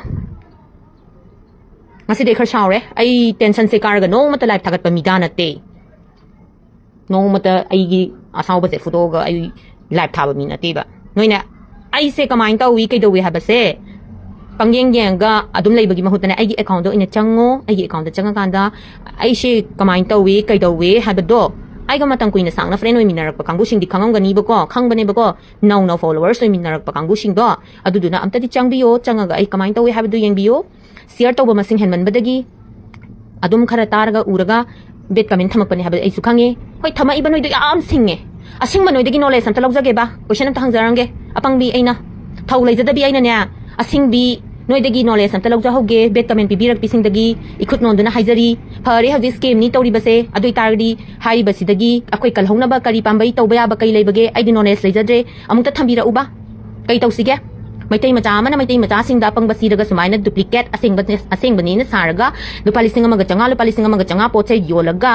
ꯉꯁꯤꯗꯤ ꯑꯩ ꯈꯔ ꯁꯥꯎꯔꯦ꯫ ꯑꯩ ꯇꯦꯟꯁꯟꯁꯦ ꯀꯥꯔꯒ ꯅꯣꯡꯃꯇ ꯂꯥꯏꯐ ꯊꯥꯒꯠꯄ ꯃꯤꯗꯥ ꯅꯠꯇꯦ꯫ ꯅꯣꯡꯃꯇ ꯑꯩꯒꯤ ꯑꯁꯥꯎꯕꯁꯦ ꯐꯨꯗꯣꯛꯑꯒ ꯑꯩ ꯂꯥꯏꯐ ꯊꯥꯕ ꯃꯤ ꯅꯠꯇꯦꯕ꯫ ꯅꯣꯏꯅ ꯑꯩꯁꯦ ꯀꯃꯥꯏꯅ ꯇꯧꯏ, ꯀꯩꯗꯧꯏ ꯍꯥꯏꯕꯁꯦ ꯄꯪꯌꯦꯡ ꯌꯦꯡꯉꯒ ꯑꯗꯨꯝ ꯂꯩꯕꯒꯤ ꯃꯍꯨꯠꯇꯅꯦ, ꯑꯩꯒꯤ ꯑꯦꯀꯥꯎꯟꯗ ꯑꯣꯏꯅ ꯆꯪꯉꯣ꯫ ꯑꯩꯒꯤ ꯑꯦꯀꯥꯎꯟꯗ ꯆꯪꯉꯀꯥꯟꯗ ꯑꯩꯁꯦ ꯀꯃꯥꯏꯅ ꯇꯧꯏ, ꯀꯩꯗꯧꯏ ꯍꯥꯏꯕꯗꯣ ꯑꯩꯒ ꯃꯇꯝ ꯀꯨꯏꯅ ꯁꯥꯡꯅ ꯐ꯭ꯔꯦꯟ ꯑꯣꯏꯃꯤꯟꯅꯔꯛꯄ ꯀꯥꯡꯕꯨꯁꯤꯡꯗꯤ ꯈꯪꯉꯝꯒꯅꯤꯕꯀꯣ, ꯈꯪꯕꯅꯦꯕꯀꯣ꯫ ꯅꯧꯅ ꯐꯣꯂꯣꯋꯔꯁ ꯑꯣꯏꯃꯤꯟꯅꯔꯛꯄ ꯀꯥꯡꯕꯨꯁꯤꯡꯗꯣ, ꯑꯗꯨꯗꯨꯅ ꯑꯝꯇꯗꯤ ꯆꯪꯕꯤꯌꯣ, ꯆꯪꯉꯒ ꯑꯩ ꯀꯃꯥꯏꯅ ꯇꯧꯏ ꯍꯥꯏꯕꯗꯨ ꯌꯦꯡꯕꯤꯌꯣ꯫ ꯁꯤꯌꯔ ꯇꯧꯕ ꯃꯁꯤꯡ ꯍꯦꯟꯃꯟꯕꯗꯒꯤ ꯑꯗꯨꯝ ꯈꯔ ꯇꯥꯔꯒ ꯎꯔꯒ ꯕꯦꯠ ꯀꯃꯦꯟ ꯊꯝꯃꯛꯄꯅꯦ ꯍꯥꯏꯕ ꯑꯩꯁꯨ ꯈꯪꯉꯦ꯫ ꯍꯣꯏ, ꯊꯝꯃꯛꯏꯕ ꯅꯣꯏꯗꯣ ꯌꯥꯝ ꯁꯤꯡꯉꯦ꯫ ꯑꯁꯤꯡꯕ ꯅꯣꯏꯗꯒꯤ ꯅꯣꯂꯦꯖ ꯑꯝꯇ ꯂꯧꯖꯒꯦꯕ꯫ ꯀꯣꯏꯁꯟ ꯑꯝꯇ ꯍꯪꯖꯔꯝꯒꯦ꯫ ꯑꯄꯪꯕꯤ ꯑꯩꯅ, ꯊꯧ ꯂꯩꯖꯗꯕꯤ ꯑꯩꯅꯅꯦ, ꯑꯁꯤꯡꯕꯤ ꯅꯣꯏꯗꯒꯤ ꯅꯣꯂꯦꯖ ꯑꯝꯇ ꯂꯧꯖꯍꯧꯒꯦ꯫ ꯕꯦꯠ ꯀꯃꯦꯟ ꯄꯤꯕꯤꯔꯛꯄꯤꯁꯤꯡꯗꯒꯤ ꯏꯈꯨꯠ ꯅꯣꯟꯗꯨꯅ ꯍꯥꯏꯖꯔꯤ꯫ ꯐꯔꯦ, ꯍꯧꯖꯤꯛ ꯁ꯭ꯀꯦꯝꯅꯤ ꯇꯧꯔꯤꯕꯁꯦ꯫ ꯑꯗꯨ ꯑꯣꯏꯇꯥꯔꯒꯗꯤ ꯍꯥꯏꯔꯤꯕꯁꯤꯗꯒꯤ ꯑꯩꯈꯣꯏ ꯀꯜꯍꯧꯅꯕ ꯀꯔꯤ ꯄꯥꯝꯕꯩ ꯇꯧꯕ ꯌꯥꯕ ꯀꯩ ꯂꯩꯕꯒꯦ? ꯑꯩꯗꯤ ꯅꯣꯂꯦꯖ ꯂꯩꯖꯗ꯭ꯔꯦ꯫ ꯑꯃꯨꯛꯇ ꯊꯝꯕꯤꯔꯛꯎꯕ꯫ ꯀꯩ ꯇꯧꯁꯤꯒꯦ? ꯃꯩꯇꯩ ꯃꯆꯥ ꯑꯃꯅ ꯃꯩꯇꯩ ꯃꯆꯥꯁꯤꯡꯗ ꯑꯄꯪꯕ ꯁꯤꯔꯒ ꯁꯨꯃꯥꯏꯅ ꯗꯨꯄ꯭ꯂꯤꯀꯦꯠ ꯑꯁꯦꯡꯕ, ꯑꯁꯦꯡꯕꯅꯦꯅ ꯁꯥꯔꯒ ꯂꯨꯄꯥ ꯂꯤꯁꯤꯡ ꯑꯃꯒ ꯆꯥꯝꯃꯉꯥ, ꯂꯨꯄꯥ ꯂꯤꯁꯤꯡ ꯑꯃꯒ ꯆꯥꯝꯃꯉꯥ ꯄꯣꯠ ꯆꯩ ꯌꯣꯜꯂꯒ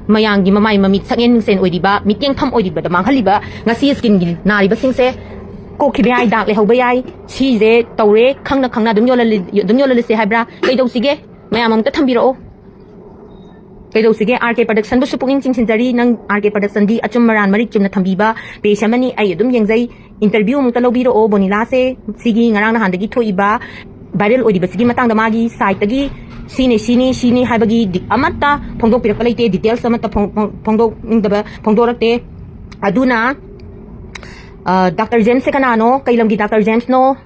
ꯃꯌꯥꯝꯒꯤ ꯃꯃꯥꯏ ꯃꯃꯤꯠ ꯁꯛꯌꯦꯟ ꯃꯤꯡꯁꯦꯟ ꯑꯣꯏꯔꯤꯕ, ꯃꯤꯠꯌꯦꯡꯐꯝ ꯑꯣꯏꯔꯤꯕꯗ ꯃꯥꯡꯍꯜꯂꯤꯕ ꯉꯁꯤ ꯁ꯭ꯀꯤꯟꯒꯤ ꯅꯥꯔꯤꯕꯁꯤꯡꯁꯦ ꯀꯣꯛꯈꯤꯕ ꯌꯥꯏ, ꯗꯥꯛ ꯂꯩꯍꯧꯕ ꯌꯥꯏ꯫ ꯁꯤꯁꯦ ꯇꯧꯔꯦ, ꯈꯪꯅ ꯈꯪꯅ ꯑꯗꯨꯝ ꯌꯣꯜꯍꯜꯂꯤ-, ꯑꯗꯨꯝ ꯌꯣꯜꯍꯜꯂꯁꯦ ꯍꯥꯏꯕ꯭ꯔꯥ? ꯀꯩꯗꯧꯁꯤꯒꯦ? ꯃꯌꯥꯝ ꯑꯃꯨꯛꯇ ꯊꯝꯕꯤꯔꯛꯑꯣ꯫ ꯀꯩꯗꯧꯁꯤꯒꯦ? ꯑꯥꯔ ꯀꯦ ꯄ꯭ꯔꯗꯛꯁꯟꯕꯨꯁꯨ ꯄꯨꯛꯅꯤꯡ ꯆꯤꯡꯁꯤꯟꯖꯔꯤ꯫ ꯅꯪ ꯑꯥꯔ ꯀꯦ ꯄ꯭ꯔꯗꯛꯁꯟꯗꯤ ꯑꯆꯨꯝ ꯃꯔꯥꯟ ꯃꯔꯤꯛ ꯆꯨꯝꯅ ꯊꯝꯕꯤꯕ ꯄꯦꯖ ꯑꯃꯅꯤ꯫ ꯑꯩ ꯑꯗꯨꯝ ꯌꯦꯡꯖꯩ꯫ ꯏꯟꯇꯔꯚ꯭ꯌꯨ ꯑꯃꯨꯛꯇ ꯂꯧꯕꯤꯔꯛꯑꯣ ꯕꯣꯅꯤꯂꯥꯁꯦ꯫ ꯁꯤꯒꯤ ꯉꯔꯥꯡ ꯅꯍꯥꯟꯗꯒꯤ ꯊꯣꯛꯏꯕ ꯚꯥꯏꯔꯦꯜ ꯑꯣꯏꯔꯤꯕꯁꯤꯒꯤ ꯃꯇꯥꯡꯗ ꯃꯥꯒꯤ ꯁꯥꯏꯠꯇꯒꯤ ꯁꯤꯅꯤ ꯁꯤꯅꯤ ꯁꯤꯅꯤ ꯍꯥꯏꯕꯒꯤ ꯑꯃꯠꯇ ꯐꯣꯡꯗꯣꯛꯄꯤꯔꯛꯄ ꯂꯩꯇꯦ, ꯗꯤꯇꯦꯜꯁ ꯑꯃꯠꯇ ꯐꯣꯡꯗꯣꯛꯅꯤꯡꯗꯕ ꯐꯣꯡꯗꯣꯔꯛꯇꯦ꯫ ꯑꯗꯨꯅ ꯗꯥꯛꯇꯔ ꯖꯦꯝꯁꯁꯦ ꯀꯅꯥꯅꯣ? ꯀꯩ ꯂꯝꯒꯤ ꯗꯥꯛꯇꯔ ꯖꯦꯝꯁꯅꯣ?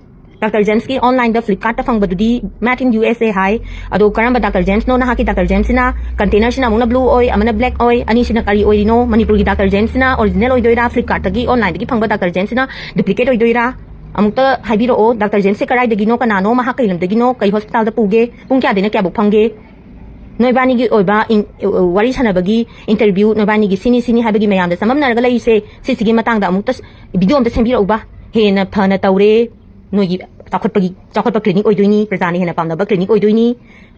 ꯗꯥꯛꯇꯔ ꯖꯦꯝꯁꯀꯤ ꯑꯣꯟꯂꯥꯏꯟꯗ ꯐ꯭ꯂꯤꯞꯀꯥꯔꯠꯇ ꯐꯪꯕꯗꯨꯗꯤ ꯃꯦꯠ ꯏꯟ ꯌꯨ ꯑꯦꯁ ꯑꯦ ꯍꯥꯏ꯫ ꯑꯗꯣ ꯀꯔꯝꯕ ꯗꯥꯛꯇꯔ ꯖꯦꯝꯁꯅꯣ? ꯅꯍꯥꯛꯀꯤ ꯗꯥꯛꯇꯔ ꯖꯦꯝꯁꯁꯤꯅ ꯀꯟꯇꯦꯅꯔꯁꯤꯅ ꯑꯃꯨꯛꯅ ꯕ꯭ꯂꯨ ꯑꯣꯏ, ꯑꯃꯅ ꯕ꯭ꯂꯦꯛ ꯑꯣꯏ, ꯑꯅꯤꯁꯤꯅ ꯀꯔꯤ ꯑꯣꯏꯔꯤꯅꯣ? ꯃꯅꯤꯄꯨꯔꯒꯤ ꯗꯥꯛꯇꯔ ꯖꯦꯝꯁꯁꯤꯅ ꯑꯣꯔꯤꯖꯤꯅꯦꯜ ꯑꯣꯏꯗꯣꯏꯔꯥ, ꯐ꯭ꯂꯤꯞꯀꯥꯔꯠꯇꯒꯤ ꯑꯣꯟꯂꯥꯏꯟꯗꯒꯤ ꯐꯪꯕ ꯗꯥꯛꯇꯔ ꯖꯦꯝꯁꯁꯤꯅ ꯗꯨꯄ꯭ꯂꯤꯀꯦꯠ ꯑꯣꯏꯗꯣꯏꯔꯥ? ꯑꯃꯨꯛꯇ ꯍꯥꯏꯕꯤꯔꯛꯑꯣ, ꯗꯥꯛꯇꯔ ꯖꯦꯝꯁꯁꯦ ꯀꯗꯥꯏꯗꯒꯤꯅꯣ, ꯀꯅꯥꯅꯣ, ꯃꯍꯥꯛ ꯀꯩ ꯂꯝꯗꯒꯤꯅꯣ, ꯀꯩ ꯍꯣꯁꯄꯤꯇꯥꯜꯗ ꯄꯨꯒꯦ, ꯄꯨꯡ ꯀꯌꯥꯗꯩꯅ ꯀꯌꯥꯐꯧ ꯐꯪꯒꯦ? ꯅꯣꯏꯕꯥꯅꯤꯒꯤ ꯑꯣꯏꯕ ꯋꯥꯔꯤ ꯁꯥꯟꯅꯕꯒꯤ ꯏꯟꯇꯔꯚ꯭ꯌꯨ, ꯅꯣꯏꯕꯥꯅꯤꯒꯤ ꯁꯤꯅꯤ ꯁꯤꯅꯤ ꯍꯥꯏꯕꯒꯤ ꯃꯌꯥꯝꯗ ꯆꯃꯝꯅꯔꯒ ꯂꯩꯔꯤꯁꯦ, ꯁꯤꯁꯤꯒꯤ ꯃꯇꯥꯡꯗ ꯑꯃꯨꯛꯇ ꯚꯤꯗꯤꯑꯣ ꯑꯝꯇ ꯁꯦꯝꯕꯤꯔꯛꯎꯕ꯫ ꯍꯦꯟꯅ ꯐꯅ ꯇꯧꯔꯦ, ꯅꯣꯏꯒꯤ ꯆꯥꯎꯈꯠꯄꯒꯤ, ꯆꯥꯎꯈꯠꯄ ꯀ꯭ꯂꯤꯅꯤꯛ ꯑꯣꯏꯗꯣꯏꯅꯤ, ꯄ꯭ꯔꯖꯥꯅ ꯍꯦꯟꯅ ꯄꯥꯝꯅꯕ ꯀ꯭ꯂꯤꯅꯤꯛ ꯑꯣꯏꯗꯣꯏꯅꯤ꯫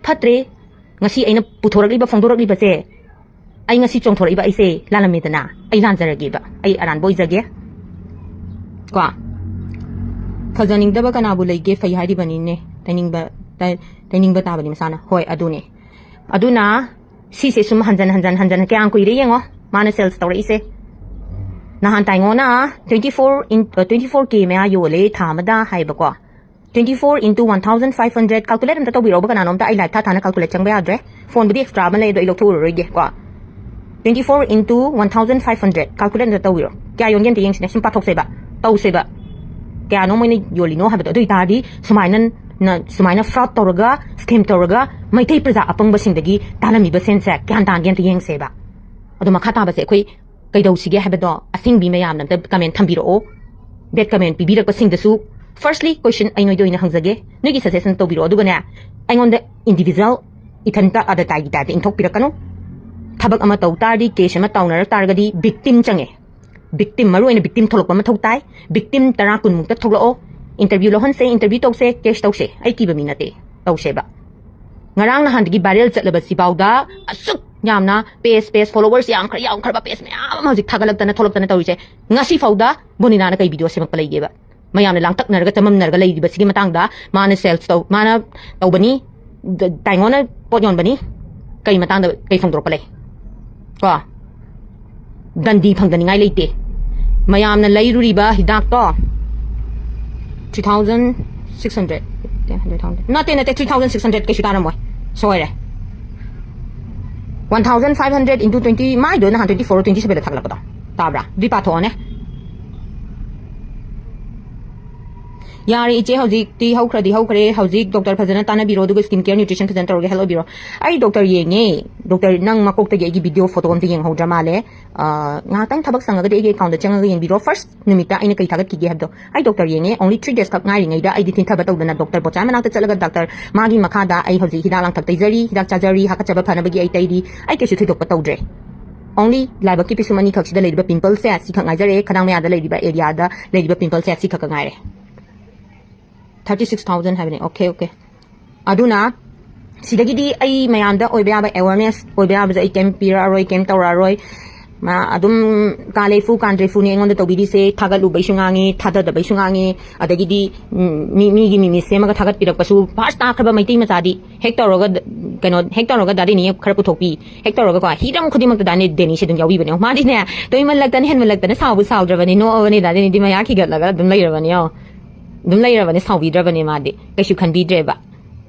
ꯐꯠꯇ꯭ꯔꯦ, ꯉꯁꯤ ꯑꯩꯅ ꯄꯨꯊꯣꯔꯛꯂꯤꯕ, ꯐꯣꯡꯗꯣꯔꯛꯂꯤꯕꯁꯦ, ꯑꯩ ꯉꯁꯤ ꯆꯣꯡꯊꯣꯔꯛꯏꯕ ꯑꯩꯁꯦ ꯂꯥꯜꯂꯝꯃꯦꯗꯅ, ꯑꯩ ꯂꯥꯟꯖꯔꯒꯦꯕ, ꯑꯩ ꯑꯔꯥꯟꯕ ꯑꯣꯏꯖꯒꯦ꯫ ꯀꯣ, ꯐꯖꯅꯤꯡꯗꯕ ꯀꯅꯥꯕꯨ ꯂꯩꯒꯦ? ꯐꯩ ꯍꯥꯏꯔꯤꯕꯅꯤꯅꯦ꯫ ꯇꯩꯅꯤꯡꯕ, ꯇꯩ-, ꯇꯩꯅꯤꯡꯕ ꯇꯥꯕꯅꯤ ꯃꯁꯥꯅ꯫ ꯍꯣꯏ, ꯑꯗꯨꯅꯦ꯫ ꯑꯗꯨꯅ ꯁꯤꯁꯦ ꯁꯨꯝ ꯍꯟꯖꯟ, ꯍꯟꯖꯟ, ꯍꯟꯖꯟ, ꯀꯌꯥꯝ ꯀꯨꯏꯔꯦ ꯌꯦꯡꯉꯣ ꯃꯥꯅ ꯁꯦꯜꯁ ꯇꯧꯔꯛꯏꯁꯦ꯫ ꯅꯍꯥꯟ ꯇꯥꯏꯉꯣꯅ twenty four in, twenty four K ꯃꯌꯥ ꯌꯣꯜꯂꯦ ꯊꯥ ꯑꯃꯗ ꯍꯥꯏꯕꯀꯣ꯫ Twenty four into one thousand five hundred, calculate ꯑꯝꯇ ꯇꯧꯕꯤꯔꯛꯎꯕ ꯀꯅꯥꯅꯣꯝꯇ꯫ ꯑꯩ ꯂꯥꯏꯐ ꯊꯥ ꯊꯥꯅ calculate ꯆꯪꯕ ꯌꯥꯗ꯭ꯔꯦ꯫ ꯐꯣꯟꯕꯨꯗꯤ extra ꯑꯃ ꯂꯩ, ꯑꯗꯣ ꯑꯩ ꯂꯧꯊꯣꯛꯎꯔꯔꯣꯏꯒꯦ ꯀꯣ꯫ Twenty four into one thousand five hundred, calculate ꯑꯝꯇ ꯇꯧꯕꯤꯔꯣ꯫ ꯀꯌꯥ ꯌꯣꯟꯒꯦ ꯑꯝꯇ ꯌꯦꯡꯁꯤꯅꯦ꯫ ꯁꯨꯝ ꯄꯥꯊꯣꯛꯁꯦꯕ, ꯇꯧꯁꯦꯕ꯫ ꯀꯌꯥꯅꯣ ꯃꯣꯏꯅ ꯌꯣꯜꯂꯤꯅꯣ ꯍꯥꯏꯕꯗꯣ꯫ ꯑꯗꯨ ꯑꯣꯏꯇꯥꯔꯗꯤ ꯁꯨꯃꯥꯏꯅ ꯅ-, ꯁꯨꯃꯥꯏꯅ fraud ꯇꯧꯔꯒ, scam ꯇꯧꯔꯒ ꯃꯩꯇꯩ ꯄ꯭ꯔꯖꯥ ꯑꯄꯪꯕꯁꯤꯡꯗꯒꯤ ꯇꯥꯜꯂꯝꯃꯤꯕ ꯁꯦꯟꯁꯦ ꯀꯌꯥꯝ ꯇꯥꯟꯒꯦ ꯑꯝꯇ ꯌꯦꯡꯁꯦꯕ꯫ ꯑꯗꯣ ꯃꯈꯥ ꯇꯥꯕꯁꯦ ꯑꯩꯈꯣꯏ ꯀꯩꯗꯧꯁꯤꯒꯦ ꯍꯥꯏꯕꯗꯣ ꯑꯁꯤꯡꯕꯤ ꯃꯌꯥꯝꯅ ꯑꯝꯇ comment ꯊꯝꯕꯤꯔꯛꯑꯣ꯫ Bad comment ꯄꯤꯕꯤꯔꯛꯄꯁꯤꯡꯗꯁꯨ, firstly question ꯑꯩ ꯅꯣꯏꯗ ꯑꯣꯏꯅ ꯍꯪꯖꯒꯦ, ꯅꯣꯏꯒꯤ suggestion ꯇꯧꯕꯤꯔꯛꯑꯣ꯫ ꯑꯗꯨꯒꯅꯦ, ꯑꯩꯉꯣꯟꯗ individual ꯏꯊꯟꯇ ꯑꯗꯇꯥꯏꯒꯤ type ꯇ ꯏꯟꯊꯣꯛꯄꯤꯔꯛꯀꯅꯨ꯫ ꯊꯕꯛ ꯑꯃ ꯇꯧ ꯇꯥꯔꯗꯤ, case ꯑꯃ ꯇꯧꯅꯔꯛ ꯇꯥꯔꯒꯗꯤ victim ꯆꯪꯉꯦ꯫ Victim, ꯃꯔꯨ ꯑꯣꯏꯅ victim ꯊꯣꯛꯂꯛꯄ ꯃꯊꯧ ꯇꯥꯏ꯫ Victim ꯇꯔꯥ ꯀꯨꯟꯃꯨꯛꯇ ꯊꯣꯛꯂꯛꯑꯣ꯫ Interview ꯂꯧꯍꯟꯁꯦ, interview ꯇꯧꯁꯦ, case ꯇꯧꯁꯦ꯫ ꯑꯩ ꯀꯤꯕ ꯃꯤ ꯅꯠꯇꯦ, ꯇꯧꯁꯦꯕ꯫ ꯉꯔꯥꯡ ꯅꯍꯥꯟꯗꯒꯤ viral ꯆꯠꯂꯕ ꯁꯤꯐꯥꯎꯗ ꯑꯁꯨꯛ ꯌꯥꯝꯅ page, page followers ꯌꯥꯝꯈ꯭ꯔ, ꯌꯥꯝꯈ꯭ꯔꯕ page ꯃꯌꯥꯝ ꯑꯃ ꯍꯧꯖꯤꯛ ꯊꯥꯒꯠꯂꯛꯇꯅ ꯊꯣꯛꯂꯛꯇꯅ ꯇꯧꯔꯤꯁꯦ, ꯉꯁꯤꯐꯥꯎꯗ ꯕꯣꯅꯤꯅꯥꯅ ꯀꯩ video ꯁꯦꯝꯃꯛꯄ ꯂꯩꯒꯦꯕ? ꯃꯌꯥꯝꯅ ꯂꯥꯡꯇꯛꯅꯔꯒ ꯆꯃꯝꯅꯔꯒ ꯂꯩꯔꯤꯕꯁꯤꯒꯤ ꯃꯇꯥꯡꯗ ꯃꯥꯅ sales ꯇꯧ-, ꯃꯥꯅ ꯇꯧꯕꯅꯤ, ꯗ-, ꯇꯥꯏꯉꯣꯅ ꯄꯣꯠ ꯌꯣꯟꯕꯅꯤ, ꯀꯩ ꯃꯇꯥꯡꯗ ꯀꯩ ꯐꯣꯡꯗꯣꯔꯛꯄ ꯂꯩ? ꯀꯣ, ꯗꯟꯗꯤ ꯐꯪꯗꯅꯤꯡꯉꯥꯏ ꯂꯩꯇꯦ꯫ ꯃꯌꯥꯝꯅ ꯂꯩꯔꯨꯔꯤꯕ ꯍꯤꯗꯥꯛꯇꯣ three thousand six hundred, ꯅꯠꯇꯦ, ꯅꯠꯇꯦ, three thousand six hundred ꯀꯩꯁꯨ ꯇꯥꯔꯝꯃꯣꯏ꯫ ꯁꯣꯏꯔꯦ꯫ One thousand five hundred into twenty, ꯃꯥꯏꯗꯣ ꯅꯍꯥꯟ twenty four, twenty seven ꯊꯥꯒꯠꯂꯛꯄꯗꯣ꯫ ꯇꯥꯕ꯭ꯔꯥ? ꯑꯗꯨꯗꯤ ꯄꯥꯊꯣꯛꯑꯣꯅꯦ꯫ ꯌꯥꯔꯦ ꯏꯆꯦ, ꯍꯧꯖꯤꯛꯇꯤ ꯍꯧꯈ꯭ꯔꯗꯤ ꯍꯧꯈ꯭ꯔꯦ꯫ ꯍꯧꯖꯤꯛ ꯗꯣꯛꯇꯔ ꯐꯖꯅ ꯇꯥꯟꯅꯕꯤꯔꯣ, ꯑꯗꯨꯒ ꯁ꯭ꯀꯤꯟ ꯀꯦꯌꯔ, ꯅ꯭ꯌꯨꯇ꯭ꯔꯤꯁꯟ ꯐꯖꯅ ꯇꯧꯔꯒ ꯍꯦꯜꯊ ꯑꯣꯏꯕꯤꯔꯣ꯫ ꯑꯩ ꯗꯣꯛꯇꯔ ꯌꯦꯡꯉꯦ꯫ ꯗꯣꯛꯇꯔ, ꯅꯪ ꯃꯀꯣꯛꯇꯒꯤ ꯑꯩꯒꯤ ꯚꯤꯗꯤꯑꯣ ꯐꯣꯇꯣ ꯑꯝꯇ ꯌꯦꯡꯍꯧꯗ꯭ꯔ ꯃꯥꯜꯂꯦ꯫ ꯑ, ꯉꯥꯏꯍꯥꯛꯇꯪ ꯊꯕꯛ ꯁꯪꯉꯒꯗꯤ ꯑꯩꯒꯤ ꯑꯦꯀꯥꯎꯟꯗ ꯆꯪꯉꯒ ꯌꯦꯡꯕꯤꯔꯣ꯫ ꯐꯥꯔꯁ ꯅꯨꯃꯤꯠꯇ ꯑꯩꯅ ꯀꯩ ꯊꯥꯒꯠꯈꯤꯒꯦ ꯍꯥꯏꯕꯗꯣ꯫ ꯑꯩ ꯗꯣꯛꯇꯔ ꯌꯦꯡꯉꯦ, only three days ꯈꯛ ꯉꯥꯏꯔꯤꯉꯩꯗ ꯑꯩꯗꯤ ꯊꯤꯟꯊꯕ ꯇꯧꯗꯅ ꯗꯣꯛꯇꯔ ꯕꯣꯆꯥ ꯃꯅꯥꯛꯇ ꯆꯠꯂꯒ, ꯗꯣꯛꯇꯔ, ꯃꯥꯒꯤ ꯃꯈꯥꯗ ꯑꯩ ꯍꯧꯖꯤꯛ ꯍꯤꯗꯥꯛ ꯂꯥꯡꯊꯛ ꯇꯩꯖꯔꯤ, ꯍꯤꯗꯥꯛ ꯆꯥꯖꯔꯤ, ꯍꯥꯀꯠꯆꯕ ꯐꯅꯕꯒꯤ ꯑꯩ ꯇꯩꯔꯤ꯫ ꯑꯩ ꯀꯩꯁꯨ ꯊꯣꯏꯗꯣꯛꯄ ꯇꯧꯗ꯭ꯔꯦ꯫ Only ꯂꯥꯏꯕꯛꯀꯤ ꯄꯤꯁꯨꯝ ꯑꯅꯤꯈꯛꯁꯤꯗ ꯂꯩꯔꯤꯕ ꯄꯤꯝꯄꯜꯁꯦ ꯁꯤꯈꯛ ꯉꯥꯏꯖꯔꯦ, ꯈꯗꯥꯡ ꯃꯌꯥꯗ ꯂꯩꯔꯤꯕ ꯑꯦꯔꯤꯌꯥꯗ ꯂꯩꯔꯤꯕ ꯄꯤꯝꯄꯜꯁꯦ ꯁꯤꯈꯛ ꯉꯥꯏꯔꯦ꯫ Thirty six thousand ꯍꯥꯏꯕꯅꯦ꯫ Okay, okay. ꯑꯗꯨꯅ ꯁꯤꯗꯒꯤꯗꯤ ꯑꯩ ꯃꯌꯥꯝꯗ ꯑꯣꯏꯕ ꯌꯥꯕ ꯑꯦꯋꯦꯔꯅꯦꯁ ꯑꯣꯏꯕ ꯌꯥꯕꯁꯦ ꯑꯩ ꯀꯩꯝ ꯄꯤꯔꯛꯑꯔꯣꯏ, ꯀꯩꯝ ꯇꯧꯔꯛꯑꯔꯣꯏ꯫ ꯃꯥ ꯑꯗꯨꯝ ꯀꯥꯂꯦꯐꯨ ꯀꯥꯟꯗ꯭ꯔꯦꯐꯨꯅꯦ ꯑꯩꯉꯣꯟꯗ ꯇꯧꯕꯤꯔꯤꯁꯦ꯫ ꯊꯥꯒꯠꯂꯨꯕꯩꯁꯨ ꯉꯥꯡꯉꯤ, ꯊꯥꯗꯗꯕꯩꯁꯨ ꯉꯥꯡꯉꯤ꯫ ꯑꯗꯒꯤꯗꯤ, ꯎꯝ, ꯃꯤ, ꯃꯤꯒꯤ ꯃꯤꯃꯤ ꯁꯦꯝꯃꯒ ꯊꯥꯒꯠꯄꯤꯔꯛꯄꯁꯨ ꯐꯥꯔꯁ ꯇꯥꯈ꯭ꯔꯕ ꯃꯩꯇꯩ ꯃꯆꯥꯗꯤ ꯍꯦꯛ ꯇꯧꯔꯒ ꯀꯩꯅꯣ, ꯍꯦꯛ ꯇꯧꯔꯒ ꯗꯥ ꯗꯦꯅꯤ ꯈꯔ ꯄꯨꯊꯣꯛꯄꯤ, ꯍꯦꯛ ꯇꯧꯔꯒꯀꯣ, ꯍꯤꯔꯝ ꯈꯨꯗꯤꯡꯃꯛꯇ ꯗꯥ ꯗꯦꯅꯤꯁꯦ ꯑꯗꯨꯝ ꯌꯥꯎꯕꯤꯕꯅꯦ꯫ ꯃꯥꯗꯤꯅꯦ, ꯇꯣꯏꯃꯜꯂꯛꯇꯅ ꯍꯦꯟꯃꯜꯂꯛꯇꯅ ꯁꯥꯎꯕ ꯁꯥꯎꯗ꯭ꯔꯕꯅꯤ, ꯅꯣꯛꯑꯕꯅꯤ꯫ ꯗꯥ ꯗꯦꯅꯤꯗꯤ ꯃꯌꯥ ꯈꯤꯒꯠꯂꯒ ꯑꯗꯨꯝ ꯂꯩꯔꯕꯅꯤ꯫ ꯑꯗꯨꯝ ꯂꯩꯔꯕꯅꯦ, ꯁꯥꯎꯕꯤꯗ꯭ꯔꯕꯅꯦ꯫ ꯃꯥꯗꯤ ꯀꯩꯁꯨ ꯈꯟꯕꯤꯗ꯭ꯔꯦꯕ,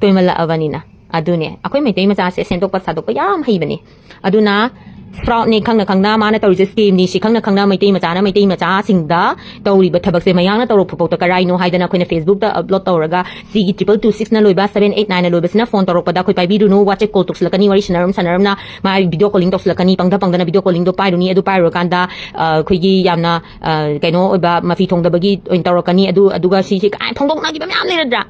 ꯇꯣꯏꯃꯜꯂꯛꯑꯕꯅꯤꯅ꯫ ꯑꯗꯨꯅꯦ, ꯑꯩꯈꯣꯏ ꯃꯩꯇꯩ ꯃꯆꯥꯁꯦ ꯁꯦꯝꯗꯣꯛꯄ ꯁꯥꯗꯣꯛꯄ ꯌꯥꯝ ꯍꯩꯕꯅꯦ꯫ ꯑꯗꯨꯅ ꯐ꯭ꯔꯣꯗꯅꯦ ꯈꯪꯅ ꯈꯪꯅ ꯃꯥꯅ ꯇꯧꯔꯤꯁꯦ, ꯁ꯭ꯀꯦꯝꯅꯤ꯫ ꯁꯤ ꯈꯪꯅ ꯈꯪꯅ ꯃꯩꯇꯩ ꯃꯆꯥꯅ ꯃꯩꯇꯩ ꯃꯆꯥꯁꯤꯡꯗ ꯇꯧꯔꯤꯕ ꯊꯕꯛꯁꯦ ꯃꯌꯥꯡꯅ ꯇꯧꯔꯛꯄ ꯐꯥꯎꯗ ꯀꯔꯥꯏꯅꯣ ꯍꯥꯏꯗꯅ ꯑꯩꯈꯣꯏꯅ ꯐꯦꯁꯕꯨꯛꯇ ꯑꯞꯂꯣꯗ ꯇꯧꯔꯒ, ꯁꯤꯒꯤ triple two sixꯅ ꯂꯣꯏꯕ, seven eight nineꯅ ꯂꯣꯏꯕꯁꯤꯅ ꯐꯣꯟ ꯇꯧꯔꯛꯄꯗ ꯑꯩꯈꯣꯏ ꯄꯥꯏꯕꯤꯔꯨꯅꯨ, WhatsApp call ꯇꯧꯁꯤꯜꯂꯛꯀꯅꯤ, ꯋꯥꯔꯤ ꯁꯥꯟꯅꯔꯝ ꯁꯥꯟꯅꯔꯝꯅ ꯃꯥ video calling ꯇꯧꯁꯤꯜꯂꯛꯀꯅꯤ, ꯄꯪꯗ ꯄꯪꯗꯅ video callingꯗꯣ ꯄꯥꯏꯔꯨꯅꯤ꯫ ꯑꯗꯨ ꯄꯥꯏꯔꯨꯔꯀꯥꯟꯗ, ꯑ, ꯑꯩꯈꯣꯏꯒꯤ ꯌꯥꯝꯅ, ꯑ, ꯀꯩꯅꯣ ꯑꯣꯏꯕ ꯃꯐꯤ ꯊꯣꯡꯗꯕꯒꯤ ꯑꯣꯏꯅ ꯇꯧꯔꯛꯀꯅꯤ꯫ ꯑꯗꯨ, ꯑꯗꯨꯒ ꯁꯤꯁꯦ ꯀꯥꯏꯅ ꯐꯣꯡꯗꯣꯛꯅꯈꯤꯕ ꯃꯌꯥꯝ ꯂꯩꯔꯗ꯭ꯔꯥ?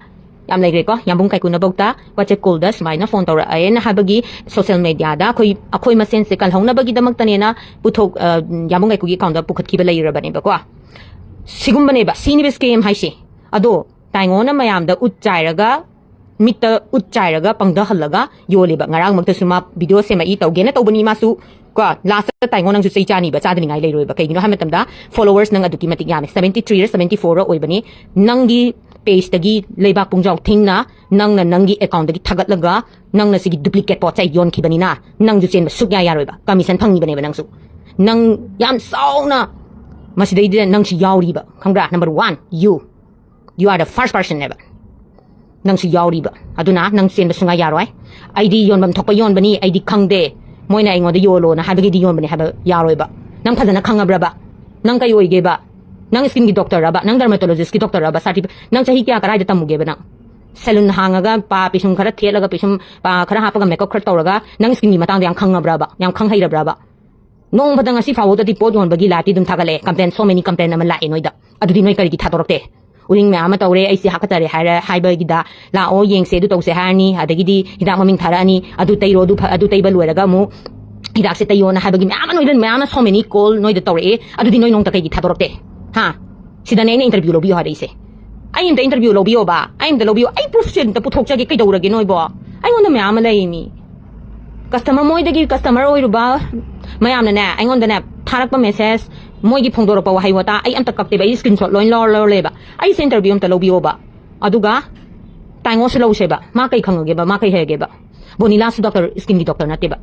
ꯌꯥꯝ ꯂꯩꯈ꯭ꯔꯦꯀꯣ꯫ ꯌꯥꯝꯕꯨꯡ ꯀꯥꯏꯀꯨꯅꯐꯧꯗ WhatsApp callꯗ ꯁꯨꯃꯥꯏꯅ ꯐꯣꯟ ꯇꯧꯔꯛꯑꯦꯅ ꯍꯥꯏꯕꯒꯤ social mediaꯗ ꯑꯩꯈꯣꯏ, ꯑꯩꯈꯣꯏ ꯃꯁꯦꯟꯁꯦ ꯀꯜꯍꯧꯅꯕꯒꯤꯗꯃꯛꯇꯅꯦꯅ ꯄꯨꯊꯣꯛ-, ꯑ, ꯌꯥꯝꯕꯨꯡ ꯀꯥꯏꯀꯨꯒꯤ ꯑꯦꯀꯥꯎꯟꯗ ꯄꯨꯈꯠꯈꯤꯕ ꯂꯩꯔꯕꯅꯦꯕꯀꯣ꯫ ꯁꯤꯒꯨꯝꯕꯅꯦꯕ, ꯁꯤꯅꯦꯕ ꯁ꯭ꯀꯦꯝ ꯍꯥꯏꯁꯦ꯫ ꯑꯗꯣ ꯇꯥꯏꯉꯣꯅ ꯃꯌꯥꯝꯗ ꯎꯠ ꯆꯥꯏꯔꯒ, ꯃꯤꯠꯇ ꯎꯠ ꯆꯥꯏꯔꯒ ꯄꯪꯊꯍꯜꯂꯒ ꯌꯣꯜꯂꯦꯕ꯫ ꯉꯔꯥꯡꯃꯛꯇꯁꯨ ꯃꯥ video ꯁꯦꯝꯃꯛꯏ, ꯇꯧꯒꯦꯅ ꯇꯧꯕꯅꯤ ꯃꯥꯁꯨ꯫ ꯀꯣ, ꯂꯥꯁꯇ ꯇꯥꯏꯉꯣ ꯅꯪꯁꯨ ꯆꯩ ꯆꯥꯅꯤꯕ, ꯆꯥꯗꯅꯤꯡꯉꯥꯏ ꯂꯩꯔꯣꯏꯕ꯫ ꯀꯩꯒꯤꯅꯣ ꯍꯥꯏꯕ ꯃꯇꯝꯗ, followers ꯅꯪ ꯑꯗꯨꯛꯀꯤ ꯃꯇꯤꯛ ꯌꯥꯝꯃꯦ, seventy three ꯔ seventy four ꯔ ꯑꯣꯏꯕꯅꯤ꯫ ꯅꯪꯒꯤ pageꯇꯒꯤ ꯂꯩꯕꯥꯛ ꯄꯨꯡꯖꯥꯎ ꯊꯤꯡꯅ ꯅꯪꯅ ꯅꯪꯒꯤ ꯑꯦꯀꯥꯎꯟꯗꯒꯤ ꯊꯥꯒꯠꯂꯒ ꯅꯪꯅ ꯁꯤꯒꯤ duplicate ꯄꯣꯠ ꯆꯩ ꯌꯣꯟꯈꯤꯕꯅꯤꯅ ꯅꯪꯁꯨ ꯆꯦꯟꯕ ꯁꯨꯛꯌꯥ ꯌꯥꯔꯣꯏꯕ꯫ Commission ꯐꯪꯉꯤꯕꯅꯦꯕ ꯅꯪꯁꯨ꯫ ꯅꯪ ꯌꯥꯝ ꯆꯥꯎꯅ ꯃꯁꯤꯗꯩꯗ ꯅꯪꯁꯨ ꯌꯥꯎꯔꯤꯕ, ꯈꯪꯕ꯭ꯔꯥ? Number one, you, you are the first person ever꯫ ꯅꯪꯁꯨ ꯌꯥꯎꯔꯤꯕ꯫ ꯑꯗꯨꯅ ꯅꯪ ꯆꯦꯟꯕ ꯁꯨꯡꯌꯥ ꯌꯥꯔꯣꯏ꯫ ꯑꯩꯗꯤ ꯌꯣꯟꯐꯝ ꯊꯣꯛꯄ ꯌꯣꯟꯕꯅꯤ, ꯑꯩꯗꯤ ꯈꯪꯗꯦ, ꯃꯣꯏꯅ ꯑꯩꯉꯣꯟꯗ ꯌꯣꯜꯂꯣꯅ ꯍꯥꯏꯕꯒꯤꯗꯤ ꯌꯣꯟꯕꯅꯤ ꯍꯥꯏꯕ ꯌꯥꯔꯣꯏꯕ꯫ ꯅꯪ ꯐꯖꯅ ꯈꯪꯉꯕ꯭ꯔꯕ? ꯅꯪ ꯀꯩ ꯑꯣꯏꯒꯦꯕ? ꯅꯪ skinꯒꯤ doctorꯔꯕ? ꯅꯪ dermatologistꯀꯤ doctorꯔꯕ? Certifi- ꯅꯪ ꯆꯍꯤ ꯀꯌꯥ ꯀꯗꯥꯏꯗ ꯇꯝꯃꯨꯒꯦꯕ ꯅꯪ? Salon ꯍꯥꯡꯉꯒ ꯄꯥ ꯄꯤꯁꯨꯝ ꯈꯔ ꯊꯦꯠꯂꯒ, ꯄꯤꯁꯨꯝ ꯄꯥ ꯈꯔ ꯍꯥꯞꯄꯒ, makeup ꯈꯔ ꯇꯧꯔꯒ, ꯅꯪ skinꯒꯤ ꯃꯇꯥꯡꯗ ꯌꯥꯝ ꯈꯪꯉꯕ꯭ꯔꯕ? ꯌꯥꯝ ꯈꯪ ꯍꯩꯔꯕ꯭ꯔꯕ? ꯅꯣꯡꯃꯗ ꯉꯁꯤ ꯐꯥꯎꯕꯗꯗꯤ ꯄꯣꯠ ꯌꯣꯟꯕꯒꯤ ꯂꯥꯏꯐꯇꯤ ꯑꯗꯨꯝ ꯊꯥꯒꯠꯂꯛꯑꯦ, complain, so many complain ꯑꯃ ꯂꯥꯛꯑꯦ ꯅꯣꯏꯗ꯫ ꯑꯗꯨꯗꯤ ꯅꯣꯏ ꯀꯔꯤꯒꯤ ꯊꯥꯗꯣꯔꯛꯇꯦ? ꯎꯔꯤꯡ ꯃꯌꯥꯝ ꯑꯃ ꯇꯧꯔꯦ, ꯑꯩꯁꯦ ꯍꯥꯀꯠꯆꯔꯦ ꯍꯥꯏꯔ ꯍꯥꯏꯕꯒꯤꯗ, "ꯂꯥꯛꯑꯣ ꯌꯦꯡꯁꯦ, ꯑꯗꯨ ꯇꯧꯁꯦ" ꯍꯥꯏꯔꯅꯤ, ꯑꯗꯒꯤꯗꯤ ꯍꯤꯗꯥꯛ ꯃꯃꯤꯡ ꯊꯥꯔꯛꯑꯅꯤ, "ꯑꯗꯨ ꯇꯩꯔꯣ, ꯑꯗꯨ ꯐ-, ꯑꯗꯨ ꯇꯩꯕ ꯂꯣꯏꯔꯒ ꯑꯃꯨꯛ ꯍꯤꯗꯥꯛꯁꯦ ꯇꯩꯌꯣꯅ" ꯍꯥꯏꯕꯒꯤ ꯃꯌꯥꯝ ꯑꯃ ꯅꯣꯏꯗ, ꯃꯌꯥꯝ ꯑꯃ so many call ꯅꯣꯏꯗ ꯇꯧꯔꯛꯑꯦ꯫ ꯑꯗꯨꯗꯤ ꯅꯣꯏ ꯅꯣꯡꯇ ꯀꯩꯒꯤ ꯊꯥꯗꯣꯔꯛꯇꯦ? ꯍꯥ? ꯁꯤꯗꯅꯦ ꯑꯩꯅ interview ꯂꯧꯕꯤꯌꯣ ꯍꯥꯏꯔꯛꯏꯁꯦ꯫ ꯑꯩ ꯑꯝꯇ interview ꯂꯧꯕꯤꯌꯣꯕ, ꯑꯩ ꯑꯝꯇ ꯂꯧꯕꯤꯌꯣ, ꯑꯩ proofꯁꯦ ꯑꯝꯇ ꯄꯨꯊꯣꯛꯆꯒꯦ꯫ ꯀꯩꯗꯧꯔꯒꯦ ꯅꯣꯏꯕꯣ? ꯑꯩꯉꯣꯟꯗ ꯃꯌꯥꯝ ꯑꯃ ꯂꯩꯔꯤꯅꯤ꯫ Customer, ꯃꯣꯏꯗꯒꯤ customer ꯑꯣꯏꯔꯨꯕ ꯃꯌꯥꯝꯅꯅꯦ, ꯑꯩꯉꯣꯟꯗꯅꯦ ꯊꯥꯔꯛꯄ message, ꯃꯣꯏꯒꯤ ꯐꯣꯡꯗꯣꯔꯛꯄ ꯋꯥꯍꯩ ꯋꯥꯇꯥ ꯑꯩ ꯑꯝꯇ ꯀꯛꯇꯦꯕ, ꯑꯩ screenshot ꯂꯣꯏ ꯂꯧꯔ ꯂꯧꯔ ꯂꯩꯕ꯫ ꯑꯩꯁꯦ interview ꯑꯝꯇ ꯂꯧꯕꯤꯌꯣꯕ꯫ ꯑꯗꯨꯒ ꯇꯥꯏꯉꯣꯁꯨ ꯂꯧꯁꯦꯕ꯫ ꯃꯥ ꯀꯩ ꯈꯪꯉꯒꯦꯕ? ꯃꯥ ꯀꯩ ꯍꯩꯔꯒꯦꯕ? ꯕꯣꯅꯤꯂꯥꯁꯨ doctor, skinꯒꯤ doctor ꯅꯠꯇꯦꯕ꯫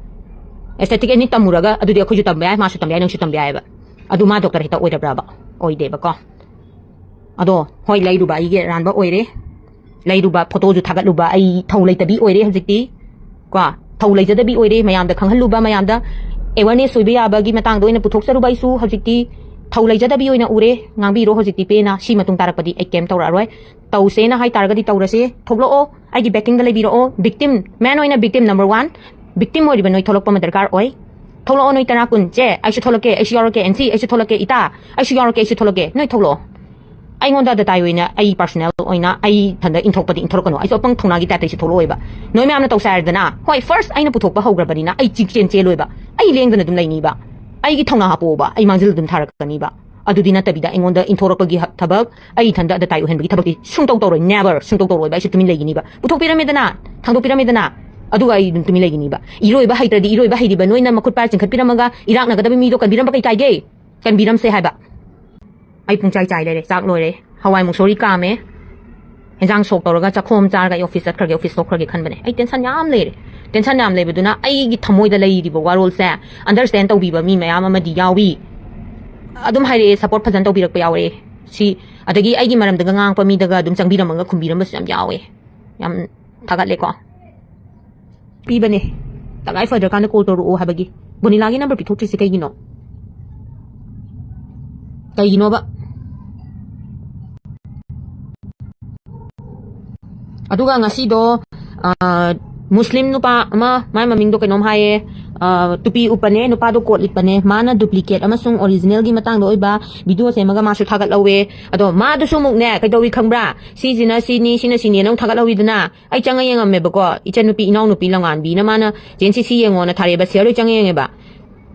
Aesthetic ꯑꯅꯤ ꯇꯝꯃꯨꯔꯒ ꯑꯗꯨꯗꯤ ꯑꯩꯈꯣꯏꯁꯨ ꯇꯝꯕ ꯌꯥꯏ, ꯃꯥꯁꯨ ꯇꯝꯕ ꯌꯥꯏ, ꯅꯪꯁꯨ ꯇꯝꯕ ꯌꯥꯏꯑꯕ꯫ ꯑꯗꯨ ꯃꯥ doctor ꯍꯦꯛꯇ ꯑꯣꯏꯗꯕ꯭ꯔꯕ? ꯑꯣꯏꯗꯦꯕꯀꯣ꯫ ꯑꯗꯣ ꯍꯣꯏ, ꯂꯩꯔꯨꯕ ꯑꯩꯒꯤ ꯑꯔꯥꯟꯕ ꯑꯣꯏꯔꯦ꯫ ꯂꯩꯔꯨꯕ, photoꯁꯨ ꯊꯥꯒꯠꯂꯨꯕ ꯑꯩ ꯊꯧ ꯂꯩꯇꯕꯤ ꯑꯣꯏꯔꯦ ꯍꯧꯖꯤꯛꯇꯤ꯫ ꯀꯣ, ꯊꯧ ꯂꯩꯖꯗꯕꯤ ꯑꯣꯏꯔꯦ, ꯃꯌꯥꯝꯗ ꯈꯪꯍꯜꯂꯨꯕ, ꯃꯌꯥꯝꯗ awareness ꯑꯣꯏꯕ ꯌꯥꯕꯒꯤ ꯃꯇꯥꯡꯗ ꯑꯣꯏꯅ ꯄꯨꯊꯣꯛꯆꯔꯨꯕ ꯑꯩꯁꯨ ꯍꯧꯖꯤꯛꯇꯤ ꯊꯧ ꯂꯩꯖꯗꯕꯤ ꯑꯣꯏꯅ ꯎꯔꯦ꯫ ꯉꯥꯡꯕꯤꯔꯣ ꯍꯧꯖꯤꯛꯇꯤ ꯄꯦꯟꯅ, ꯁꯤ ꯃꯇꯨꯡ ꯇꯥꯔꯛꯄꯗꯤ ꯑꯩ ꯀꯩꯝ ꯇꯧꯔꯛꯑꯔꯣꯏ꯫ ꯇꯧꯁꯦꯅ ꯍꯥꯏ ꯇꯥꯔꯒꯗꯤ ꯇꯧꯔꯁꯦ꯫ ꯊꯣꯛꯂꯛꯑꯣ, ꯑꯩꯒꯤ backingꯗ ꯂꯩꯕꯤꯔꯛꯑꯣ꯫ Victim, man ꯑꯣꯏꯅ victim number one, victim ꯑꯣꯏꯔꯤꯕ ꯅꯣꯏ ꯊꯣꯛꯂꯛꯄ ꯑꯃ ꯗꯔꯀꯥꯔ ꯑꯣꯏ꯫ ꯊꯣꯛꯂꯛꯑꯣ ꯅꯣꯏ ꯇꯔꯥ ꯀꯨꯟ꯫ "ꯆꯦ, ꯑꯩꯁꯨ ꯊꯣꯛꯂꯛꯀꯦ, ꯑꯩꯁꯨ ꯌꯥꯎꯔꯛꯀꯦ꯫ ꯑꯦꯟꯁꯤ, ꯑꯩꯁꯨ ꯊꯣꯛꯂꯛꯀꯦ꯫ ꯏꯇꯥ, ꯑꯩꯁꯨ ꯌꯥꯎꯔꯛꯀꯦ, ꯑꯩꯁꯨ ꯊꯣꯛꯂꯛꯀꯦ"꯫ ꯅꯣꯏ ꯊꯣꯛꯂꯛꯑꯣ꯫ ꯑꯩꯉꯣꯟꯗ ꯑꯗ ꯇꯥꯏ ꯑꯣꯏꯅ, ꯑꯩ personal ꯑꯣꯏꯅ ꯑꯩ ꯏꯊꯟꯗ ꯏꯟꯊꯣꯛꯄꯗꯤ ꯏꯟꯊꯣꯔꯛꯀꯅꯨ꯫ ꯑꯩꯁꯨ ꯑꯄꯪ ꯊꯧꯅꯥꯒꯤ typeꯇ ꯑꯩꯁꯨ ꯊꯣꯛꯂꯛꯑꯣꯏꯕ꯫ ꯅꯣꯏ ꯃꯌꯥꯝꯅ ꯇꯧꯁꯦ ꯍꯥꯏꯔꯗꯅ, ꯍꯣꯏ, first ꯑꯩꯅ ꯄꯨꯊꯣꯛꯄ ꯍꯧꯈ꯭ꯔꯕꯅꯤꯅ ꯑꯩ ꯆꯤꯛ ꯆꯦꯟ ꯆꯦꯜꯂꯣꯏꯕ꯫ ꯑꯩ ꯂꯦꯡꯗꯅ ꯑꯗꯨꯝ ꯂꯩꯅꯤꯕ꯫ ꯑꯩꯒꯤ ꯊꯧꯅꯥ ꯍꯥꯞꯄꯛꯑꯣꯕ, ꯑꯩ ꯃꯥꯡꯖꯤꯜ ꯑꯗꯨꯝ ꯊꯥꯔꯛꯀꯅꯤꯕ꯫ ꯑꯗꯨꯗꯤ ꯅꯠꯇꯕꯤꯗ ꯑꯩꯉꯣꯟꯗ ꯏꯟꯊꯣꯔꯛꯄꯒꯤ ꯍ-, ꯊꯕꯛ, ꯑꯩ ꯏꯊꯟꯗ ꯑꯗ ꯇꯥꯏ ꯑꯣꯏꯍꯟꯕꯒꯤ ꯊꯕꯛꯇꯤ ꯁꯨꯡꯇꯧ ꯇꯧꯔꯣꯏ, never, ꯁꯨꯡꯇꯧ ꯇꯧꯔꯣꯏꯕ꯫ ꯑꯩꯁꯨ ꯇꯨꯃꯤꯟ ꯂꯩꯒꯅꯤꯕ꯫ ꯄꯨꯊꯣꯛꯄꯤꯔꯝꯃꯦꯗꯅ, ꯊꯥꯡꯗꯣꯛꯄꯤꯔꯝꯃꯦꯗꯅ, ꯑꯗꯨꯒ ꯑꯩ ꯑꯗꯨꯝ ꯇꯨꯃꯤꯟ ꯂꯩꯒꯅꯤꯕ꯫ ꯏꯔꯣꯏꯕ ꯍꯩꯇ꯭ꯔꯗꯤ ꯏꯔꯣꯏꯕ ꯍꯩꯔꯤꯕ ꯅꯣꯏꯅ ꯃꯈꯨꯠ ꯄꯥꯏꯔ ꯆꯤꯡꯈꯠꯄꯤꯔꯝꯃꯒ ꯏꯔꯥꯛꯅꯒꯗꯕ ꯃꯤꯗꯣ ꯀꯟꯕꯤꯔꯝꯕ ꯀꯩ ꯀꯥꯏꯒꯦ? ꯀꯟꯕꯤꯔꯝꯁꯦ ꯍꯥꯏꯕ꯫ ꯑꯩ ꯄꯨꯡꯆꯥꯏ ꯆꯥꯏ ꯂꯩꯔꯦ, ꯆꯥꯛ ꯂꯣꯏꯔꯦ, ꯍꯋꯥꯏ ꯃꯨꯛꯁꯣꯔꯤ ꯀꯥꯝꯃꯦ, ꯍꯦꯟꯖꯥꯡ ꯁꯣꯛ ꯇꯧꯔꯒ ꯆꯥꯛꯈꯣꯝ ꯆꯥꯔꯒ ꯑꯩ office ꯆꯠꯈ꯭ꯔꯒꯦ, office ꯊꯣꯛꯈ꯭ꯔꯒꯦ ꯈꯟꯕꯅꯦ꯫ ꯑꯩ tension ꯌꯥꯝ ꯂꯩꯔꯦ, tension ꯌꯥꯝ ꯂꯩꯕꯗꯨꯅ ꯑꯩꯒꯤ ꯊꯃꯣꯏꯗ ꯂꯩꯔꯤꯕ ꯋꯥꯔꯣꯜꯁꯦ understand ꯇꯧꯕꯤꯕ ꯃꯤ ꯃꯌꯥꯝ ꯑꯃꯗꯤ ꯌꯥꯎꯏ꯫ ꯑꯗꯨꯝ ꯍꯥꯏꯔꯛꯑꯦ, support ꯐꯖꯅ ꯇꯧꯕꯤꯔꯛꯄ ꯌꯥꯎꯔꯦ꯫ ꯁꯤ, ꯑꯗꯒꯤ ꯑꯩꯒꯤ ꯃꯔꯝꯗꯒ ꯉꯥꯡꯉꯛꯄ ꯃꯤꯗꯒ ꯑꯗꯨꯝ ꯆꯪꯕꯤꯔꯝꯃꯒ ꯈꯨꯝꯕꯤꯔꯝꯕꯁꯨ ꯌꯥꯝ ꯌꯥꯎꯋꯦ꯫ ꯌꯥꯝ ꯊꯥꯒꯠꯂꯦꯀꯣ꯫ ꯄꯤꯕꯅꯦ, ꯇꯉꯥꯏ ꯐꯗ꯭ꯔꯀꯥꯟꯗ ꯀꯣꯜ ꯇꯧꯔꯛꯑꯣ ꯍꯥꯏꯕꯒꯤ꯫ ꯕꯣꯅꯤꯂꯥꯒꯤ ꯅꯝꯕꯔ ꯄꯤꯊꯣꯛꯇ꯭ꯔꯤꯁꯦ ꯀꯩꯒꯤꯅꯣ? ꯀꯩꯒꯤꯅꯣꯕ? ꯑꯗꯨꯒ ꯉꯁꯤꯗꯣ, ꯑ, ꯃꯨꯁꯂꯤꯝ ꯅꯨꯄꯥ ꯑꯃ, ꯃꯥꯏ ꯃꯃꯤꯡꯗꯣ ꯀꯩꯅꯣꯝ ꯍꯥꯏꯌꯦ, ꯑ, ꯇꯨꯄꯤ ꯎꯞꯄꯅꯦ, ꯅꯨꯄꯥꯗꯣ ꯀꯣꯠ ꯂꯤꯠꯄꯅꯦ, ꯃꯥꯅ ꯗꯨꯄ꯭ꯂꯤꯀꯦꯠ ꯑꯃꯁꯨꯡ ꯑꯣꯔꯤꯖꯤꯅꯦꯜꯒꯤ ꯃꯇꯥꯡꯗ ꯑꯣꯏꯕ ꯚꯤꯗꯤꯑꯣ ꯁꯦꯝꯃꯒ ꯃꯥꯁꯨ ꯊꯥꯒꯠꯍꯧꯋꯦ꯫ ꯑꯗꯣ ꯃꯥꯗꯨꯁꯨ ꯑꯃꯨꯛꯅꯦ, ꯀꯩꯗꯧꯏ ꯈꯪꯕ꯭ꯔꯥ? ꯁꯤꯁꯤꯅ ꯁꯤꯅꯤ, ꯁꯤꯅ ꯁꯤꯅꯦꯅ ꯑꯃꯨꯛ ꯊꯥꯒꯠꯍꯧꯋꯤꯗꯅ꯫ ꯑꯩ ꯆꯪꯉ ꯌꯦꯡꯉꯝꯃꯦꯕꯀꯣ, ꯏꯆꯟꯅꯨꯄꯤ, ꯏꯅꯥꯎꯅꯨꯄꯤ ꯂꯪꯉꯥꯟꯕꯤꯅ ꯃꯥꯅ ꯆꯦꯟ ꯁꯤ ꯁꯤ ꯌꯦꯡꯉꯣꯅ ꯊꯥꯔꯛꯑꯦꯕ, ꯁꯤꯌꯔ ꯂꯣꯏ ꯆꯪꯉ ꯌꯦꯡꯉꯦꯕ꯫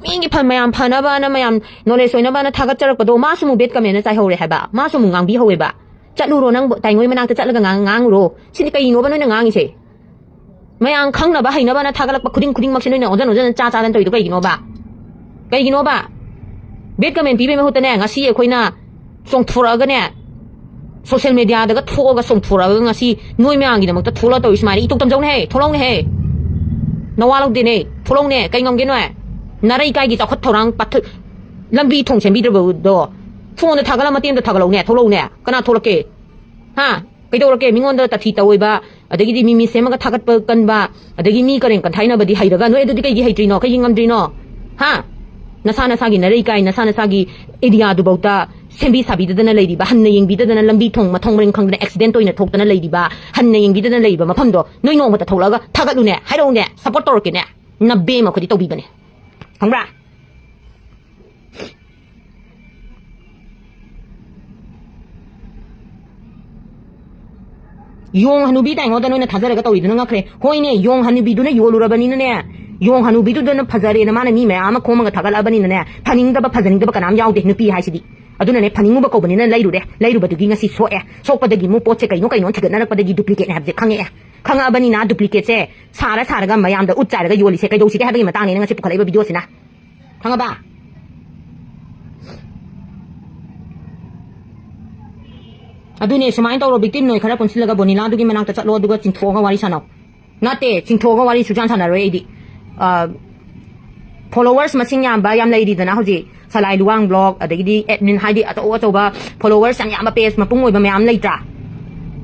ꯃꯤꯒꯤ ꯐ-, ꯃꯌꯥꯝ ꯐꯅꯕꯅ, ꯃꯌꯥꯝ ꯅꯣꯂꯦꯖ ꯑꯣꯏꯅꯕꯅ ꯊꯥꯒꯠꯆꯔꯛꯄꯗꯣ ꯃꯥꯁꯨ ꯑꯃꯨꯛ ꯕꯦꯠ ꯀꯃꯦꯟꯅ ꯆꯥꯏꯍꯧꯔꯦ ꯍꯥꯏꯕ, ꯃꯥꯁꯨ ꯑꯃꯨꯛ ꯉꯥꯡꯕꯤꯍꯧꯋꯦꯕ꯫ ꯆꯠꯂꯨꯔꯣ ꯅꯪ ꯇꯥꯏꯉꯣꯏ ꯃꯅꯥꯛꯇ ꯆꯠꯂꯒ ꯉꯥꯡ-, ꯉꯥꯡꯉꯨꯔꯣ꯫ ꯁꯤꯗꯤ ꯀꯩꯅꯣꯕ ꯅꯣꯏꯅ ꯉꯥꯡꯉꯤꯁꯦ? ꯃꯌꯥꯝ ꯈꯪꯅꯕ ꯍꯩꯅꯕꯅ ꯊꯥꯒꯠꯂꯛꯄ ꯈꯨꯗꯤꯡ ꯈꯨꯗꯤꯡꯃꯛꯁꯦ ꯅꯣꯏꯅ ꯑꯣꯟꯖꯟ ꯑꯣꯟꯖꯟ ꯆꯥ ꯆꯥꯗꯅ ꯇꯧꯔꯤꯗꯣ ꯀꯩꯒꯤꯅꯣꯕ? ꯀꯩꯒꯤꯅꯣꯕ? ꯕꯦꯠ ꯀꯃꯦꯟ ꯄꯤꯕꯩ ꯃꯍꯨꯠꯇꯅꯦ, ꯉꯁꯤ ꯑꯩꯈꯣꯏꯅ ꯆꯣꯡꯊꯣꯔꯛꯑꯒꯅꯦ, ꯁꯣꯁꯦꯜ ꯃꯦꯗꯤꯌꯥꯗꯒ ꯊꯣꯛꯑꯒ ꯆꯣꯡꯊꯣꯔꯛꯑꯒ ꯉꯁꯤ ꯅꯣꯏ ꯃꯌꯥꯝꯒꯤꯗꯃꯛꯇ ꯊꯣꯛꯂꯛꯑ ꯇꯧꯔꯤ ꯁꯨꯃꯥꯏꯅ ꯏꯇꯣꯛ ꯇꯝꯖꯧꯅꯦꯍꯦ, ꯊꯣꯛꯂꯛꯎꯅꯦꯍꯦ꯫ ꯅꯋꯥ ꯂꯧꯗꯦꯅꯦ, ꯊꯣꯛꯂꯛꯎꯅꯦ, ꯀꯩ ꯉꯝꯒꯦ ꯅꯣꯏ? ꯅꯔꯩ ꯀꯥꯏꯒꯤ ꯆꯥꯎꯈꯠ ꯊꯧꯔꯥꯡ ꯄꯥꯊ-, ꯂꯝꯕꯤ ꯊꯣꯡ ꯁꯦꯝꯕꯤꯗ꯭ꯔꯕꯗꯣ ꯐꯣꯟꯗ ꯊꯥꯒꯠꯂ ꯃꯇꯦꯡꯗ ꯊꯥꯒꯠꯂꯛꯎꯅꯦ, ꯊꯣꯛꯂꯛꯎꯅꯦ꯫ ꯀꯅꯥ ꯊꯣꯛꯂꯛꯀꯦ? ꯍꯥ? ꯀꯩꯗꯧꯔꯛꯀꯦ? ꯃꯤꯉꯣꯟꯗ ꯇꯊꯤ ꯇꯧꯏꯕ, ꯑꯗꯒꯤꯗꯤ ꯃꯤꯃꯤ ꯁꯦꯝꯃꯒ ꯊꯥꯒꯠꯄ ꯀꯟꯕ, ꯑꯗꯒꯤ ꯃꯤ ꯀꯔꯦꯟ ꯀꯟꯊꯥꯏꯅꯕꯗꯤ ꯍꯩꯔꯒ ꯅꯣꯏ ꯑꯗꯨꯗꯤ ꯀꯩꯒꯤ ꯍꯩꯇ꯭ꯔꯤꯅꯣ? ꯀꯩꯒꯤ ꯉꯝꯗ꯭ꯔꯤꯅꯣ? ꯍꯥ? ꯅꯁꯥ ꯅꯁꯥꯒꯤ ꯅꯔꯩ ꯀꯥꯏ, ꯅꯁꯥ ꯅꯁꯥꯒꯤ ꯑꯦꯔꯤꯌꯥꯗꯨꯐꯥꯎꯗ ꯁꯦꯝꯕꯤ ꯁꯥꯕꯤꯗꯗꯅ ꯂꯩꯔꯤꯕ, ꯍꯟꯅ ꯌꯦꯡꯕꯤꯗꯗꯅ ꯂꯝꯕꯤ ꯊꯣꯡ ꯃꯊꯣꯡ ꯃꯔꯤꯡ ꯈꯪꯗꯅ ꯑꯦꯛꯁꯤꯗꯦꯟ ꯑꯣꯏꯅ ꯊꯣꯛꯇꯅ ꯂꯩꯔꯤꯕ, ꯍꯟꯅ ꯌꯦꯡꯕꯤꯗꯗꯅ ꯂꯩꯔꯤꯕ ꯃꯐꯝꯗꯣ ꯅꯣꯏ ꯅꯣꯡꯃꯇ ꯊꯣꯛꯂꯛꯑꯒ ꯊꯥꯒꯠꯂꯨꯅꯦ, ꯍꯥꯏꯔꯛꯎꯅꯦ, ꯁꯞꯄꯣꯔꯠ ꯇꯧꯔꯛꯀꯦꯅꯦ, ꯅꯕꯦꯝꯃ ꯑꯩꯈꯣꯏꯗꯤ ꯇꯧꯕꯤꯕꯅꯦ, ꯈꯪꯕ꯭ꯔꯥ? ꯌꯣꯡ ꯍꯅꯨꯕꯤ ꯇꯥꯏꯉꯣꯗ ꯅꯣꯏꯅ ꯊꯥꯖꯔꯒ ꯇꯧꯔꯤꯗꯨꯅ ꯉꯛꯈ꯭ꯔꯦ꯫ ꯍꯣꯏꯅꯦ, ꯌꯣꯡ ꯍꯅꯨꯕꯤꯗꯨꯅ ꯌꯣꯜꯂꯨꯔꯕꯅꯤꯅꯅꯦ, ꯌꯣꯡ ꯍꯅꯨꯕꯤꯗꯨꯗꯅ ꯐꯖꯔꯦꯅ ꯃꯥꯅ ꯃꯤ ꯃꯌꯥꯝ ꯑꯃ ꯈꯣꯝꯃꯒ ꯊꯥꯒꯠꯂꯛꯑꯕꯅꯤꯅꯅꯦ, ꯐꯅꯤꯡꯗꯕ, ꯐꯖꯅꯤꯡꯗꯕ ꯀꯅꯥꯝ ꯌꯥꯎꯗꯦ ꯅꯨꯄꯤ ꯍꯥꯏꯁꯤꯗꯤ꯫ ꯑꯗꯨꯅꯅꯦ, ꯐꯅꯤꯡꯉꯨꯕ ꯀꯧꯕꯅꯤꯅ ꯂꯩꯔꯨꯔꯦ, ꯂꯩꯔꯨꯕꯗꯨꯒꯤ ꯉꯁꯤ ꯁꯣꯛꯑꯦ, ꯁꯣꯛꯄꯗꯒꯤ ꯑꯃꯨꯛ ꯄꯣꯠꯁꯦ ꯀꯩꯅꯣ ꯀꯩꯅꯣ ꯊꯤꯒꯠꯅꯔꯛꯄꯗꯒꯤ ꯗꯨꯄ꯭ꯂꯤꯀꯦꯠꯅꯦ ꯍꯥꯏꯕꯁꯦ ꯈꯪꯉꯛꯑꯦ꯫ ꯈꯪꯉꯛꯑꯕꯅꯤꯅ ꯗꯨꯄ꯭ꯂꯤꯀꯦꯠꯁꯦ ꯁꯥꯔ ꯁꯥꯔꯒ ꯃꯌꯥꯝꯗ ꯎꯠ ꯆꯥꯏꯔꯒ ꯌꯣꯜꯂꯤꯁꯦ ꯀꯩꯗꯧꯁꯤꯒꯦ ꯍꯥꯏꯕꯒꯤ ꯃꯇꯥꯡꯅꯦ ꯑꯩꯅ ꯉꯁꯤ ꯄꯨꯈꯠꯂꯛꯏꯕ ꯚꯤꯗꯤꯑꯣꯁꯤꯅ꯫ ꯈꯪꯉꯕ? ꯑꯗꯨꯅꯦ, ꯁꯨꯃꯥꯏꯅ ꯇꯧꯔꯣ, ꯚꯤꯛꯇꯤꯝ ꯅꯣꯏ ꯈꯔ ꯄꯨꯟꯁꯤꯜꯂꯒ ꯕꯣꯅꯤꯂꯥꯗꯨꯒꯤ ꯃꯅꯥꯛꯇ ꯆꯠꯂꯣ, ꯑꯗꯨꯒ ꯆꯤꯡꯊꯣꯛꯑꯒ ꯋꯥꯔꯤ ꯁꯥꯟꯅꯧ꯫ ꯅꯠꯇꯦ, ꯆꯤꯡꯊꯣꯛꯑꯒ ꯋꯥꯔꯤ ꯁꯨꯛꯁꯥꯟ ꯁꯥꯟꯅꯔꯣꯏ ꯑꯩꯗꯤ꯫ ꯑ, ꯐꯣꯂꯣꯋꯔꯁ ꯃꯁꯤꯡ ꯌꯥꯝꯕ ꯌꯥꯝ ꯂꯩꯔꯤꯗꯅ ꯍꯧꯖꯤꯛ, ꯁꯂꯥꯏ ꯂꯨꯋꯥꯡ ꯕ꯭ꯂꯣꯛ, ꯑꯗꯒꯤꯗꯤ ꯑꯦꯗꯃꯤꯟ, ꯍꯥꯏꯗꯤ ꯑꯆꯧ ꯑꯆꯧꯕ ꯐꯣꯂꯣꯋꯔꯁ ꯌꯥꯝ ꯌꯥꯝꯕ ꯄꯦꯖ ꯃꯄꯨꯡ ꯑꯣꯏꯕ ꯃꯌꯥꯝ ꯂꯩꯇ꯭ꯔꯥ?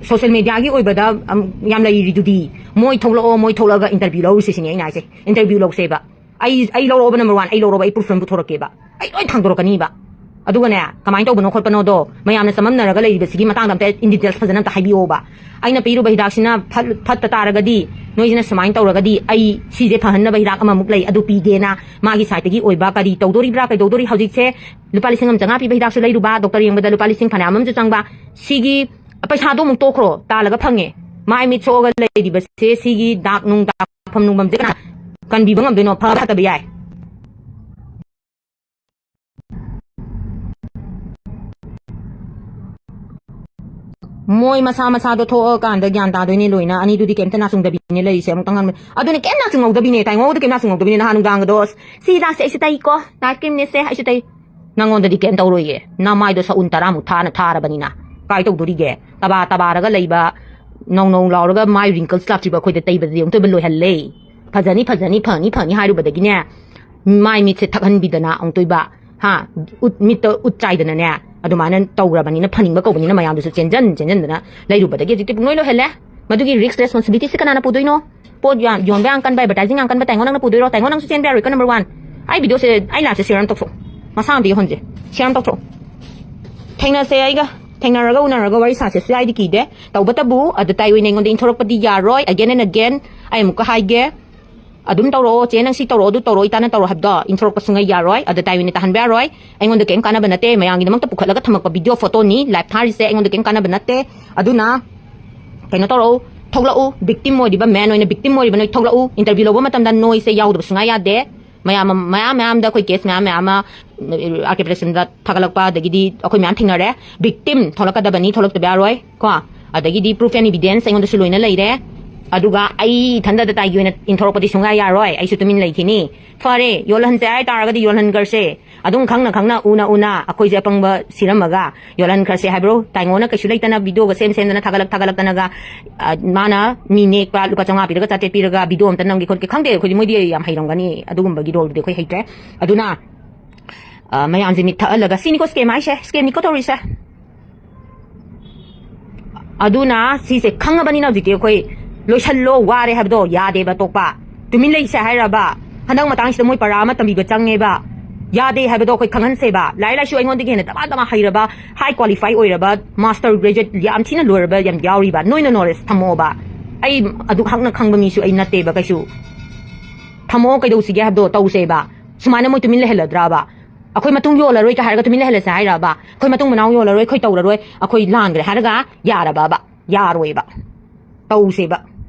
ꯁꯣꯁꯦꯜ ꯃꯦꯗꯤꯌꯥꯒꯤ ꯑꯣꯏꯕꯗ, ꯑꯝ, ꯌꯥꯝ ꯂꯩꯔꯤꯗꯨꯗꯤ꯫ ꯃꯣꯏ ꯊꯣꯛꯂꯛꯑꯣ, ꯃꯣꯏ ꯊꯣꯛꯂꯛꯑꯒ ꯏꯟꯇꯔꯚ꯭ꯌꯨ ꯂꯧꯔꯨꯁꯦ ꯁꯤꯅꯦ ꯑꯩꯅ ꯍꯥꯏꯁꯦ꯫ ꯏꯟꯇꯔꯚ꯭ꯌꯨ ꯂꯧꯁꯦꯕ꯫ ꯑꯩ, ꯑꯩ ꯂꯧꯔꯛꯑꯣꯕ, ꯅꯝꯕꯔ ꯋꯥꯟ, ꯑꯩ ꯂꯧꯔꯛꯑꯣꯕ, ꯑꯩ ꯄ꯭ꯔꯨꯐ ꯑꯃ ꯄꯨꯊꯣꯔꯛꯀꯦꯕ꯫ ꯑꯩ ꯂꯣꯏ ꯊꯥꯡꯗꯣꯔꯛꯀꯅꯤꯕ꯫ ꯑꯗꯨꯒꯅꯦ, ꯀꯃꯥꯏꯅ ꯇꯧꯕꯅꯣ ꯈꯣꯠꯄꯅꯣꯗꯣ ꯃꯌꯥꯝꯅ ꯆꯃꯝꯅꯔꯒ ꯂꯩꯔꯤꯕꯁꯤꯒꯤ ꯃꯇꯥꯡꯗ ꯑꯝꯇ in details ꯐꯖꯅ ꯑꯝꯇ ꯍꯥꯏꯕꯤꯌꯣꯕ꯫ ꯑꯩꯅ ꯄꯤꯔꯨꯕ ꯍꯤꯗꯥꯛꯁꯤꯅ ꯐꯠ-, ꯐꯠꯇ ꯇꯥꯔꯒꯗꯤ, ꯅꯣꯏꯁꯤꯅ ꯁꯨꯃꯥꯏꯅ ꯇꯧꯔꯒꯗꯤ ꯑꯩ ꯁꯤꯁꯦ ꯐꯍꯟꯅꯕ ꯍꯤꯗꯥꯛ ꯑꯃꯃꯨꯛ ꯂꯩ, ꯑꯗꯨ ꯄꯤꯒꯦꯅ꯫ ꯃꯥꯒꯤ ꯁꯥꯏꯠꯇꯒꯤ ꯑꯣꯏꯕ ꯀꯔꯤ ꯇꯧꯗꯣꯔꯤꯕ꯭ꯔꯥ, ꯀꯩꯗꯧꯗꯣꯔꯤ? ꯍꯧꯖꯤꯛꯁꯦ ꯂꯨꯄꯥ ꯂꯤꯁꯤꯡ ꯑꯃ ꯆꯥꯝꯃꯉꯥ ꯄꯤꯕ ꯍꯤꯗꯥꯛꯁꯨ ꯂꯩꯔꯨꯕ, ꯗꯣꯛꯇꯔ ꯌꯦꯡꯕꯗ ꯂꯨꯄꯥ ꯂꯤꯁꯤꯡ ꯐꯅꯌꯥꯝ ꯑꯃꯁꯨ ꯆꯪꯕ꯫ ꯁꯤꯒꯤ ꯄꯩꯁꯥꯗꯣ ꯑꯃꯨꯛ ꯇꯣꯛꯈ꯭ꯔꯣ, ꯇꯥꯜꯂꯒ ꯐꯪꯉꯦ꯫ ꯃꯥꯏ ꯃꯤꯠ ꯁꯣꯛꯑꯒ ꯂꯩꯔꯤꯕꯁꯦ, ꯁꯤꯒꯤ ꯗꯥꯛ ꯅꯨꯡ, ꯗꯥꯛꯐꯝ ꯅꯨꯡꯐꯝꯁꯦ ꯀꯅꯥ ꯀꯟꯕꯤꯕ ꯉꯝꯗꯣꯏꯅꯣ? ꯐꯕ ꯐꯠꯇꯕ ꯌꯥꯏ꯫ ꯃꯣꯏ ꯃꯁꯥ ꯃꯁꯥꯗꯣ ꯊꯣꯛꯑꯀꯥꯟꯗ ꯒ꯭ꯌꯥꯟ ꯇꯥꯗꯣꯏꯅꯦ ꯂꯣꯏꯅ꯫ ꯑꯅꯤꯗꯨꯗꯤ ꯀꯩꯝꯇ ꯅꯥꯆꯨꯡꯗꯕꯤꯅꯦ ꯂꯩꯔꯤꯁꯦ꯫ ꯑꯃꯨꯛꯇꯪ ꯍꯟꯕ-, ꯑꯗꯨꯅꯦ, ꯀꯩꯝ ꯅꯥꯆꯨꯡꯍꯧꯗꯕꯤꯅꯦ꯫ ꯇꯥꯏꯉꯣꯗ ꯀꯩꯝ ꯅꯥꯆꯨꯡꯍꯧꯗꯕꯤꯅꯦ꯫ ꯅꯍꯥꯟ ꯅꯨꯡꯗꯥꯡꯒꯗꯣ, "ꯑꯁ, ꯁꯤ ꯍꯤꯗꯥꯛꯁꯦ ꯑꯩꯁꯨ ꯇꯩꯀꯣ, ꯅꯥꯏꯠ ꯀ꯭ꯔꯤꯝꯅꯦꯁꯦ ꯑꯩꯁꯨ ꯇꯩ"꯫ ꯅꯪꯉꯣꯟꯗꯗꯤ ꯀꯩꯝ ꯇꯧꯔꯣꯏꯌꯦ꯫ ꯅꯃꯥꯏꯗꯣ ꯁꯛꯎꯟ ꯇꯔꯥꯃꯨꯛ ꯊꯥꯅ ꯊꯥꯔꯕꯅꯤꯅ ꯀꯥꯏ ꯇꯧꯗꯣꯔꯤꯒꯦ? ꯇꯕꯥ ꯇꯕꯥꯔꯒ ꯂꯩꯕ, ꯅꯧ ꯅꯧ ꯂꯥꯎꯔꯒ ꯃꯥꯏ wrinkles ꯂꯥꯛꯇ꯭ꯔꯤꯕ ꯑꯩꯈꯣꯏꯗ ꯇꯩꯕꯗꯗꯤ ꯑꯃꯨꯛꯇꯣꯏꯕ ꯂꯣꯏꯍꯜꯂꯦ꯫ "ꯐꯖꯅꯤ, ꯐꯖꯅꯤ, ꯐꯅꯤ, ꯐꯅꯤ" ꯍꯥꯏꯔꯨꯕꯗꯒꯤꯅꯦ, ꯃꯥꯏ ꯃꯤꯠꯁꯦ ꯊꯛꯍꯟꯕꯤꯗꯅ ꯑꯃꯨꯛꯇꯣꯏꯕ, ꯍꯥ, ꯎꯠ, ꯃꯤꯠꯇ ꯎꯠ ꯆꯥꯏꯗꯅꯅꯦ, ꯑꯗꯨꯃꯥꯏꯅ ꯇꯧꯔꯕꯅꯤꯅ, ꯐꯅꯤꯡꯕ ꯀꯧꯕꯅꯤꯅ ꯃꯌꯥꯝꯗꯨꯁꯨ ꯆꯦꯟꯖꯟ ꯆꯦꯟꯖꯟꯗꯅ ꯂꯩꯔꯨꯕꯗꯒꯤ ꯍꯧꯖꯤꯛꯇꯤ ꯄꯨꯡꯂꯣꯏ ꯂꯣꯏꯍꯜꯂꯦ꯫ ꯃꯗꯨꯒꯤ risk responsibility ꯁꯦ ꯀꯅꯥꯅ ꯄꯨꯗꯣꯏꯅꯣ? ꯄꯣꯠ ꯌꯥ-, ꯌꯣꯟꯕ ꯌꯥꯝ ꯀꯟꯕ, advertising ꯌꯥꯝ ꯀꯟꯕ ꯇꯥꯏꯉꯣ ꯅꯪꯅ ꯄꯨꯗꯣꯏꯔꯣ? ꯇꯥꯏꯉꯣ ꯅꯪꯁꯨ ꯆꯦꯟꯕ ꯌꯥꯔꯣꯏꯀꯣ, number one꯫ ꯑꯩ video ꯁꯦ, ꯑꯩ live ꯁꯦ share ꯑꯃ ꯇꯧꯊꯣꯛ꯫ ꯃꯁꯥ ꯑꯝꯇ ꯌꯧꯍꯟꯁꯦ꯫ Share ꯑꯃ ꯇꯧꯊꯣꯛ꯫ ꯊꯦꯡꯅꯁꯦ ꯑꯩꯒ꯫ ꯊꯦꯡꯅꯔꯒ ꯎꯅꯔꯒ ꯋꯥꯔꯤ ꯁꯥꯁꯦ꯫ ꯁꯨ ꯌꯥꯏꯗꯤ ꯀꯤꯗꯦ꯫ ꯇꯧꯕꯇꯕꯨ ꯑꯗ ꯇꯥꯏ ꯑꯣꯏꯅ ꯑꯩꯉꯣꯟꯗ ꯏꯟꯊꯣꯔꯛꯄꯗꯤ ꯌꯥꯔꯣꯏ꯫ Again and again ꯑꯩ ꯑꯃꯨꯛꯀ ꯍꯥꯏꯒꯦ꯫ ꯑꯗꯨꯝ ꯇꯧꯔꯛꯑꯣ, "ꯆꯦ, ꯅꯪ ꯁꯤ ꯇꯧꯔꯛꯑꯣ, ꯑꯗꯨ ꯇꯧꯔꯛꯑꯣ", ꯏꯇꯥꯅ ꯇꯧꯔꯣ ꯍꯥꯏꯕꯗꯣ ꯏꯟꯊꯣꯔꯛꯄ ꯁꯨꯡꯌꯥ ꯌꯥꯔꯣꯏ꯫ ꯑꯗ ꯇꯥꯏ ꯑꯣꯏꯅ ꯇꯥꯍꯟꯕ ꯌꯥꯔꯣꯏ꯫ ꯑꯩꯉꯣꯟꯗ ꯀꯩꯝ ꯀꯥꯟꯅꯕ ꯅꯠꯇꯦ꯫ ꯃꯌꯥꯝꯒꯤꯗꯃꯛꯇ ꯄꯨꯈꯠꯂꯒ ꯊꯝꯃꯛꯄ video photo ꯅꯤ live ꯊꯥꯔꯤꯁꯦ꯫ ꯑꯩꯉꯣꯟꯗ ꯀꯩꯝ ꯀꯥꯟꯅꯕ ꯅꯠꯇꯦ꯫ ꯑꯗꯨꯅ ꯀꯩꯅꯣ ꯇꯧꯔꯛꯎ, ꯊꯣꯛꯂꯛꯎ꯫ Victim ꯑꯣꯏꯔꯤꯕ man ꯑꯣꯏꯅ victim ꯑꯣꯏꯔꯤꯕ ꯅꯣꯏ ꯊꯣꯛꯂꯛꯎ꯫ Interview ꯂꯧꯕ ꯃꯇꯝꯗ ꯅꯣꯏꯁꯦ ꯌꯥꯎꯗꯕ ꯁꯨꯡꯌꯥ ꯌꯥꯗꯦ꯫ ꯃꯌꯥꯝ ꯑꯃ, ꯃꯌꯥꯝ ꯃꯌꯥꯝꯗ ꯑꯩꯈꯣꯏ case ꯃꯌꯥꯝ ꯃꯌꯥꯝ ꯑꯃ, ꯑ, RK Production ꯗ ꯊꯥꯒꯠꯂꯛꯄ, ꯑꯗꯒꯤꯗꯤ ꯑꯩꯈꯣꯏ ꯃꯌꯥꯝ ꯊꯦꯡꯅꯔꯦ꯫ Victim ꯊꯣꯛꯂꯛꯀꯗꯕꯅꯤ, ꯊꯣꯛꯂꯛꯇꯕ ꯌꯥꯔꯣꯏ ꯀꯣ꯫ ꯑꯗꯒꯤꯗꯤ proof and evidence ꯑꯩꯉꯣꯟꯗꯁꯨ ꯂꯣꯏꯅ ꯂꯩꯔꯦ꯫ ꯑꯗꯨꯒ ꯑꯩ ꯏꯊꯟꯗ ꯇꯥꯏꯒꯤ ꯑꯣꯏꯅ ꯏꯟꯊꯣꯔꯛꯄꯗꯤ ꯁꯨꯡꯌꯥ ꯌꯥꯔꯣꯏ꯫ ꯑꯩꯁꯨ ꯇꯨꯃꯤꯟ ꯂꯩꯈꯤꯅꯤ꯫ ꯐꯔꯦ, ꯌꯣꯜꯍꯟꯁꯦ ꯍꯥꯏ ꯇꯥꯔꯒꯗꯤ ꯌꯣꯜꯍꯟꯈ꯭ꯔꯁꯦ꯫ ꯑꯗꯨꯝ ꯈꯪꯅ ꯈꯪꯅ, ꯎꯅ ꯎꯅ ꯑꯩꯈꯣꯏꯁꯦ ꯑꯄꯪꯕ ꯁꯤꯔꯝꯃꯒ ꯌꯣꯜꯍꯟꯈ꯭ꯔꯁꯦ ꯍꯥꯏꯕ꯭ꯔꯣ? ꯇꯥꯏꯉꯣꯅ ꯀꯩꯁꯨ ꯂꯩꯇꯅ video ꯒ ꯁꯦꯝ ꯁꯦꯝꯗꯅ ꯊꯥꯒꯠꯂꯛ ꯊꯥꯒꯠꯂꯛꯇꯅꯒ, ꯑ, ꯃꯥꯅ ꯃꯤ ꯅꯦꯛꯄ, ꯂꯨꯄꯥ ꯆꯥꯝꯃꯉꯥ ꯄꯤꯔꯒ ꯆꯥꯇ꯭ꯔꯦꯠ ꯄꯤꯔꯒ video ꯑꯝꯇ ꯅꯝꯒꯦ ꯈꯣꯠꯀꯦ꯫ ꯈꯪꯗꯦ, ꯑꯩꯈꯣꯏꯗꯤ, ꯃꯣꯏꯗꯤ ꯌꯥꯝ ꯍꯩꯔꯝꯒꯅꯤ ꯑꯗꯨꯒꯨꯝꯕꯒꯤ role ꯗꯨꯗꯤ, ꯑꯩꯈꯣꯏ ꯍꯩꯇ꯭ꯔꯦ꯫ ꯑꯗꯨꯅ, ꯑ, ꯃꯌꯥꯝꯁꯦ ꯃꯤꯠ ꯊꯛꯍꯜꯂꯒ, "ꯁꯤꯅꯤꯀꯣ scam ꯍꯥꯏꯁꯦ, scam ꯅꯤꯀꯣ ꯇꯧꯔꯤꯁꯦ"꯫ ꯑꯗꯨꯅ ꯁꯤꯁꯦ ꯈꯪꯉꯕꯅꯤꯅ ꯍꯧꯖꯤꯛꯇꯤ ꯑꯩꯈꯣꯏ ꯂꯣꯏꯁꯜꯂꯣ, ꯋꯥꯔꯦ ꯍꯥꯏꯕꯗꯣ ꯌꯥꯗꯦꯕ꯫ ꯑꯇꯣꯞꯄ ꯇꯨꯃꯤꯟ ꯂꯩꯁꯦ ꯍꯥꯏꯔꯕ? ꯍꯟꯗꯛ ꯃꯇꯥꯡꯁꯤꯗ ꯃꯣꯏ ꯄꯔꯥ ꯑꯃ ꯇꯝꯕꯤꯕ ꯆꯪꯉꯦꯕ꯫ ꯌꯥꯗꯦ ꯍꯥꯏꯕꯗꯣ ꯑꯩꯈꯣꯏ ꯈꯪꯍꯟꯁꯦꯕ꯫ ꯂꯥꯏꯔꯤꯛ ꯂꯥꯏꯁꯨ ꯑꯩꯉꯣꯟꯗꯒꯤ ꯍꯦꯟꯅ ꯗꯃꯥ ꯗꯃꯥ ꯍꯩꯔꯕ, ꯍꯥꯏ ꯀ꯭ꯋꯥꯂꯤꯐꯥꯏ ꯑꯣꯏꯔꯕ, ꯃꯥꯁꯇꯔ ꯒ꯭ꯔꯦꯖꯨꯑꯦꯠ ꯌꯥꯝ ꯊꯤꯅ ꯂꯣꯏꯔꯕ ꯌꯥꯝ ꯌꯥꯎꯔꯤꯕ꯫ ꯅꯣꯏꯅ ꯅꯣꯂꯦꯖ ꯊꯝꯃꯛꯑꯣꯕ꯫ ꯑꯩ ꯑꯗꯨꯛ ꯍꯛꯅ ꯈꯪꯕ ꯃꯤꯁꯨ ꯑꯩ ꯅꯠꯇꯦꯕ ꯀꯩꯁꯨ꯫ ꯊꯝꯃꯛꯑꯣ, ꯀꯩꯗꯧꯁꯤꯒꯦ ꯍꯥꯏꯕꯗꯣ ꯇꯧꯁꯦꯕ꯫ ꯁꯨꯃꯥꯏꯅ ꯃꯣꯏ ꯇꯨꯃꯤꯟ ꯂꯩꯍꯜꯂꯗ꯭ꯔꯕ? ꯑꯩꯈꯣꯏ ꯃꯇꯨꯡ ꯌꯣꯜꯂꯔꯣꯏ ꯀ ꯍꯥꯏꯔꯒ ꯇꯨꯃꯤꯟ ꯂꯩꯍꯜꯂꯁꯦ ꯍꯥꯏꯔꯕ? ꯑꯩꯈꯣꯏ ꯃꯇꯨꯡ ꯃꯅꯥꯎ ꯌꯣꯜꯂꯔꯣꯏ, ꯑꯩꯈꯣꯏ ꯇꯧꯔꯔꯣꯏ, ꯑꯩꯈꯣꯏ ꯂꯥꯟꯈ꯭ꯔꯦ ꯍꯥꯏꯔꯒ ꯌꯥꯔꯕꯕ? ꯌꯥꯔꯣꯏꯕ꯫ ꯇꯧꯁꯦꯕ꯫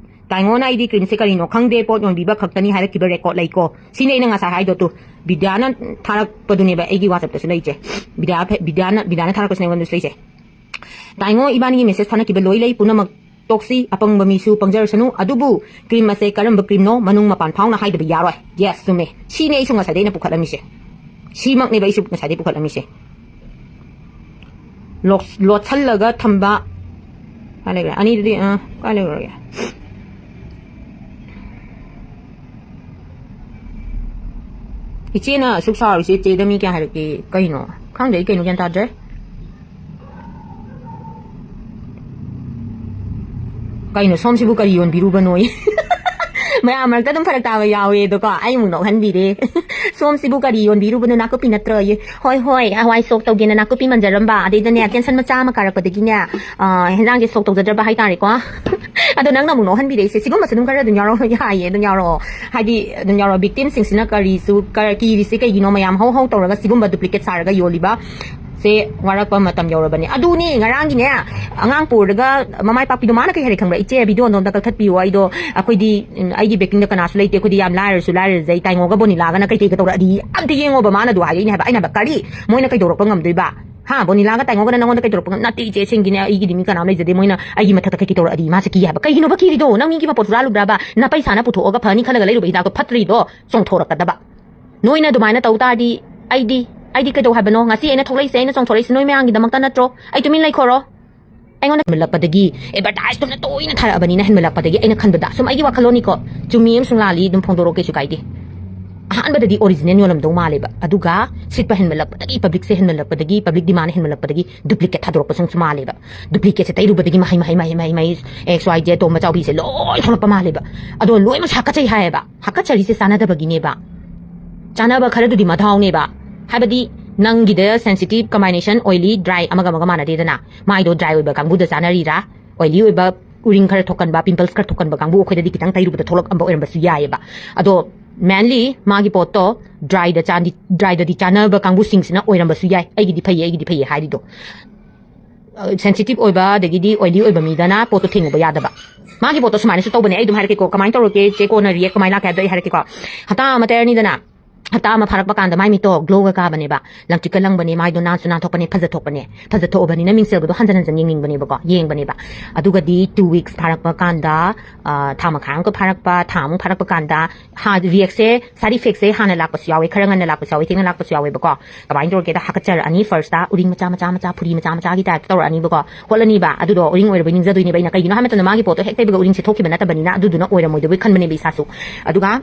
ꯇꯥꯏꯉꯣꯅ "ꯑꯩꯗꯤ ꯀ꯭ꯔꯤꯝꯁꯦ ꯀꯔꯤꯅꯣ ꯈꯪꯗꯦ, ꯄꯣꯠ ꯌꯣꯟꯕꯤꯕ ꯈꯛꯇꯅꯤ" ꯍꯥꯏꯔꯛꯈꯤꯕ ꯔꯦꯀꯣꯔꯠ ꯂꯩꯀꯣ꯫ ꯁꯤꯅꯤ ꯑꯩꯅ ꯉꯁꯥꯏ ꯍꯥꯏꯗꯣ ꯇꯨ꯫ ꯕꯤꯗ꯭ꯌꯥꯅ ꯊꯥꯔꯛꯄꯗꯨꯅꯦꯕ, ꯑꯩꯒꯤ WhatsApp-ꯇꯁꯨ ꯂꯩꯁꯦ꯫ ꯕꯤꯗ꯭ꯌꯥ ꯐꯦ-, ꯕꯤꯗ꯭ꯌꯥꯅ, ꯕꯤꯗ꯭ꯌꯥꯅ ꯊꯥꯔꯛꯄꯁꯤꯅ ꯑꯩꯉꯣꯟꯗꯁꯨ ꯂꯩꯁꯦ꯫ "ꯇꯥꯏꯉꯣ, ꯏꯕꯥꯅꯤꯒꯤ ꯃꯦꯁꯦꯖ ꯊꯥꯅꯈꯤꯕ ꯂꯣꯏ ꯂꯩ, ꯄꯨꯝꯅꯃꯛ ꯇꯣꯛꯁꯤ, ꯑꯄꯪꯕ ꯃꯤꯁꯨ ꯄꯪꯖꯔꯁꯅꯨ꯫ ꯑꯗꯨꯕꯨ ꯀ꯭ꯔꯤꯝ ꯑꯁꯦ ꯀꯔꯝꯕ ꯀ꯭ꯔꯤꯝꯅꯣ, ꯃꯅꯨꯡ ꯃꯄꯥꯟ ꯐꯥꯎꯅ ꯍꯥꯏꯗꯕ ꯌꯥꯔꯣꯏ"꯫ ꯌꯦꯁ, ꯆꯨꯝꯃꯦ꯫ ꯁꯤꯅꯦ ꯑꯩꯁꯨ ꯉꯁꯥꯏꯗꯩ ꯑꯩꯅ ꯄꯨꯈꯠꯂꯝꯃꯤꯁꯦ꯫ ꯁꯤꯃꯛꯅꯦꯕ ꯑꯩꯁꯨ ꯉꯁꯥꯏꯗꯩ ꯄꯨꯈꯠꯂꯝꯃꯤꯁꯦ꯫ ꯂꯣꯠ-, ꯂꯣꯠꯁꯜꯂꯒ ꯊꯝꯕ꯫ ꯀꯥꯏ ꯂꯩꯈ꯭ꯔꯦ? ꯑꯅꯤꯗꯨꯗꯤ, ꯑ, ꯀꯥꯏ ꯂꯩꯈ꯭ꯔꯒꯦ? ꯏꯆꯦꯅ ꯑꯁꯨꯛ ꯁꯥꯎꯔꯤꯁꯦ, ꯏꯆꯦꯗ ꯃꯤ ꯀꯌꯥ ꯍꯥꯏꯔꯛꯀꯦ? ꯀꯩꯅꯣ? ꯈꯪꯗꯦ, ꯑꯩ ꯀꯩꯅꯣ ꯒ꯭ꯌꯥꯟ ꯇꯥꯗ꯭ꯔꯦ꯫ ꯀꯩꯅꯣ, ꯁꯣꯝꯁꯤꯕꯨ ꯀꯔꯤ ꯌꯣꯟꯕꯤꯔꯨꯕꯅꯣ? ꯃꯌꯥꯝ ꯃꯔꯛꯇ ꯑꯗꯨꯝ ꯐꯔꯛ ꯇꯥꯕ ꯌꯥꯎꯋꯦ, ꯑꯗꯣꯀꯣ, ꯑꯩ ꯑꯃꯨꯛ ꯅꯣꯛꯍꯟꯕꯤꯔꯦ꯫ "ꯁꯣꯝꯁꯤꯕꯨ ꯀꯔꯤ ꯌꯣꯟꯕꯤꯔꯨꯕꯅꯣ? ꯅꯥꯀꯨꯞꯄꯤ ꯅꯠꯇ꯭ꯔꯣ?" ꯍꯣꯏ, ꯍꯣꯏ, ꯍꯋꯥꯏ ꯁꯣꯛ ꯇꯧꯒꯦꯅ ꯅꯥꯀꯨꯞꯄꯤ ꯃꯟꯖꯔꯝꯕ, ꯑꯗꯩꯗꯅꯦ, ꯇꯦꯟꯁꯟ ꯃꯆꯥ ꯑꯃ ꯀꯥꯔꯛꯄꯗꯒꯤꯅꯦ, ꯑ, ꯍꯦꯟꯖꯥꯡꯁꯦ ꯁꯣꯛ ꯇꯧꯖꯗ꯭ꯔꯕ ꯍꯥꯏꯇꯥꯔꯦꯀꯣ꯫ ꯑꯗꯣ ꯅꯪꯅ ꯑꯃꯨꯛ ꯅꯣꯛꯍꯟꯕꯤꯔꯛꯏꯁꯦ꯫ ꯁꯤꯒꯨꯝꯕꯁꯨ ꯑꯗꯨꯝ ꯈꯔ ꯑꯗꯨꯝ ꯌꯥꯎꯔꯛꯑꯣ, ꯌꯥꯏꯌꯦ, ꯑꯗꯨꯝ ꯌꯥꯎꯔꯛꯑꯣ꯫ ꯍꯥꯏꯗꯤ, ꯑꯗꯨꯝ ꯌꯥꯎꯔꯛꯑꯣ꯫ ꯚꯤꯛꯇꯤꯝꯁꯤꯡꯁꯤꯅ ꯀꯔꯤꯁꯨ, ꯀ-, ꯀꯤꯔꯤꯁꯤ ꯀꯩꯒꯤꯅꯣ? ꯃꯌꯥꯝ ꯍꯧ ꯍꯧ ꯇꯧꯔꯒ ꯁꯤꯒꯨꯝꯕ ꯗꯨꯄ꯭ꯂꯤꯀꯦꯠ ꯁꯥꯔꯒ ꯌꯣꯜꯂꯤꯕ ꯁꯦ ꯋꯥꯔꯛꯄ ꯃꯇꯝ ꯌꯧꯔꯕꯅꯤ꯫ ꯑꯗꯨꯅꯦ ꯉꯔꯥꯡꯒꯤꯅꯦ, ꯑꯉꯥꯡ ꯄꯨꯔꯒ ꯃꯃꯥꯏ ꯄꯥꯛꯄꯤꯗꯣ, ꯃꯥꯅ ꯀꯩ ꯍꯥꯏꯔꯦ ꯈꯪꯕ꯭ꯔꯥ? "ꯏꯆꯦ, ꯚꯤꯗꯤꯑꯣ ꯑꯝꯇ ꯀꯛꯊꯠꯄꯤꯌꯣ, ꯑꯩꯗꯣ, ꯑꯩꯈꯣꯏꯗꯤ, ꯎꯝ, ꯑꯩꯒꯤ ꯕꯦꯀꯤꯡꯗ ꯀꯅꯥꯁꯨ ꯂꯩꯇꯦ, ꯑꯩꯈꯣꯏꯗꯤ ꯌꯥꯝ ꯂꯥꯏꯔꯁꯨ ꯂꯥꯏꯔꯖꯩ, ꯇꯥꯏꯉꯣꯒ ꯕꯣꯅꯤꯂꯥꯒꯅ ꯀꯩꯀꯩꯒ ꯇꯧꯔꯛꯑꯗꯤ?" ꯑꯝꯇ ꯌꯦꯡꯉꯣꯕ, ꯃꯥꯅ ꯑꯗꯨ ꯍꯥꯏꯔꯛꯏꯅꯦ ꯍꯥꯏꯕ꯫ ꯑꯩꯅ ꯍꯥꯏꯕ, "ꯀꯔꯤ? ꯃꯣꯏꯅ ꯀꯩꯗꯧꯔꯛꯄ ꯉꯝꯗꯣꯏꯕ? ꯍꯥ, ꯕꯣꯅꯤꯂꯥꯒ ꯇꯥꯏꯉꯣꯒꯅ ꯅꯪꯉꯣꯟꯗ ꯀꯩꯗꯧꯔꯛꯄ ꯉꯝ-?" "ꯅꯠꯇꯦ ꯏꯆꯦ, ꯑꯁꯦꯡꯒꯤꯅꯦ, ꯑꯩꯒꯤꯗꯤ ꯃꯤ ꯀꯅꯥꯝ ꯂꯩꯖꯗꯦ, ꯃꯣꯏꯅ ꯑꯩꯒꯤ ꯃꯊꯛꯇ ꯀꯩꯀꯩ ꯇꯧꯔꯛꯑꯗꯤ?" ꯃꯥꯁꯦ ꯀꯤ ꯍꯥꯏꯕ꯫ ꯀꯩꯒꯤꯅꯣꯕ ꯀꯤꯔꯤꯗꯣ? ꯅꯪ ꯃꯤꯒꯤ ꯃꯄꯣꯠ ꯍꯨꯔꯥꯜꯂꯨꯕ꯭ꯔꯥꯕ? ꯅꯄꯩꯁꯥꯅ ꯄꯨꯊꯣꯛꯑꯒ ꯐꯅꯤ ꯈꯜꯂꯒ ꯂꯩꯔꯨꯕ ꯍꯤꯗꯥꯛꯇꯣ ꯐꯠꯇ꯭ꯔꯤꯗꯣ ꯆꯣꯡꯊꯣꯔꯛꯀꯗꯕ꯫ ꯅꯣꯏꯅ ꯑꯗꯨꯃꯥꯏꯅ ꯇꯧ ꯇꯥꯔꯗꯤ ꯑꯩꯗꯤ, ꯑꯩꯗꯤ ꯀꯩꯗꯧ ꯍꯥꯏꯕꯅꯣ? ꯉꯁꯤ ꯑꯩꯅ ꯊꯣꯛꯂꯛꯏꯁꯦ, ꯑꯩꯅ ꯆꯣꯡꯊꯣꯔꯛꯏꯁꯦ ꯅꯣꯏ ꯃꯌꯥꯝꯒꯤꯗꯃꯛꯇ ꯅꯠꯇ꯭ꯔꯣ? ꯑꯩ ꯇꯨꯃꯤꯟ ꯂꯩꯈꯣꯔꯣ? ꯑꯩꯉꯣꯟꯗ ꯍꯦꯟꯃꯜꯂꯛꯄꯗꯒꯤ, ꯑꯦꯗꯚꯔꯇꯥꯏꯁꯇꯨꯅ ꯇꯣꯏꯅ ꯊꯥꯔꯛꯑꯕꯅꯤꯅ ꯍꯦꯟꯃꯜꯂꯛꯄꯗꯒꯤ ꯑꯩꯅ ꯈꯟꯕꯗ, ꯁꯨꯝ ꯑꯩꯒꯤ ꯋꯥꯈꯜꯂꯣꯟꯅꯤꯀꯣ, ꯆꯨꯝꯃꯤ ꯑꯃꯁꯨꯡ ꯂꯥꯜꯂꯤ ꯑꯗꯨꯝ ꯐꯣꯡꯗꯣꯔꯛꯑꯣ, ꯀꯩꯁꯨ ꯀꯥꯏꯗꯦ꯫ ꯑꯍꯥꯟꯕꯗꯗꯤ ꯑꯣꯔꯤꯖꯤꯅꯦꯜ ꯌꯣꯜꯂꯝꯗꯧ ꯃꯥꯜꯂꯦꯕ꯫ ꯑꯗꯨꯒ ꯁꯤꯠꯄ ꯍꯦꯟꯃꯜꯂꯛꯄꯗꯒꯤ, ꯄꯕ꯭ꯂꯤꯛꯁꯦ ꯍꯦꯟꯃꯜꯂꯛꯄꯗꯒꯤ, ꯄꯕ꯭ꯂꯤꯛ ꯗꯤꯃꯥꯟ ꯍꯦꯟꯃꯜꯂꯛꯄꯗꯒꯤ ꯗꯨꯄ꯭ꯂꯤꯀꯦꯠ ꯊꯥꯗꯣꯔꯛꯄꯁꯨ ꯑꯃꯨꯛꯁꯨ ꯃꯥꯜꯂꯦꯕ꯫ ꯗꯨꯄ꯭ꯂꯤꯀꯦꯠꯁꯦ ꯇꯩꯔꯨꯕꯗꯒꯤ ꯃꯍꯩ, ꯃꯍꯩ, ꯃꯍꯩ, ꯃꯍꯩ, ꯃꯍꯩ, ꯑꯦꯛꯁ ꯋꯥꯏ ꯖꯦꯠ, ꯇꯣꯝꯕ ꯆꯥꯎꯕꯤꯁꯦ ꯂꯣꯏ ꯊꯣꯛꯂꯛꯄ ꯃꯥꯜꯂꯦꯕ꯫ ꯑꯗꯣ ꯂꯣꯏꯅꯃꯛ ꯍꯥꯀꯠꯆꯩ ꯍꯥꯏꯌꯦꯕ꯫ ꯍꯥꯀꯠꯆꯔꯤꯁꯦ ꯆꯥꯟꯅꯗꯕꯒꯤꯅꯦꯕ꯫ ꯆꯥꯟꯅꯕ ꯈꯔꯗꯨꯗꯤ ꯃꯊꯧꯅꯦꯕ꯫ ꯍꯥꯏꯕꯗꯤ ꯅꯪꯒꯤꯗ sensitive combination, oily, dry ꯑꯃꯒ ꯑꯃꯒ ꯃꯥꯟꯅꯗꯦꯗꯅ꯫ ꯃꯥꯏꯗꯣ dry ꯑꯣꯏꯕ ꯀꯥꯡꯕꯨꯗ ꯆꯥꯅꯔꯤꯔꯥ, oily ꯑꯣꯏꯕ, ꯎꯔꯤꯡ ꯈꯔ ꯊꯣꯛꯀꯟꯕ, pimples ꯈꯔ ꯊꯣꯛꯀꯟꯕ ꯀꯥꯡꯕꯨ ꯑꯩꯈꯣꯏꯗꯗꯤ ꯈꯤꯇꯪ ꯇꯩꯔꯨꯕꯗ ꯊꯣꯛꯂꯛꯑꯝꯕ ꯑꯣꯏꯔꯝꯕꯁꯨ ꯌꯥꯏꯌꯦꯕ꯫ ꯑꯗꯣ mainly ꯃꯥꯒꯤ ꯄꯣꯠꯇꯣ dryꯗ ꯆꯥꯟꯗꯤ, dryꯗꯗꯤ ꯆꯥꯟꯅꯕ ꯀꯥꯡꯕꯨꯁꯤꯡꯁꯤꯅ ꯑꯣꯏꯔꯝꯕꯁꯨ ꯌꯥꯏ꯫ "ꯑꯩꯒꯤꯗꯤ ꯐꯩꯌꯦ, ꯑꯩꯒꯤꯗꯤ ꯐꯩꯌꯦ" ꯍꯥꯏꯔꯤꯗꯣ꯫ ꯑ, sensitive ꯑꯣꯏꯕ ꯑꯗꯒꯤꯗꯤ oily ꯑꯣꯏꯕ ꯃꯤꯗꯅ ꯄꯣꯠꯇꯣ ꯊꯦꯡꯉꯨꯕ ꯌꯥꯗꯕ꯫ ꯃꯥꯒꯤ ꯄꯣꯠꯇꯣ ꯁꯨꯃꯥꯏꯅꯁꯨ ꯇꯧꯕꯅꯦ꯫ ꯑꯩ ꯑꯗꯨꯝ ꯍꯥꯏꯔꯛꯀꯦꯀꯣ, ꯀꯃꯥꯏꯅ ꯇꯧꯔꯛꯀꯦ, ꯆꯦ, ꯀꯣꯟꯅ react ꯀꯃꯥꯏꯅ ꯂꯥꯛꯀꯦ ꯍꯥꯏꯕꯗꯣ ꯑꯩ ꯍꯥꯏꯔꯛꯀꯦꯀꯣ꯫ ꯍꯞꯇꯥ ꯑꯃ ꯇꯩꯔꯅꯤꯗꯅ, ꯍꯞꯇꯥ ꯑꯃ ꯐꯥꯔꯛꯄ ꯀꯥꯟꯗ ꯃꯥꯏ ꯃꯤꯠꯇꯣ glowꯒ ꯀꯥꯕꯅꯦꯕ, ꯂꯪꯇ꯭ꯔꯤꯛꯀ ꯂꯪꯕꯅꯦ, ꯃꯥꯏꯗꯣ ꯅꯥꯟꯁꯨ ꯅꯥꯟꯊꯣꯛꯄꯅꯦ, ꯐꯖꯊꯣꯛꯄꯅꯦ꯫ ꯐꯖꯊꯣꯛꯑꯕꯅꯤꯅ ꯃꯤꯡꯁꯦꯜꯒꯗꯣ ꯍꯟꯖꯟ ꯍꯟꯖꯟ ꯌꯦꯡꯅꯤꯡꯕꯅꯦꯕꯀꯣ, ꯌꯦꯡꯕꯅꯦꯕ꯫ ꯑꯗꯨꯒꯗꯤ two weeks ꯐꯥꯔꯛꯄ ꯀꯥꯟꯗ, ꯑ, ꯊꯥ ꯃꯈꯥꯏ ꯑꯃꯨꯛꯀ ꯐꯥꯔꯛꯄ, ꯊꯥ ꯑꯃꯨꯛ ꯐꯥꯔꯛꯄ ꯀꯥꯟꯗ, ꯍꯥ, reactꯁꯦ, side effectꯁꯦ ꯍꯥꯟꯅ ꯂꯥꯛꯄꯁꯨ ꯌꯥꯎꯋꯦ, ꯈꯔ ꯉꯟꯅ ꯂꯥꯛꯄꯁꯨ ꯌꯥꯎꯋꯦ, ꯊꯦꯡꯅ ꯂꯥꯛꯄꯁꯨ ꯌꯥꯎꯋꯦꯕꯀꯣ꯫ ꯀꯃꯥꯏꯅ ꯇꯧꯔꯒꯦꯗ, ꯍꯥꯀꯠꯆꯔꯛꯑꯅꯤ, firstꯇ ꯎꯔꯤꯡ ꯃꯆꯥ ꯃꯆꯥ ꯃꯆꯥ, ꯐꯨꯔꯤ ꯃꯆꯥ ꯃꯆꯥꯒꯤ typeꯇ ꯇꯧꯔꯛꯑꯅꯤꯕꯀꯣ, ꯍꯣꯠꯂꯅꯤꯕ꯫ ꯑꯗꯨꯗꯣ ꯎꯔꯤꯡ ꯑꯣꯏꯔꯕꯣꯏ ꯅꯤꯡꯖꯗꯣꯏꯅꯦꯕ ꯑꯩꯅ꯫ ꯀꯩꯒꯤꯅꯣ ꯍꯥꯏꯕ ꯃꯇꯝꯗ ꯃꯥꯒꯤ ꯄꯣꯠꯇꯣ ꯍꯦꯛ ꯇꯩꯕꯒ ꯎꯔꯤꯡꯁꯦ ꯊꯣꯛꯈꯤꯕ ꯅꯠꯇꯕꯅꯤꯅ ꯑꯗꯨꯗꯨꯅ ꯑꯣꯏꯔꯝꯃꯣꯏꯗꯕꯣꯏ ꯈꯟꯕꯅꯦꯕ ꯏꯁꯥꯁꯨ꯫ ꯑꯗꯨꯒ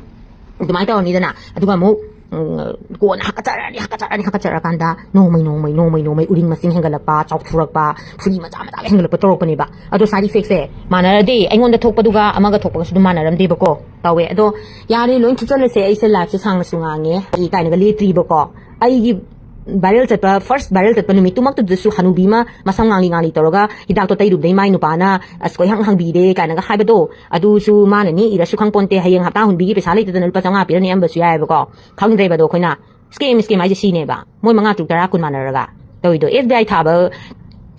ꯑꯗꯨꯃꯥꯏꯅ ꯇꯧꯔꯅꯤꯗꯅ, ꯑꯗꯨꯒ ꯑꯃꯨꯛ, ꯎꯝ, ꯀꯣꯟꯅ ꯍꯥꯀꯠꯆꯔꯛꯑꯅꯤ, ꯍꯥꯀꯠꯆꯔꯛꯑꯅꯤ, ꯍꯥꯀꯠꯆꯔꯛꯑꯀꯥꯟꯗ ꯅꯣꯡꯃꯩ ꯅꯣꯡꯃꯩ, ꯅꯣꯡꯃꯩ ꯅꯣꯡꯃꯩ ꯎꯔꯤꯡ ꯃꯁꯤꯡ ꯍꯦꯟꯒꯠꯂꯛꯄ, ꯆꯥꯎꯊꯣꯔꯛꯄ, ꯐꯨꯔꯤ ꯃꯆꯥ ꯃꯆꯥ ꯍꯦꯟꯒꯠꯂꯛꯄ ꯇꯧꯔꯛꯄꯅꯦꯕ꯫ ꯑꯗꯣ side effectꯁꯦ ꯃꯥꯟꯅꯔꯗꯤ, ꯑꯩꯉꯣꯟꯗ ꯊꯣꯛꯄꯗꯨꯒ ꯑꯃꯒ ꯊꯣꯛꯄꯒꯁꯨ ꯑꯗꯨꯝ ꯃꯥꯟꯅꯔꯝꯗꯦꯕꯀꯣ꯫ ꯇꯧꯋꯦ꯫ ꯑꯗꯣ ꯌꯥꯔꯦ, ꯂꯣꯏ ꯊꯨꯞꯆꯜꯂꯁꯦ, ꯑꯩꯁꯦ liveꯁꯦ ꯁꯥꯡꯅꯁꯨ ꯉꯥꯡꯉꯦ, ꯑꯩ ꯀꯥꯏꯅꯒ ꯂꯦꯞꯇ꯭ꯔꯤꯕꯀꯣ꯫ ꯑꯩꯒꯤ viral ꯆꯠꯄ, first viral ꯆꯠꯄ ꯅꯨꯃꯤꯠꯇꯨꯃꯛꯇꯨꯗꯁꯨ ꯍꯅꯨꯕꯤ ꯑꯃ ꯃꯁꯝ ꯉꯥꯡꯂꯤ ꯉꯥꯡꯂꯤ ꯇꯧꯔꯒ ꯍꯤꯗꯥꯛꯇꯣ ꯇꯩꯔꯨꯕꯗꯩ ꯃꯥꯏ ꯅꯨꯄꯥꯅ "ꯑꯁ, ꯀꯣꯏꯍꯪ ꯍꯪꯕꯤꯔꯦ" ꯀꯥꯏꯅꯒ ꯍꯥꯏꯕꯗꯣ, ꯑꯗꯨꯁꯨ ꯃꯥꯅꯅꯤ ꯏꯔꯁꯨ ꯈꯪꯄꯣꯟꯇꯦ꯫ ꯍꯌꯦꯡ ꯍꯞꯇꯥ ꯍꯨꯟꯕꯤꯒꯤ ꯄꯩꯁꯥ ꯂꯩꯇꯗꯅ ꯂꯨꯄꯥ ꯆꯥꯝꯃꯉꯥ ꯄꯤꯔꯅꯤ ꯑꯃꯁꯨ ꯌꯥꯏꯑꯕꯀꯣ꯫ ꯈꯪꯗ꯭ꯔꯦꯕ ꯑꯗꯣ ꯑꯩꯈꯣꯏꯅ꯫ Scam, scam ꯍꯥꯏꯁꯦ ꯁꯤꯅꯦꯕ꯫ ꯃꯣꯏ ꯃꯉꯥ, ꯇꯔꯨꯛ, ꯇꯔꯥ, ꯀꯨꯟ ꯃꯥꯟꯅꯔꯒ ꯇꯧꯔꯤꯗꯣ꯫ SBI ꯊꯥꯕ,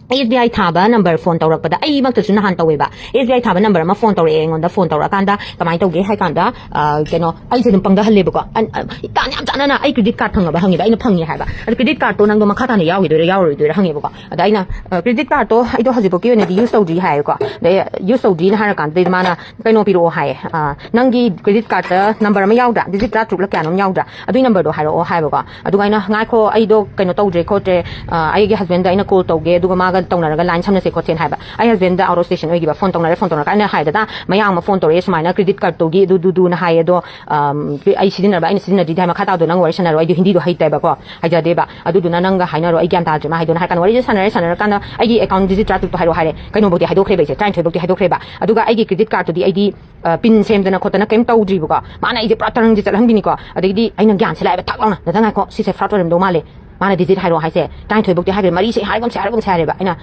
SBI ꯊꯥꯕ number phone ꯇꯧꯔꯛꯄꯗ, ꯑꯩꯃꯛꯇꯁꯨ ꯅꯍꯥꯟ ꯇꯧꯋꯦꯕ꯫ SBI ꯊꯥꯕ number ꯑꯃ phone ꯇꯧꯔꯛꯑꯦ ꯑꯩꯉꯣꯟꯗ꯫ Phone ꯇꯧꯔꯛꯑꯀꯥꯟꯗ ꯀꯃꯥꯏꯅ ꯇꯧꯒꯦ ꯍꯥꯏ ꯀꯥꯟꯗ, ꯑ, ꯀꯩꯅꯣ, ꯑꯩꯁꯦ ꯑꯗꯨꯝ ꯄꯪꯊꯍꯜꯂꯦꯕꯀꯣ꯫ ꯑꯟ-, ꯑ, ꯏꯇꯥꯟ ꯌꯥꯝ ꯆꯥꯟꯅꯅ, "ꯑꯩ credit card ꯐꯪꯉꯕ?" ꯍꯪꯉꯦꯕ꯫ ꯑꯩꯅ "ꯐꯪꯉꯦ" ꯍꯥꯏꯕ꯫ "ꯑꯗꯣ credit cardꯇꯣ ꯅꯪꯗꯣ ꯃꯈꯥ ꯇꯥꯅ ꯌꯥꯎꯈꯤꯗꯣꯏꯔꯥ, ꯌꯥꯎꯔꯣꯏꯗꯣꯏꯔꯥ?" ꯍꯪꯉꯦꯕꯀꯣ꯫ ꯑꯗ ꯑꯩꯅ, "ꯑ, credit cardꯇꯣ ꯑꯩꯗꯣ ꯍꯧꯖꯤꯛꯐꯥꯎꯒꯤ ꯑꯣꯏꯅꯗꯤ use ꯇꯧꯗ꯭ꯔꯤ" ꯍꯥꯏꯌꯦꯀꯣ꯫ ꯑꯗꯩ, "Use ꯇꯧꯗ꯭ꯔꯤꯅ" ꯍꯥꯏꯔꯀꯥꯟꯗ ꯃꯥꯅ ꯀꯩꯅꯣ ꯄꯤꯔꯛꯑꯣ ꯍꯥꯏꯌꯦ, ꯑ, "ꯅꯪꯒꯤ credit cardꯇ number ꯑꯃ ꯌꯥꯎꯗ꯭ꯔꯥ? Digit ꯇꯔꯥꯇꯔꯨꯛꯂ ꯀꯌꯥꯅꯣꯝ ꯌꯥꯎꯗ꯭ꯔꯥ? ꯑꯗꯨꯏ numberꯗꯣ ꯍꯥꯏꯔꯛꯑꯣ" ꯍꯥꯏꯕꯀꯣ꯫ ꯑꯗꯨꯒ ꯑꯩꯅ, "ꯉꯥꯏꯈꯣ, ꯑꯩꯗꯣ ꯀꯩꯅꯣ ꯇꯧꯗ꯭ꯔꯦ ꯈꯣꯠꯇ꯭ꯔꯦ, ꯑ, ꯑꯩꯒꯤ husbandꯗ ꯑꯩꯅ call ꯇꯧꯒꯦ, ꯑꯗꯨꯒ ꯃꯥꯒ ꯇꯧꯅꯔꯒ line ꯁꯝꯅꯁꯦ ꯈꯣꯠꯁꯦꯅ ꯍꯥꯏꯕ꯫ ꯑꯩ husband out of station ꯑꯣꯏꯈꯤꯕ, phone ꯇꯧꯅꯔꯦ, phone ꯇꯧꯅꯔꯀꯥꯟꯗ ꯍꯥꯏꯗꯅ ꯃꯌꯥꯝ ꯑꯃ phone ꯇꯧꯔꯛꯑꯦ, ꯁꯨꯃꯥꯏꯅ credit cardꯇꯨꯒꯤ ꯑꯗꯨꯗꯨꯗꯨꯅ ꯍꯥꯏꯌꯦ, ꯑꯗꯣ ꯑꯝ, ꯑꯩ ꯁꯤꯖꯤꯟꯅꯕ, ꯑꯩꯅ ꯁꯤꯖꯤꯟꯅꯗ꯭ꯔꯤꯗꯤ ꯍꯥꯏ, ꯃꯈꯥ ꯇꯥꯕꯗꯣ ꯅꯪ ꯋꯥꯔꯤ ꯁꯥꯟꯅꯔꯣ, ꯑꯩꯗꯤ ꯍꯤꯟꯗꯤꯗꯣ ꯍꯩꯇꯦꯕꯀꯣ, ꯍꯩꯖꯗꯦꯕ, ꯑꯗꯨꯗꯨꯅ ꯅꯪꯒ ꯍꯥꯏꯅꯔꯣ, ꯑꯩ ꯒ꯭ꯌꯥꯟ ꯇꯥꯗ꯭ꯔꯦ ꯃꯥ ꯍꯥꯏꯗꯣꯅ ꯍꯥꯏ ꯀꯥꯟꯗ ꯋꯥꯔꯤꯁꯦ ꯁꯥꯟꯅꯔꯦ, ꯁꯥꯟꯅꯔꯀꯥꯟꯗ ꯑꯩꯒꯤ account digit ꯇꯔꯥꯇꯔꯨꯛꯇꯣ ꯍꯥꯏꯔꯛꯑꯣ ꯍꯥꯏꯔꯦ, ꯀꯩꯅꯣꯐꯧꯗꯤ ꯍꯥꯏꯗꯣꯛꯈ꯭ꯔꯦꯕ ꯑꯩꯁꯦ, ꯇꯔꯥꯅꯤꯊꯣꯏꯐꯧꯗꯤ ꯍꯥꯏꯗꯣꯛꯈ꯭ꯔꯦꯕ꯫ ꯑꯗꯨꯒ ꯑꯩꯒꯤ credit cardꯇꯨꯗꯤ ꯑꯩꯗꯤ ꯄꯤꯟ ꯁꯦꯝꯗꯅ ꯈꯣꯠꯇꯅ ꯀꯩꯝ ꯇꯧꯗ꯭ꯔꯤꯕꯀꯣ꯫ ꯃꯥꯅ ꯑꯩꯁꯦ ꯄꯨꯔꯥ ꯇꯔꯪꯁꯦ ꯆꯠꯍꯟꯕꯤꯅꯤꯀꯣ꯫ ꯑꯗꯒꯤꯗꯤ ꯑꯩꯅ ꯒ꯭ꯌꯥꯟꯁꯦ ꯂꯥꯛꯑꯦꯕ ꯊꯛ ꯂꯥꯎꯅ, "ꯅꯊꯪ ꯉꯥꯏꯈꯣ, ꯁꯤꯁꯦ fraud ꯑꯣꯏꯔꯝꯗꯧ ꯃꯥꯜꯂꯦ, ꯃꯥꯅ digit ꯍꯥꯏꯔꯛꯑꯣ ꯍꯥꯏꯁꯦ ꯇꯔꯥꯅꯤꯊꯣꯏꯐꯧꯗꯤ ꯍꯥꯏꯈ꯭ꯔꯦ, ꯃꯔꯤꯁꯦ ꯍꯥꯏꯔꯒꯨꯝꯁꯦ, ꯍꯥꯏꯔꯒꯨꯝꯁꯦ" ꯍꯥꯏꯔꯦꯕ꯫ ꯑꯩꯅ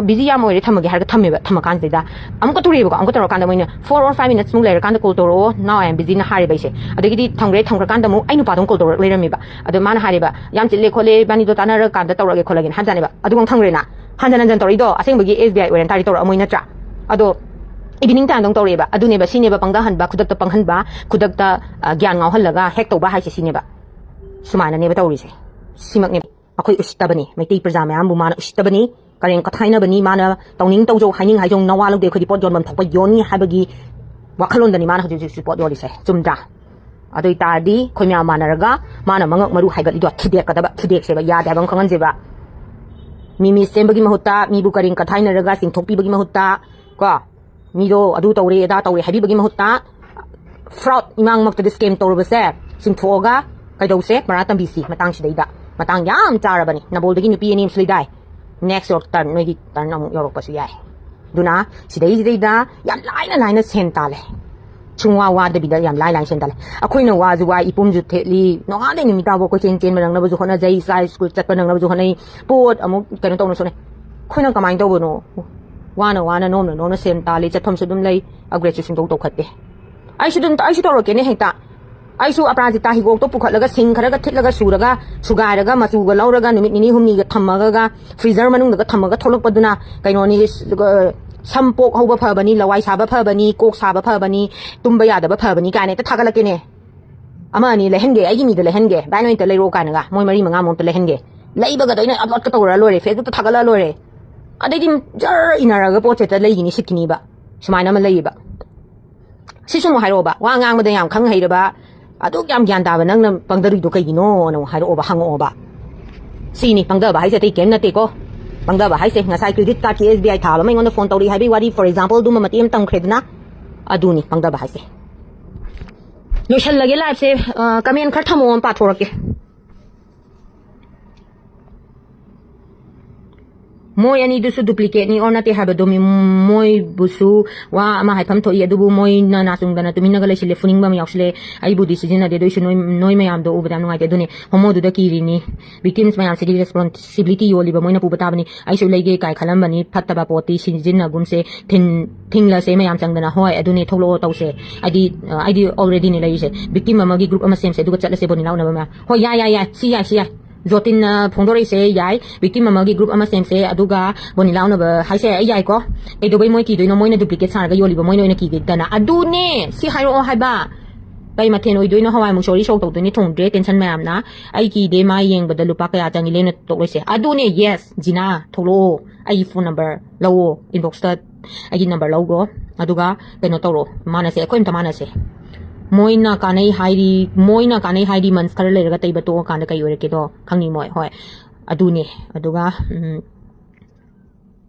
"ꯕꯤꯖꯤ ꯌꯥꯝ ꯑꯣꯏꯔꯦ, ꯊꯝꯃꯒꯦ" ꯍꯥꯏꯔꯒ ꯊꯝꯃꯦꯕ꯫ ꯊꯝꯃꯀꯥꯟꯁꯤꯗ ꯑꯃꯨꯛꯀ ꯇꯧꯔꯛꯑꯦꯕꯀꯣ, ꯑꯃꯨꯛꯀ ꯇꯧꯔꯀꯥꯟꯗ ꯃꯣꯏꯅ "four or five minutes ꯃꯨꯛ ꯂꯩꯔꯀꯥꯟꯗ call ꯇꯧꯔꯛꯑꯣ, now I am busy" ꯅ ꯍꯥꯏꯔꯦꯕ ꯑꯩꯁꯦ꯫ ꯑꯗꯒꯤꯗꯤ ꯊꯝꯈ꯭ꯔꯦ, ꯊꯝꯈ꯭ꯔꯀꯥꯟꯗ ꯑꯃꯨꯛ ꯑꯩ ꯅꯨꯄꯥꯗꯣ ꯑꯃꯨꯛ call ꯇꯧꯔꯛ ꯂꯩꯔꯝꯃꯦꯕ꯫ ꯑꯗꯣ ꯃꯥꯅ ꯍꯥꯏꯔꯦꯕ, "ꯌꯥꯝ ꯆꯤꯜꯂꯦ ꯈꯣꯠꯂꯦ, ꯏꯕꯥꯅꯤꯗꯣ ꯇꯥꯟꯅꯔꯀꯥꯟꯗ ꯇꯧꯔꯛꯑꯒꯦ ꯈꯣꯠꯂꯒꯦꯅ" ꯍꯥꯏꯕꯖꯥꯠꯅꯦꯕ꯫ ꯑꯗꯨꯒ ꯑꯃꯨꯛ ꯊꯝꯈ꯭ꯔꯦꯅ꯫ ꯍꯟꯖꯟ ꯍꯟꯖꯟ ꯇꯧꯔꯛꯏꯗꯣ ꯑꯁꯦꯡꯕꯒꯤ ꯑꯦꯁ ꯕꯤ ꯑꯥꯏ ꯑꯣꯏꯔꯝ ꯇꯥꯔꯗꯤ ꯇꯧꯔꯛꯑꯝꯃꯣꯏ ꯅꯠꯇ꯭ꯔꯥ? ꯑꯗꯣ evening time ꯗꯪ ꯇꯧꯔꯛꯑꯦꯕ꯫ ꯑꯗꯨꯅꯦꯕ, ꯁꯤꯅꯦꯕ ꯄꯪꯊꯍꯟꯕ, ꯈꯨꯗꯛꯇ ꯄꯪꯍꯟꯕ, ꯈꯨꯗꯛꯇ, ꯑ, ꯒ꯭ꯌꯥꯟ ꯉꯥꯎꯍꯜꯂꯒ hack ꯇꯧꯕ ꯍꯥꯏꯁꯦ ꯁꯤꯅꯦꯕ꯫ ꯁꯨꯃꯥꯏꯅꯅꯦꯕ ꯇꯧꯔꯤꯁꯦ꯫ ꯁꯤꯃꯛꯅꯦꯕ꯫ ꯑꯩꯈꯣꯏ ꯎꯁꯤꯠꯇꯕꯅꯤ, ꯃꯩꯇꯩ ꯄ꯭ꯔꯖꯥ ꯃꯌꯥꯝꯕꯨ ꯃꯥꯅ ꯎꯁꯤꯠꯇꯕꯅꯤ꯫ ꯀꯔꯦꯝ ꯀꯊꯥꯏꯅꯕꯅꯤ꯫ ꯃꯥꯅ ꯇꯧꯅꯤꯡ ꯇꯧꯖꯧ, ꯍꯥꯏꯅꯤꯡ ꯍꯥꯏꯖꯧ, ꯅꯋꯥ ꯂꯧꯗꯦ, ꯑꯩꯈꯣꯏꯗꯤ ꯄꯣꯠ ꯌꯣꯟꯐꯝ ꯊꯣꯛꯄ ꯌꯣꯟꯅꯤ ꯍꯥꯏꯕꯒꯤ ꯋꯥꯈꯜꯂꯣꯟꯗꯅꯤ ꯃꯥꯅ ꯍꯧꯖꯤꯛ ꯍꯧꯖꯤꯛꯁꯨ ꯄꯣꯠ ꯌꯣꯜꯂꯤꯁꯦ꯫ ꯆꯨꯝꯗ꯭ꯔꯥ? ꯑꯗꯨ ꯑꯣꯏ ꯇꯥꯔꯗꯤ ꯑꯩꯈꯣꯏ ꯃꯌꯥꯝ ꯃꯥꯟꯅꯔꯒ ꯃꯥꯅ ꯃꯉꯛ ꯃꯔꯨ ꯍꯥꯏꯒꯠꯂꯤꯗꯣ ꯊꯨꯗꯦꯛꯀꯗꯕ, ꯊꯨꯗꯦꯛꯁꯦꯕ, ꯌꯥꯗꯦ ꯍꯥꯏꯕ ꯑꯃ ꯈꯪꯍꯟꯁꯦꯕ꯫ ꯃꯤꯃꯤ ꯁꯦꯝꯕꯒꯤ ꯃꯍꯨꯠꯇ, ꯃꯤꯕꯨ ꯀꯔꯦꯝ ꯀꯊꯥꯏꯅꯔꯒ ꯆꯤꯡꯊꯣꯛꯄꯤꯕꯒꯤ ꯃꯍꯨꯠꯇ, ꯀꯣ, ꯃꯤꯗꯣ ꯑꯗꯨ ꯇꯧꯔꯦ, ꯑꯗꯥ ꯇꯧꯔꯦ ꯍꯥꯏꯕꯤꯕꯒꯤ ꯃꯍꯨꯠꯇ, fraud, ꯏꯃꯥꯡꯃꯛꯇꯗ scam ꯇꯧꯔꯨꯕꯁꯦ ꯆꯤꯡꯊꯣꯛꯑꯒ ꯀꯩꯗꯧꯁꯦ? ꯃꯔꯥ ꯇꯝꯕꯤꯁꯤ ꯃꯇꯥꯡꯁꯤꯗꯩꯗ꯫ ꯃꯇꯥꯡ ꯌꯥꯝ ꯆꯥꯔꯕꯅꯤ꯫ ꯅꯕꯣꯜꯗꯒꯤ ꯅꯨꯄꯤ ꯑꯅꯤ ꯑꯃꯁꯨ ꯂꯩꯗꯥꯏ? Next your turn, ꯅꯣꯏꯒꯤ turn ꯑꯃꯨꯛ ꯌꯧꯔꯛꯄꯁꯨ ꯌꯥꯏ꯫ ꯑꯗꯨꯅ ꯁꯤꯗꯩꯁꯤꯗꯩꯗ ꯌꯥꯝ ꯂꯥꯏꯅ ꯂꯥꯏꯅ ꯁꯦꯟ ꯇꯥꯜꯂꯦ꯫ ꯁꯨꯡꯋꯥ ꯋꯥꯗꯕꯤꯗ ꯌꯥꯝ ꯂꯥꯏ ꯂꯥꯏꯅ ꯁꯦꯟ ꯇꯥꯜꯂꯦ꯫ ꯑꯩꯈꯣꯏꯅ ꯋꯥꯁꯨ ꯋꯥꯏ, ꯏꯄꯨꯝꯁꯨ ꯊꯦꯠꯂꯤ, ꯅꯣꯡꯉꯥꯟꯗꯩ ꯅꯨꯃꯤꯠ ꯇꯥꯕ ꯀꯣꯏꯆꯦꯟ ꯆꯦꯟꯕ ꯅꯪꯅꯕꯁꯨ ꯍꯣꯠꯅꯖꯩ, ꯏꯆꯥ ꯁ꯭ꯀꯨꯜ ꯆꯠꯄ ꯅꯪꯅꯕꯁꯨ ꯍꯣꯠꯅꯩ, ꯄꯣꯠ ꯑꯃꯨꯛ ꯀꯩꯅꯣ ꯇꯧꯅꯁꯨ ꯍꯣꯠꯅꯩ꯫ ꯑꯩꯈꯣꯏꯅ ꯀꯃꯥꯏꯅ ꯇꯧꯕꯅꯣ? ꯋꯥꯅ ꯋꯥꯅ ꯅꯣꯝꯅ ꯅꯣꯝꯅ ꯁꯦꯟ ꯇꯥꯜꯂꯤ, ꯆꯠꯐꯝꯁꯨ ꯑꯗꯨꯝ ꯂꯩ, upgradeꯁꯨ ꯁꯨꯡꯇꯧ ꯇꯧꯈꯠꯇꯦ꯫ ꯑꯩꯁꯨ ꯑꯗꯨꯝ, ꯑꯩꯁꯨ ꯇꯧꯔꯛꯀꯦꯅꯦ ꯍꯦꯛꯇ꯫ ꯑꯩꯁꯨ ꯑꯄꯔꯥꯖꯤꯇꯥ ꯍꯤꯒꯣꯛꯇꯣ ꯄꯨꯈꯠꯂꯒ, ꯁꯤꯡ ꯈꯔꯒ ꯊꯤꯠꯂꯒ ꯁꯨꯔꯒ, ꯁꯨꯒꯥꯏꯔꯒ, ꯃꯆꯨꯒ ꯂꯧꯔꯒ, ꯅꯨꯃꯤꯠ ꯅꯤꯅꯤ ꯍꯨꯝꯅꯤꯒ ꯊꯝꯃꯒ, freezer ꯃꯅꯨꯡꯗꯒ ꯊꯝꯃꯒ ꯊꯣꯛꯂꯛꯄꯗꯨꯅ ꯀꯩꯅꯣꯅꯤ, ꯑ, ꯁꯝ ꯄꯣꯛ ꯍꯧꯕ ꯐꯕꯅꯤ, ꯂꯋꯥꯏ ꯁꯥꯕ ꯐꯕꯅꯤ, ꯀꯣꯛ ꯁꯥꯕ ꯐꯕꯅꯤ, ꯇꯨꯝꯕ ꯌꯥꯗꯕ ꯐꯕꯅꯤ ꯀꯥꯏꯅ ꯍꯦꯛꯇ ꯊꯥꯒꯠꯂꯛꯀꯦꯅꯦ꯫ ꯑꯃ ꯑꯅꯤ ꯂꯩꯍꯟꯒꯦ, ꯑꯩꯒꯤ ꯃꯤꯗ ꯂꯩꯍꯟꯒꯦ, "ꯚꯥꯏ, ꯅꯣꯏ ꯑꯝꯇ ꯂꯩꯔꯛꯑꯣ" ꯀꯥꯏꯅꯒ, ꯃꯣꯏ ꯃꯔꯤ ꯃꯉꯥꯃꯨꯛ ꯑꯝꯇ ꯂꯩꯍꯟꯒꯦ꯫ ꯂꯩꯕꯒꯗꯣ ꯑꯩꯅ uploadꯀ ꯇꯧꯔ ꯂꯣꯏꯔꯦ, Facebookꯇ ꯊꯥꯒꯠꯂ ꯂꯣꯏꯔꯦ꯫ ꯑꯗꯩꯗꯤ ꯖꯔ ꯏꯅꯔꯒ ꯄꯣꯠꯁꯦ ꯍꯦꯛꯇ ꯂꯩꯈꯤꯅꯤ, ꯁꯤꯠꯈꯤꯅꯤꯕ꯫ ꯁꯨꯃꯥꯏꯅ ꯑꯃ ꯂꯩꯌꯦꯕ꯫ ꯁꯤꯁꯨ ꯑꯃꯨꯛ ꯍꯥꯏꯔꯛꯑꯣꯕ, ꯋꯥ ꯉꯥꯡꯕꯗ ꯌꯥꯝ ꯈꯪ ꯍꯩꯔꯕ, ꯑꯗꯨꯛ ꯌꯥꯝ ꯒ꯭ꯌꯥꯟ ꯇꯥꯕ ꯅꯪꯅ ꯄꯪꯗꯔꯤꯗꯣ ꯀꯩꯒꯤꯅꯣꯅ ꯑꯃꯨꯛ ꯍꯥꯏꯔꯛꯑꯣꯕ, ꯍꯪꯉꯛꯑꯣꯕ꯫ ꯁꯤꯅꯤ ꯄꯪꯗꯕ ꯍꯥꯏꯁꯦ, ꯑꯇꯩ ꯀꯩꯝ ꯅꯠꯇꯦꯀꯣ꯫ ꯄꯪꯗꯕ ꯍꯥꯏꯁꯦ, ꯉꯁꯥꯏ credit cardꯀꯤ S B I ꯊꯥꯕ ꯑꯃ ꯑꯩꯉꯣꯟꯗ phone ꯇꯧꯔꯛꯏ ꯍꯥꯏꯕꯒꯤ ꯋꯥꯔꯤ, for example, ꯑꯗꯨꯝꯕ ꯃꯇꯦꯛ ꯑꯃ ꯇꯝꯈ꯭ꯔꯦꯗꯅ, ꯑꯗꯨꯅꯤ ꯄꯪꯗꯕ ꯍꯥꯏꯁꯦ꯫ ꯂꯣꯏꯁꯜꯂꯒꯦ liveꯁꯦ꯫ ꯑ, comment ꯈꯔ ꯊꯝꯃꯣ, ꯑꯃ ꯄꯥꯊꯣꯔꯛꯀꯦ꯫ ꯃꯣꯏ ꯑꯅꯤꯗꯨꯁꯨ duplicateꯅꯤ or ꯅꯠꯇꯦ ꯍꯥꯏꯕꯗꯣ, ꯃꯤ-, ꯃꯣꯏꯕꯨꯁꯨ ꯋꯥ ꯑꯃ ꯍꯥꯏꯐꯝ ꯊꯣꯛꯏ, ꯑꯗꯨꯕꯨ ꯃꯣꯏꯅ ꯅꯥꯆꯨꯡꯗꯅ ꯇꯨꯃꯤꯟꯅꯒ ꯂꯩꯁꯤꯜꯂꯦ꯫ ꯐꯨꯅꯤꯡꯕ ꯑꯃ ꯌꯥꯎꯁꯤꯜꯂꯦ꯫ ꯑꯩꯕꯨꯗꯤ ꯁꯤꯖꯤꯟꯅꯗꯦ, ꯑꯗꯨꯏꯁꯨ ꯅꯣꯏ, ꯅꯣꯏ ꯃꯌꯥꯝꯗꯣ ꯎꯕꯗ ꯌꯥꯝ ꯅꯨꯡꯉꯥꯏꯇꯦ꯫ ꯑꯗꯨꯅꯦ, ꯍꯣꯃꯣꯗꯨꯗ ꯀꯤꯔꯤꯅꯤ꯫ Victims ꯃꯌꯥꯝꯁꯤꯒꯤ responsibility ꯌꯣꯜꯂꯤꯕ ꯃꯣꯏꯅ ꯄꯨꯕ ꯇꯥꯕꯅꯤ꯫ ꯑꯩꯁꯨ ꯂꯩꯒꯦ ꯀꯥꯏ ꯈꯜꯂꯝꯕꯅꯤ, ꯐꯠꯇꯕ ꯄꯣꯠꯇꯤ ꯁꯤꯖꯤꯟꯅꯒꯨꯝꯁꯦ, ꯊꯤꯡ-, ꯊꯤꯡꯂꯁꯦ ꯃꯌꯥꯝ ꯆꯪꯗꯅ꯫ ꯍꯣꯏ, ꯑꯗꯨꯅꯦ, ꯊꯣꯛꯂꯛꯑꯣ, ꯇꯧꯁꯦ꯫ ꯑꯩꯗꯤ, ꯑ, ꯑꯩꯗꯤ alreadyꯅꯦ ꯂꯩꯔꯤꯁꯦ꯫ Victim ꯑꯃꯒꯤ group ꯑꯃ ꯁꯦꯝꯁꯦ, ꯑꯗꯨꯒ ꯆꯠꯂꯁꯦ ꯕꯣꯅꯤꯂꯥ ꯎꯅꯕ ꯃꯌꯥꯝ꯫ ꯍꯣꯏ, ꯌꯥꯏ, ꯌꯥꯏ, ꯌꯥꯏ, ꯁꯤ ꯌꯥꯏ, ꯁꯤ ꯌꯥꯏ꯫ ꯖꯣꯇꯤꯟꯅ ꯐꯣꯡꯗꯣꯔꯛꯏꯁꯦ ꯌꯥꯏ, victim ꯑꯃꯒꯤ group ꯑꯃ ꯁꯦꯝꯁꯦ, ꯑꯗꯨꯒ ꯕꯣꯅꯤꯂꯥ ꯎꯅꯕ ꯍꯥꯏꯁꯦ ꯑꯩ ꯌꯥꯏꯀꯣ꯫ ꯀꯩꯗꯧꯕꯩ ꯃꯣꯏ ꯀꯤꯗꯣꯏꯅꯣ? ꯃꯣꯏꯅ duplicate ꯁꯥꯔꯒ ꯌꯣꯜꯂꯤꯕ, ꯃꯣꯏꯅ ꯑꯣꯏꯅ ꯀꯤꯒꯦꯗꯅ꯫ ꯑꯗꯨꯅꯦ, ꯁꯤ ꯍꯥꯏꯔꯛꯑꯣ ꯍꯥꯏꯕ꯫ ꯀꯩ ꯃꯊꯦꯜ ꯑꯣꯏꯗꯣꯏꯅꯣ? ꯍꯋꯥꯏ ꯃꯨꯛꯁꯣꯔꯤ ꯁꯣꯛ ꯇꯧꯗꯣꯏꯅꯤ, ꯊꯣꯡꯗ꯭ꯔꯦ, tension ꯃꯌꯥꯝꯅ꯫ ꯑꯩ ꯀꯤꯗꯦ, ꯃꯥ ꯌꯦꯡꯕꯗ ꯂꯨꯄꯥ ꯀꯌꯥ ꯆꯪꯉꯤ, ꯂꯦꯝꯅ ꯇꯣꯛꯂꯣꯏꯁꯦ꯫ ꯑꯗꯨꯅꯦ, yes, ꯖꯤꯅꯥ, ꯊꯣꯛꯂꯛꯑꯣ, ꯑꯩꯒꯤ phone number ꯂꯧꯑꯣ, inboxꯇ ꯑꯩꯒꯤ number ꯂꯧꯒꯣ, ꯑꯗꯨꯒ ꯀꯩꯅꯣ ꯇꯧꯔꯣ, ꯃꯥꯟꯅꯁꯦ, ꯑꯩꯈꯣꯏ ꯑꯝꯇ ꯃꯥꯟꯅꯁꯦ꯫ ꯃꯣꯏꯅ ꯀꯥꯟꯅꯩ ꯍꯥꯏꯔꯤ, ꯃꯣꯏꯅ ꯀꯥꯟꯅꯩ ꯍꯥꯏꯔꯤ, months ꯈꯔ ꯂꯩꯔꯒ ꯇꯩꯕ ꯇꯣꯛꯑꯀꯥꯟꯗ ꯀꯩ ꯑꯣꯏꯔꯛꯀꯦꯗꯣ ꯈꯪꯅꯤ ꯃꯣꯏ꯫ ꯍꯣꯏ, ꯑꯗꯨꯅꯦ꯫ ꯑꯗꯨꯒ, ꯎꯝ,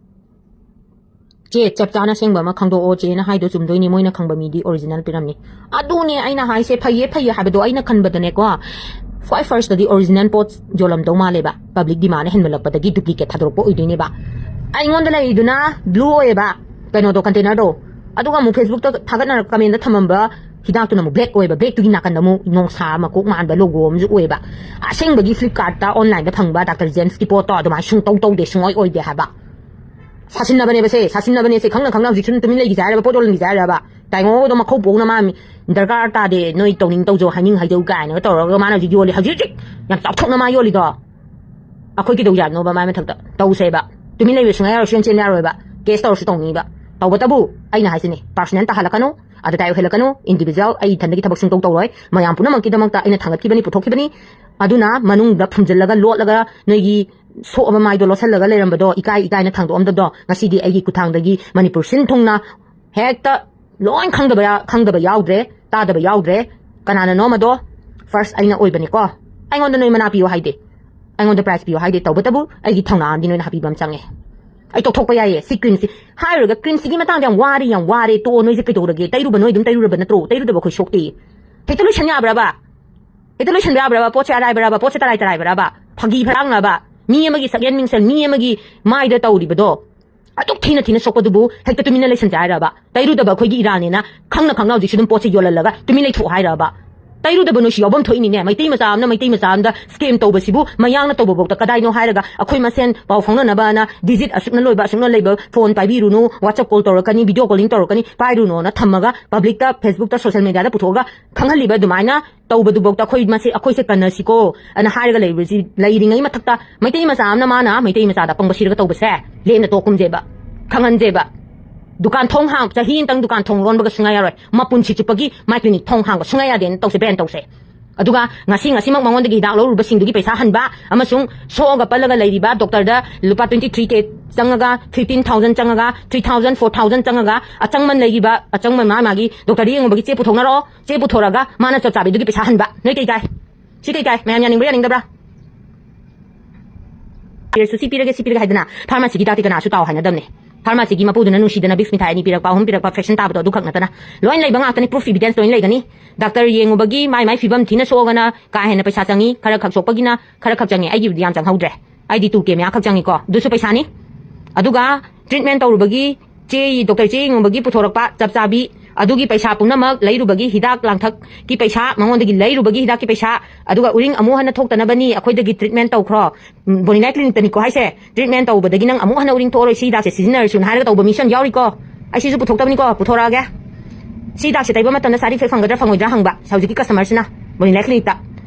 ꯆꯦ, ꯆꯞ ꯆꯥꯅ ꯑꯁꯦꯡꯕ ꯑꯃ ꯈꯪꯗꯣꯛꯑꯣ꯫ ꯆꯦꯅ ꯍꯥꯏꯗꯣ ꯆꯨꯝꯗꯣꯏꯅꯤ, ꯃꯣꯏꯅ ꯈꯪꯕ ꯃꯤꯗꯤ original ꯄꯤꯔꯝꯅꯤ꯫ ꯑꯗꯨꯅꯦ ꯑꯩꯅ ꯍꯥꯏꯁꯦ, ꯐꯩꯌꯦ, ꯐꯩꯌꯦ ꯍꯥꯏꯕꯗꯣ ꯑꯩꯅ ꯈꯟꯕꯗꯅꯦꯀꯣ, ꯈ꯭ꯋꯥꯏ firstꯇꯗꯤ original ꯄꯣꯠ ꯌꯣꯜꯂꯝꯗꯧ ꯃꯥꯜꯂꯦꯕ꯫ Public demandꯅ ꯍꯦꯟꯃꯜꯂꯛꯄꯗꯒꯤ duplicate ꯊꯥꯗꯣꯔꯛꯄ ꯑꯣꯏꯗꯣꯏꯅꯦꯕ꯫ ꯑꯩꯉꯣꯟꯗ ꯂꯩꯔꯤꯗꯨꯅ blue ꯑꯣꯏꯌꯦꯕ, ꯀꯩꯅꯣꯗꯣ, containerꯗꯣ꯫ ꯑꯗꯨꯒ ꯑꯃꯨꯛ Facebookꯇ ꯊꯥꯒꯠꯅꯔꯛ-, commentꯗ ꯊꯝꯃꯝꯕ ꯍꯤꯗꯥꯛꯇꯨꯅ ꯑꯃꯨꯛ black ꯑꯣꯏꯕ꯫ Blackꯇꯨꯒꯤ ꯅꯥꯀꯟꯗ ꯑꯃꯨꯛ ꯅꯣꯡꯁꯥ ꯃꯀꯣꯛ ꯃꯥꯟꯕ logo ꯑꯃꯁꯨ ꯑꯣꯏꯌꯦꯕ꯫ ꯑꯁꯦꯡꯕꯒꯤ Flipkartꯇ, onlineꯗ ꯐꯪꯕ Doctor Jensꯀꯤ ꯄꯣꯠꯇꯣ ꯑꯗꯨꯃꯥꯏꯅ ꯁꯨꯡꯇꯧ ꯇꯧꯗꯦ, ꯁꯨꯡꯑꯣꯏ ꯑꯣꯏꯗꯦ ꯍꯥꯏꯕ꯫ ꯁꯥꯁꯤꯟꯅꯕꯅꯦꯕ ꯁꯦ, ꯁꯥꯁꯤꯟꯅꯕꯅꯦ ꯁꯦ꯫ ꯈꯪꯅ ꯈꯪꯅ ꯍꯧꯖꯤꯛꯁꯨ ꯇꯨꯃꯤꯟ ꯂꯩꯈꯤꯁꯦ ꯍꯥꯏꯔꯕ, ꯄꯣꯠ ꯌꯣꯜꯍꯟꯈꯤꯁꯦ ꯍꯥꯏꯔꯕ? ꯇꯥꯏꯉꯣꯗꯣ ꯃꯈꯧ ꯄꯣꯛꯅ ꯃꯥ ꯃꯤ-, ꯗꯔꯀꯥꯔ ꯇꯥꯗꯦ, ꯅꯣꯏ ꯇꯧꯅꯤꯡ ꯇꯧꯖꯧ, ꯍꯥꯏꯅꯤꯡ ꯍꯥꯏꯖꯧ ꯀꯥꯏꯅꯒ ꯇꯧꯔꯒ ꯃꯥꯅ ꯍꯧꯖꯤꯛ ꯌꯣꯜꯂꯤ, ꯍꯧꯖꯤꯛ ꯍꯧꯖꯤꯛ ꯌꯥꯝ ꯆꯥꯎꯊꯣꯛꯅ ꯃꯥ ꯌꯣꯜꯂꯤꯗꯣ꯫ ꯑꯩꯈꯣꯏ ꯀꯩꯗꯧ ꯌꯥꯗꯅꯣꯕ ꯃꯥꯏ ꯃꯊꯛꯇ? ꯇꯧꯁꯦꯕ꯫ ꯇꯨꯃꯤꯟ ꯂꯩꯕ ꯁꯨꯡꯌꯥ ꯌꯥꯔꯣꯏ, ꯁꯨꯡꯌꯥ ꯆꯦꯟꯕ ꯌꯥꯔꯣꯏꯕ꯫ Case ꯇꯧꯔꯁꯨ ꯇꯧꯅꯤꯕ꯫ ꯇꯧꯕꯇꯕꯨ ꯑꯩꯅ ꯍꯥꯏꯁꯤꯅꯤ, personal ꯇꯥꯍꯜꯂꯛꯀꯅꯨ, ꯑꯗ ꯇꯥꯏ ꯑꯣꯏꯍꯜꯂꯛꯀꯅꯨ, individual ꯑꯩ ꯏꯊꯟꯗꯒꯤ ꯊꯕꯛ ꯁꯨꯡꯇꯧ ꯇꯧꯔꯣꯏ꯫ ꯃꯌꯥꯝ ꯄꯨꯝꯅꯃꯛꯀꯤꯗꯃꯛꯇ ꯑꯩꯅ ꯊꯥꯡꯒꯠꯈꯤꯕꯅꯤ, ꯄꯨꯊꯣꯛꯈꯤꯕꯅꯤ꯫ ꯑꯗꯨꯅ ꯃꯅꯨꯡꯗ ꯐꯨꯝꯖꯤꯜꯂꯒ, ꯂꯣꯠꯂꯒ, ꯅꯣꯏꯒꯤ ꯁꯣꯛꯑꯕ ꯃꯥꯏꯗꯣ ꯂꯣꯠꯁꯤꯜꯂꯒ ꯂꯩꯔꯝꯕꯗꯣ, ꯏꯀꯥꯏ ꯏꯀꯥꯏꯅ ꯊꯥꯡꯗꯣꯛꯑꯝꯗꯕꯗꯣ, ꯉꯁꯤꯗꯤ ꯑꯩꯒꯤ ꯈꯨꯠꯊꯥꯡꯗꯒꯤ ꯃꯅꯤꯄꯨꯔ ꯁꯤꯟ ꯊꯨꯡꯅ ꯍꯦꯛꯇ ꯂꯣꯏ ꯈꯪꯗꯕ ꯌꯥ-, ꯈꯪꯗꯕ ꯌꯥꯎꯗ꯭ꯔꯦ, ꯇꯥꯗꯕ ꯌꯥꯎꯗ꯭ꯔꯦ꯫ ꯀꯅꯥꯅꯅꯣ ꯃꯗꯣ? First ꯑꯩꯅ ꯑꯣꯏꯕꯅꯤꯀꯣ꯫ ꯑꯩꯉꯣꯟꯗ ꯅꯣꯏ ꯃꯅꯥ ꯄꯤꯌꯣ ꯍꯥꯏꯗꯦ꯫ ꯑꯩꯉꯣꯟꯗ ꯄ꯭ꯔꯥꯏꯖ ꯄꯤꯌꯣ ꯍꯥꯏꯗꯦ꯫ ꯇꯧꯕꯇꯕꯨ ꯑꯩꯒꯤ ꯊꯧꯅꯥ ꯑꯃꯗꯤ ꯅꯣꯏꯅ ꯍꯥꯞꯄꯤꯕ ꯑꯃ ꯆꯪꯉꯦ꯫ ꯑꯩ ꯇꯣꯛꯊꯣꯛꯄ ꯌꯥꯏꯌꯦ꯫ ꯁꯤ ꯀ꯭ꯔꯤꯝꯁꯤ ꯍꯥꯏꯔꯨꯔꯒ, ꯀ꯭ꯔꯤꯝꯁꯤꯒꯤ ꯃꯇꯥꯡꯗ ꯌꯥꯝ ꯋꯥꯔꯦ, ꯌꯥꯝ ꯋꯥꯔꯦ, ꯇꯣꯛꯑꯣ꯫ ꯅꯣꯏꯁꯦ ꯀꯩꯗꯧꯔꯒꯦ? ꯇꯩꯔꯨꯕ ꯅꯣꯏ ꯑꯗꯨꯝ ꯇꯩꯔꯨꯔꯕ ꯅꯠꯇ꯭ꯔꯣ? ꯇꯩꯔꯨꯗꯕ ꯑꯩꯈꯣꯏ ꯁꯣꯛꯇꯦ꯫ ꯍꯦꯛꯇ ꯂꯣꯏꯁꯟ ꯌꯥꯕ꯭ꯔꯕ? ꯍꯦꯛꯇ ꯂꯣꯏꯁꯟꯕ ꯌꯥꯕ꯭ꯔꯕ? ꯄꯣꯠꯁꯦ ꯑꯔꯥꯏꯕ꯭ꯔꯕ? ꯄꯣꯠꯁꯦ ꯇꯔꯥꯏ ꯇꯔꯥꯏꯕ꯭ꯔꯕ? ꯐꯥꯒꯤ ꯐꯔꯥꯡꯅꯕ? ꯃꯤ ꯑꯃꯒꯤ ꯁꯛꯌꯦꯟ ꯃꯤꯡꯁꯦꯜ, ꯃꯤ ꯑꯃꯒꯤ ꯃꯥꯏꯗ ꯇꯧꯔꯤꯕꯗꯣ ꯑꯗꯨꯛ ꯊꯤꯅ ꯊꯤꯅ ꯁꯣꯛꯄꯗꯨꯕꯨ ꯍꯦꯛꯇ ꯇꯨꯃꯤꯟꯅ ꯂꯩꯁꯟꯁꯦ ꯍꯥꯏꯔꯕ? ꯇꯩꯔꯨꯗꯕ ꯑꯩꯈꯣꯏꯒꯤ ꯏꯔꯥꯅꯦꯅ ꯈꯪꯅ ꯈꯪꯅ ꯍꯧꯖꯤꯛꯁꯨ ꯑꯗꯨꯝ ꯄꯣꯠꯁꯦ ꯌꯣꯜꯍꯜꯂꯒ ꯇꯨꯃꯤꯟ ꯂꯩꯊꯣꯛꯑꯣ ꯍꯥꯏꯔꯕ? ꯇꯩꯔꯨꯗꯕ ꯅꯣꯏꯁꯨ ꯌꯥꯎꯐꯝ ꯊꯣꯛꯏꯅꯤꯅꯦ꯫ ꯃꯩꯇꯩ ꯃꯆꯥ ꯑꯃꯅ ꯃꯩꯇꯩ ꯃꯆꯥ ꯑꯃꯗ ꯁ꯭ꯀꯦꯝ ꯇꯧꯕꯁꯤꯕꯨ ꯃꯌꯥꯡꯅ ꯇꯧꯕꯐꯥꯎꯗ ꯀꯗꯥꯏꯅꯣ ꯍꯥꯏꯔꯒ, ꯑꯩꯈꯣꯏ ꯃꯁꯦꯟ ꯄꯥꯎ ꯐꯥꯎꯅꯅꯕꯅ ꯗꯤꯖꯤꯠ ꯑꯁꯨꯛꯅ ꯂꯣꯏꯕ, ꯑꯁꯨꯛꯅ ꯂꯩꯕ, ꯐꯣꯟ ꯄꯥꯏꯕꯤꯔꯨꯅꯨ, ꯋꯥꯆꯞ ꯀꯣꯜ ꯇꯧꯔꯛꯀꯅꯤ, ꯚꯤꯗꯤꯑꯣ ꯀꯣꯂꯤꯡ ꯇꯧꯔꯛꯀꯅꯤ, ꯄꯥꯏꯔꯨꯅꯣꯅ ꯊꯝꯃꯒ ꯄꯕ꯭ꯂꯤꯛꯇ, ꯐꯦꯁꯕꯨꯛꯇ, ꯁꯣꯁꯦꯜ ꯃꯦꯗꯤꯌꯥꯗ ꯄꯨꯊꯣꯛꯑꯒ ꯈꯪꯍꯜꯂꯤꯕ ꯑꯗꯨꯃꯥꯏꯅ ꯇꯧꯕꯗꯨꯐꯥꯎꯗ ꯑꯩꯈꯣꯏ ꯃꯁꯦ, ꯑꯩꯈꯣꯏꯁꯦ ꯀꯟꯅꯁꯤꯀꯣ ꯑꯅ ꯍꯥꯏꯔꯒ ꯂꯩꯕꯁꯤ ꯂꯩꯔꯤꯉꯩ ꯃꯊꯛꯇ, ꯃꯩꯇꯩ ꯃꯆꯥ ꯑꯃꯅ ꯃꯥꯅ ꯃꯩꯇꯩ ꯃꯆꯥꯗ ꯑꯄꯪꯕ ꯁꯤꯔꯒ ꯇꯧꯕꯁꯦ ꯂꯦꯝꯅ ꯇꯣꯛꯀꯨꯝꯁꯦꯕ, ꯈꯪꯍꯟꯁꯦꯕ꯫ ꯗꯨꯀꯥꯟ ꯊꯣꯡ ꯍꯥꯡ, ꯆꯍꯤ ꯑꯃꯇꯪ ꯗꯨꯀꯥꯟ ꯊꯣꯡ ꯂꯣꯟꯕꯒ ꯁꯨꯡꯌꯥ ꯌꯥꯔꯣꯏ꯫ ꯃꯄꯨꯟꯁꯤ ꯆꯨꯞꯄꯒꯤ ꯃꯥꯏ ꯀ꯭ꯂꯤꯅꯤꯛ ꯊꯣꯡ ꯍꯥꯡꯕ ꯁꯨꯡꯌꯥ ꯌꯥꯗꯦꯅ ꯇꯧꯁꯦ, ꯕꯦꯟ ꯇꯧꯁꯦ꯫ ꯑꯗꯨꯒ ꯉꯁꯤ, ꯉꯁꯤꯃꯛ ꯃꯉꯣꯟꯗꯒꯤ ꯍꯤꯗꯥꯛ ꯂꯧꯔꯨꯕꯁꯤꯡꯗꯨꯒꯤ ꯄꯩꯁꯥ ꯍꯟꯕ ꯑꯃꯁꯨꯡ ꯁꯣꯛꯑꯒ ꯄꯜꯂꯒ ꯂꯩꯔꯤꯕ ꯗꯣꯛꯇꯔꯗ ꯂꯨꯄꯥ twenty three K ꯆꯪꯉꯒ, fifteen thousand ꯆꯪꯉꯒ, three thousand, four thousand ꯆꯪꯉꯒ, ꯑꯆꯪꯃꯟ ꯂꯩꯔꯤꯕ, ꯑꯆꯪꯃꯟ ꯃꯥ ꯃꯥꯒꯤ ꯗꯣꯛꯇꯔꯗ ꯌꯦꯡꯉꯨꯕꯒꯤ ꯆꯦ ꯄꯨꯊꯣꯛꯅꯔꯛꯑꯣ꯫ ꯆꯦ ꯄꯨꯊꯣꯔꯛꯑꯒ ꯃꯥꯅ ꯆꯞ ꯆꯥꯕꯤꯗꯨꯒꯤ ꯄꯩꯁꯥ ꯍꯟꯕ꯫ ꯅꯣꯏ ꯀꯩ ꯀꯥꯏ? ꯁꯤ ꯀꯩ ꯀꯥꯏ? ꯃꯌꯥꯝ ꯌꯥꯅꯤꯡꯕ꯭ꯔꯥ ꯌꯥꯅꯤꯡꯗꯕ꯭ꯔꯥ? ꯄꯤꯔꯁꯨ ꯁꯤ ꯄꯤꯔꯒꯦ, ꯁꯤ ꯄꯤꯔꯒꯦ ꯍꯥꯏꯗꯅ ꯐꯥꯔꯃꯥꯁꯤꯒꯤ ꯍꯤꯗꯥꯛꯇꯤ ꯀꯅꯥꯁꯨ ꯇꯥꯎ ꯍꯥꯏꯅꯗꯕꯅꯦ꯫ ꯐꯥꯔꯃꯥꯁꯤꯒꯤ ꯃꯄꯨꯗꯨꯅ ꯅꯨꯡꯁꯤꯗꯅ ꯕꯤꯛꯁ ꯃꯤꯊꯥꯏ ꯑꯅꯤ ꯄꯤꯔꯛꯄ, ꯑꯍꯨꯝ ꯄꯤꯔꯛꯄ, ꯐ꯭ꯔꯦꯛꯁꯟ ꯇꯥꯕꯗꯣ ꯑꯗꯨꯈꯛ ꯅꯠꯇꯅ ꯂꯣꯏ ꯂꯩꯕ ꯉꯥꯛꯇꯅꯤ꯫ ꯄ꯭ꯔꯨꯐ ꯏꯕꯤꯗꯦꯟꯁ ꯂꯣꯏ ꯂꯩꯒꯅꯤ꯫ ꯗꯥꯛꯇꯔ ꯌꯦꯡꯉꯨꯕꯒꯤ ꯃꯥꯏ ꯃꯥꯏ ꯐꯤꯕꯝ ꯊꯤꯅ ꯁꯣꯛꯑꯒꯅ ꯀꯥ ꯍꯦꯟꯅ ꯄꯩꯁꯥ ꯆꯪꯉꯤ, ꯈꯔ ꯈꯛ ꯁꯣꯛꯄꯒꯤꯅ ꯈꯔ ꯈꯛ ꯆꯪꯉꯤ꯫ ꯑꯩꯒꯤꯕꯨꯗꯤ ꯌꯥꯝ ꯆꯪꯍꯧꯗ꯭ꯔꯦ, ꯑꯩꯗꯤ two K ꯃꯌꯥ ꯈꯛ ꯆꯪꯉꯤꯀꯣ, ꯑꯗꯨꯁꯨ ꯄꯩꯁꯥꯅꯤ꯫ ꯑꯗꯨꯒ ꯇ꯭ꯔꯤꯠꯃꯦꯟ ꯇꯧꯔꯨꯕꯒꯤ ꯆꯦ, ꯗꯣꯛꯇꯔ ꯆꯦ ꯌꯦꯡꯉꯨꯕꯒꯤ ꯄꯨꯊꯣꯔꯛꯄ ꯆꯞ ꯆꯥꯕꯤ, ꯑꯗꯨꯒꯤ ꯄꯩꯁꯥ ꯄꯨꯝꯅꯃꯛ ꯂꯩꯔꯨꯕꯒꯤ ꯍꯤꯗꯥꯛ ꯂꯥꯡꯊꯛꯀꯤ ꯄꯩꯁꯥ, ꯃꯉꯣꯟꯗꯒꯤ ꯂꯩꯔꯨꯕꯒꯤ ꯍꯤꯗꯥꯛꯀꯤ ꯄꯩꯁꯥ, ꯑꯗꯨꯒ ꯎꯔꯤꯡ ꯑꯃꯨꯛ ꯍꯟꯅ ꯊꯣꯛꯇꯅꯕꯅꯤ ꯑꯩꯈꯣꯏꯗꯒꯤ ꯇ꯭ꯔꯤꯠꯃꯦꯟ ꯇꯧꯈ꯭ꯔꯣ꯫ ꯎꯝ, ꯕꯣꯅꯤꯂꯥ ꯀ꯭ꯂꯤꯅꯤꯛꯇꯅꯤꯀꯣ ꯍꯥꯏꯁꯦ꯫ ꯇ꯭ꯔꯤꯠꯃꯦꯟ ꯇꯧꯕꯗꯒꯤ ꯅꯪ ꯑꯃꯨꯛ ꯍꯟꯅ ꯎꯔꯤꯡ ꯊꯣꯛꯑꯔꯣꯏ, ꯁꯤ ꯍꯤꯗꯥꯛꯁꯦ ꯁꯤꯖꯤꯟꯅꯔꯁꯨꯅ ꯍꯥꯏꯔꯒ ꯇꯧꯕ ꯃꯤꯁꯟ ꯌꯥꯎꯔꯤꯀꯣ꯫ ꯑꯩ ꯁꯤꯁꯨ ꯄꯨꯊꯣꯛꯇꯕꯅꯤꯀꯣ, ꯄꯨꯊꯣꯔꯛꯑꯒꯦ꯫ ꯁꯤ ꯍꯤꯗꯥꯛꯁꯦ ꯇꯩꯕ ꯃꯇꯝꯗ ꯁꯥꯏꯠ ꯏꯐꯦꯛ ꯐꯪꯒꯗ꯭ꯔꯥ ꯐꯪꯉꯣꯏꯗ꯭ꯔꯥ ꯍꯪꯕ ꯍꯧꯖꯤꯛꯀꯤ ꯀꯁꯇꯃꯔꯁꯤꯅ ꯕꯣꯅꯤꯂꯥ ꯀ꯭ꯂꯤꯅꯤꯛꯇ꯫